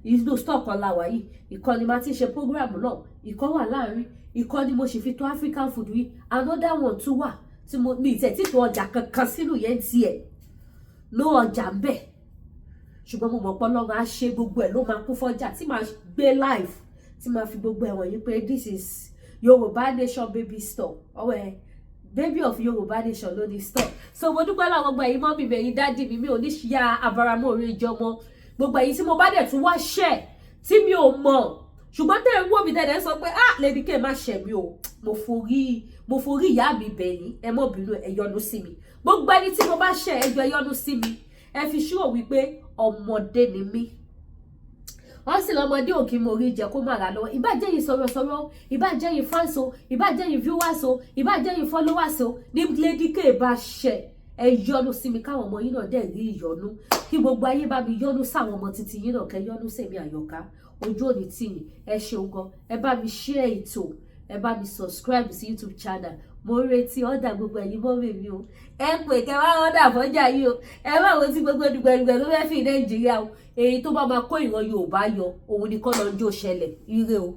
A: Inú store kan la wà yìí. Ìkan ni màá ti ṣe program náà, ìkan wà láàrin, ìkan ni mo sì fi tó African food yìí, another one tún wà tí mo mi tẹ̀ títò ọjà kankan sínú yẹn, tiẹ̀ ló ọjà ń bẹ̀. Ṣùgbọ́n mo mọ̀ pé Ọlọ́run á ṣe, gbogbo ẹ̀ ló máa kún fọ́jà tí màá gbé live, tí màá fi gbogbo ẹ̀ wọ̀nyí pé this is Yorùbá Nation baby store. Ọwọ́ ẹ̀, baby of Yorùbá Nation ló ní store. So mo dúpẹ́ lọ́wọ́ gbogbo ẹ̀yin mummy mi, ẹ̀yin daddy mi. Mi ò ní ya abaramọ́ orí ìjọmọ́. Gbogbo ẹ̀yin tí mo bá dẹ̀ tún wá ṣẹ̀ tí mi ò mọ̀, ṣùgbọ́n tẹ̀ ń wò mí tẹ̀lé sọ pé, "Ah, Lady K, má ṣẹ̀ mi o," mo forí ìyá mi bẹ̀yìn, ẹ mọ́ bínú, ẹ yọ́nú sí mi. Gbogbo ẹni tí mo bá ṣẹ̀, ẹ jọ̀ọ́, ẹ yọ́nú sí mi. Ẹ fi ṣúrò wípé ọmọdé ni mí. Wọ́n sì lọ́mọdé òkè mo rí jẹ kó má ra lọ́wọ́. Ìbàjẹ́ yìí sọ̀rọ̀sọ̀rọ̀, ìbàjẹ́ yìí fans o, ìbàjẹ́ yìí viewers o, ìbàjẹ́ yìí followers o, ní Lady K bá ṣẹ̀, ẹ yọ́nú sí mi, káwọn ọmọ yín náà dẹ̀ rí ìyọ́nú, kí gbogbo ayé bá mi yọ́nú sáwọn ọmọ títí yín náà, kẹ́ yọ́nú sèmi àyọ̀ká. Ojú òní tì yín. Ẹ ṣeun gan. Ẹ bá mi share ètò, ẹ bá mi subscribe sí YouTube channel. Mo ń retí order gbogbo ẹ̀yin mummy mi o. Ẹ pè kẹ wá order fọ́jà yìí o. Ẹ má wo tí gbogbo dùgbẹ̀dùgbẹ̀ tó fẹ́ fi Nàìjíríà o. Èyí tó bá máa kó ìran Yorùbá yọ, òun ni kọ́ lọ́njọ́ ṣẹlẹ̀. Ire o.